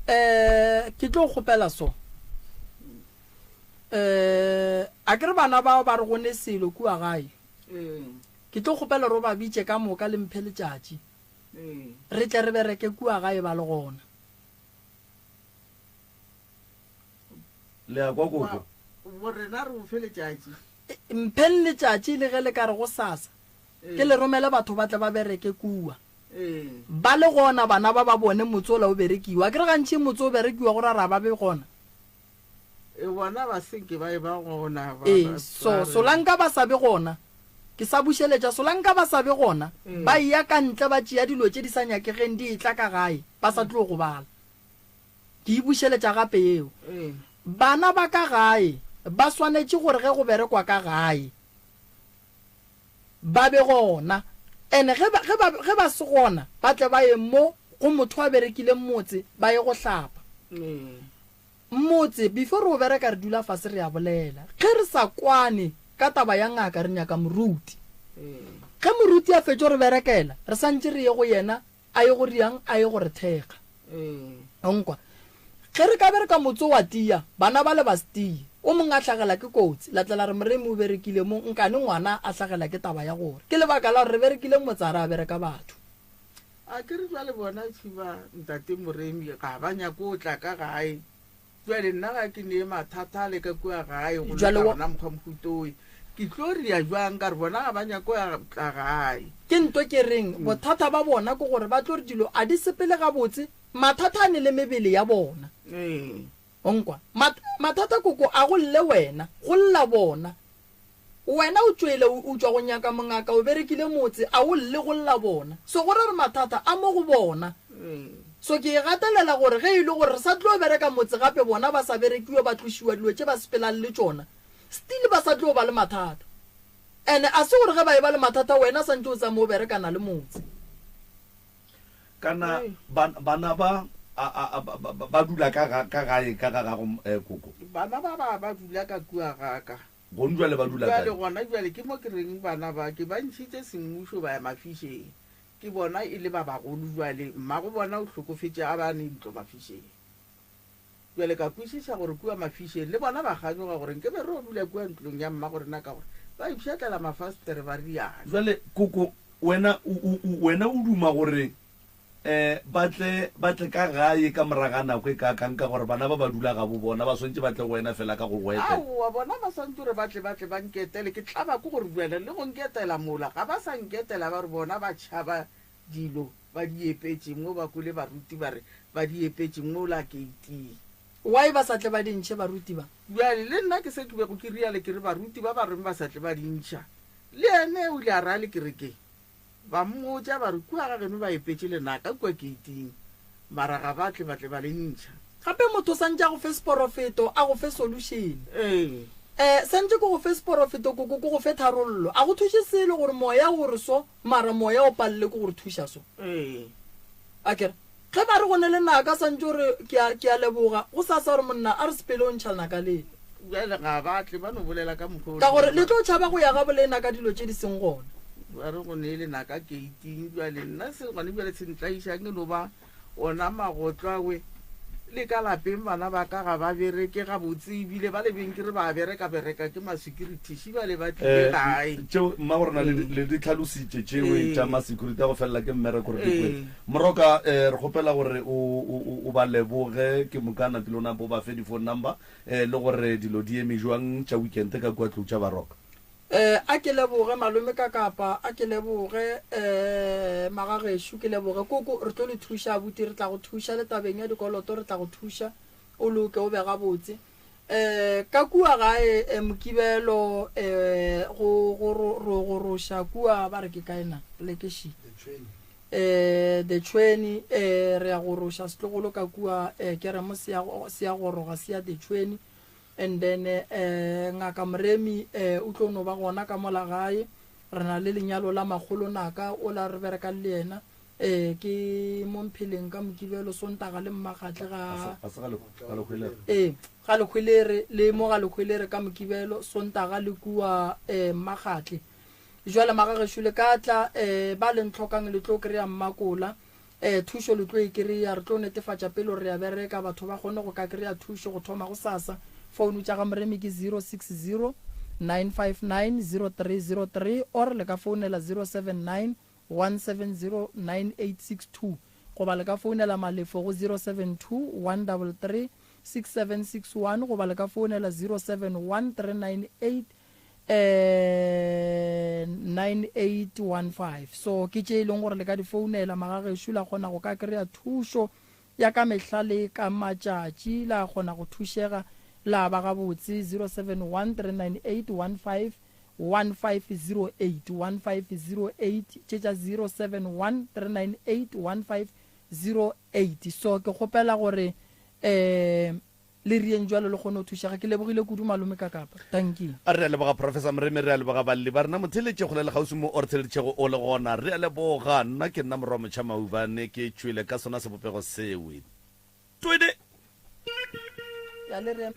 B: Eh ke tlo kgopela so. Eh a ke re bana bao ba re go ne selo kua gae. Ke tlo kgopela gore o ba bitše ka moka le mphe letšatši. Re tle re bereke kua gae ba le gona.
C: Le ya kwa koko.
N: Bo rena re o fe letšatši.
B: Mpheng letšatši le ge le ka re gosasa. Ke le romele batho ba tle ba bereke kua. Ba le gona bana ba ba bone motse ola o berekiwa. Akere gantši motse o berekiwa go ra ra ba be gona.
N: E bona ba se ke ba e ba gona. Ba,
B: Ee,
N: ba,
B: so,
N: ba re-
B: solanka ba sa be gona. Ke sa bušeletša, solanka ba sa be gona. Ba eya ka ntle ba tšea dilo tše di sa nyakegeng di etla ka gae, ba sa tlo gobala. Ke e bušeletša gape yeo. Bana ba ka gae ba swanetše gore ge go berekwa ka gae, ba be gona. And ge ba, ge ba, ge ba se gona, ba tle ba ye mo go motho a berekileng motse, ba ye go hlapa. Motse, before re o bereka re dula fase re a bolela. Ge re sa kwane ka taba ya ngaka re nyaka moruti. Ge moruti a fetšo re berekela, re santše re ye go yena a ye go riang, a ye go re thekga. O nkwa? Ge re ka bereka motse wa tia, bana bale ba se tie, o mongwe a hlagela ke kotsi, la tla la re Moremi o berekile mo, nkane ngwana a hlagela ke taba ya gore ke lebaka la gore re berekile motse a re a bereka batho.
N: A ke re bjale bona tšhiba ntate Moremi ga ba nyake go tla ka gae. Bjale nna ga ke ne mathata a le ka kua gae go
B: Bjale
N: le
B: wa-
N: gona mokgwa mohutoe. Ke tlo ria bjang ka re bona ga ba nyake go ya tla gae.
B: Ke nto ke reng, bothata ba bona ke gore ba tlo re dilo a di sepele gabotse, mathata a ne le mebele ya bona.
N: Ee.
B: O nkwa? Mat- mathata koko a go lle wena, go lla bona. Wena o tšwele o o tšwa go nyaka mongaka o berekile motse a o lle go lla bona. So go ra re mathata a mo go bona. So ke e gatelela gore ge e le gore re sa tlo bereka motse gape bona ba sa berekiwe ba tlošiwa dilo tše ba sepelang le tšona still ba sa tlo ba le mathata. And a se gore ge ba eba le mathata wena santše o tsamaye o berekana le motse.
C: Kana bana ba a ba dula ka ka gae ka ga gago koko?
N: Bana ba ba ba dula ka kua ga ka.
C: Gona bjale ba dula kae?
N: Bjale gona bjale ke mo ke reng bana ba ke ba ntšhitše semmušo ba ya mafišeng. Ke bona e le ba bagolo bjale. Mmago bona o hlokofetše a ba ne ntlo mafišeng. Bjale ka kwešiša gore kua mafišeng le bona ba kganyoga gore nke be re yo dula kua ntlong ya mmago rena ka gore ba ipšhatlela mafastere ba rialo.
C: Bjale koko wena o, o, o, wena o duma gore um ba tle, ba tle ka gae ka morago ga nako e kaakang, ka gore bana ba ba dula gabo bona, ba swantše ba tle go wena feela ka go go etela?
N: Aowa, bona ba swantše gore ba tle, ba tle ba nketele. Ke tlaba ke gore bjale le go nketela mola, ga ba sa nketela, ba re bona ba tšhaba dilo ba di epetše mo, ba kwele baruti ba re ba di epetše mola keiting.
B: Why ba sa tle ba di ntšhe baruti ba?
N: Bjale le nna ke se ke bego ke rialo, ke re baruti ba ba reng ba sa tle ba di ntšha? Le yena o ile a re a le kerekeng. Ba mmotša ba re, Kua ga geno ba epetše lenaka kua keiting, mara ga ba tle ba tle ba le ntšha.
B: Gape motho santše a go fe seporofeto, a go fe solution.
N: Ee.
B: Eh, santše ke go fe seporofeto, koko, ke go fe tharollo. A go thuše selo gore moya o re so, mara moya o palele ke go re thuša so.
N: Ee.
B: Akere, ge ba re go ne lenaka, santše o re, Ke a, ke a leboga. Gosasa o re, Monna, a re sepele o ntšha lenaka lele.
N: Bjale ga ba tle, ba no bolela ka mokgwa o
B: Ka gore le tlo tšhaba go ya ga bolena ka dilo tše di seng gona.
N: Ba re go ne lenaka keiting. Bjale nna se gone bjale se ntlaišang e no ba ona magotlo awe. Le ka lapeng bana ba ka ga ba bereke gabotse, ebile ba lebenkere ba bereka bereka ke ma-security bjale ba tlile gae.
C: Tšeo mma go rena le di tlhalositše tšewe tša ma-security a go felela ke mmereko re di kwele. Moroka re kgopela gore o ba leboge ke moka napile o nape o ba fe di-phone number le gore dilo di eme jwang tša weekend ka kua tlou tša Baroka.
B: Eh, a ke leboge malome ka kapa, a ke leboge eh, magagešo, ke leboge koko, re tlo le thuša abuti, re tla go thuša le tabeng ya dikoloto, re tla go thuša o loke o be gabotse. Eh, ka kua gae eh, Mokibelo eh, go, go, ro, ro goroša kua, ba re ke kae na, poleke še? Eh, The Tšhweni, eh, re ya goroša setlogolo ka kua, eh, keremo se ya, se ya goroga se ya The Tšhweni. And then eh, Ngaka Moremi eh, o tlo no ba gona ka mola gae. Re na le lenyalo la makgolo naka o la re berekang le yena eh, ke mo Mpheleng ka Mokibelo, Sontaga le Mmagatle ga
C: Ga se ga le, ga Lehwelere.
B: Ee, ga Lehwelere, le mo ga Lehwelere ka Mokibelo, Sontaga le kua eh, Mmagatle. Jwale magagešo le ka tla eh, ba le ntlhokang le tlo kry-a Mmakola. Ee, thušo le tlo e kry-a. Re tlo netefatša pele gore re a bereka, batho ba kgone go ka kry-a thušo go thoma gosasa. Founu tša ga Moremi ke 060 959 0303 or le ka founela 079 170 9862 goba le ka founela Malefo go 072 133 6761 goba le ka founela 071 398 eh 9815 so ke tše e leng gore le ka di founela magagešo la kgona go ka kry-a thušo ya ka mehla le ka matšatši la kgona go thušega la ba gabotse 071 398 15 1508 1508 tše tša 071 398 1508 so ke kgopela gore um Le rieng jwalo le kgone go thušega. Ke lebogile kudu malome Kakapa. Dankie.
C: Re a leboga Professor Moremi, re a leboga balli ba rena motheeletši kgole le kgauswi mo o re theeleditšego o le gona. Re a leboga. Nna ke nna Morwa Motšha Maubane, ke tšwele ka sona sebopego sewe. Twede!
B: Ya le re.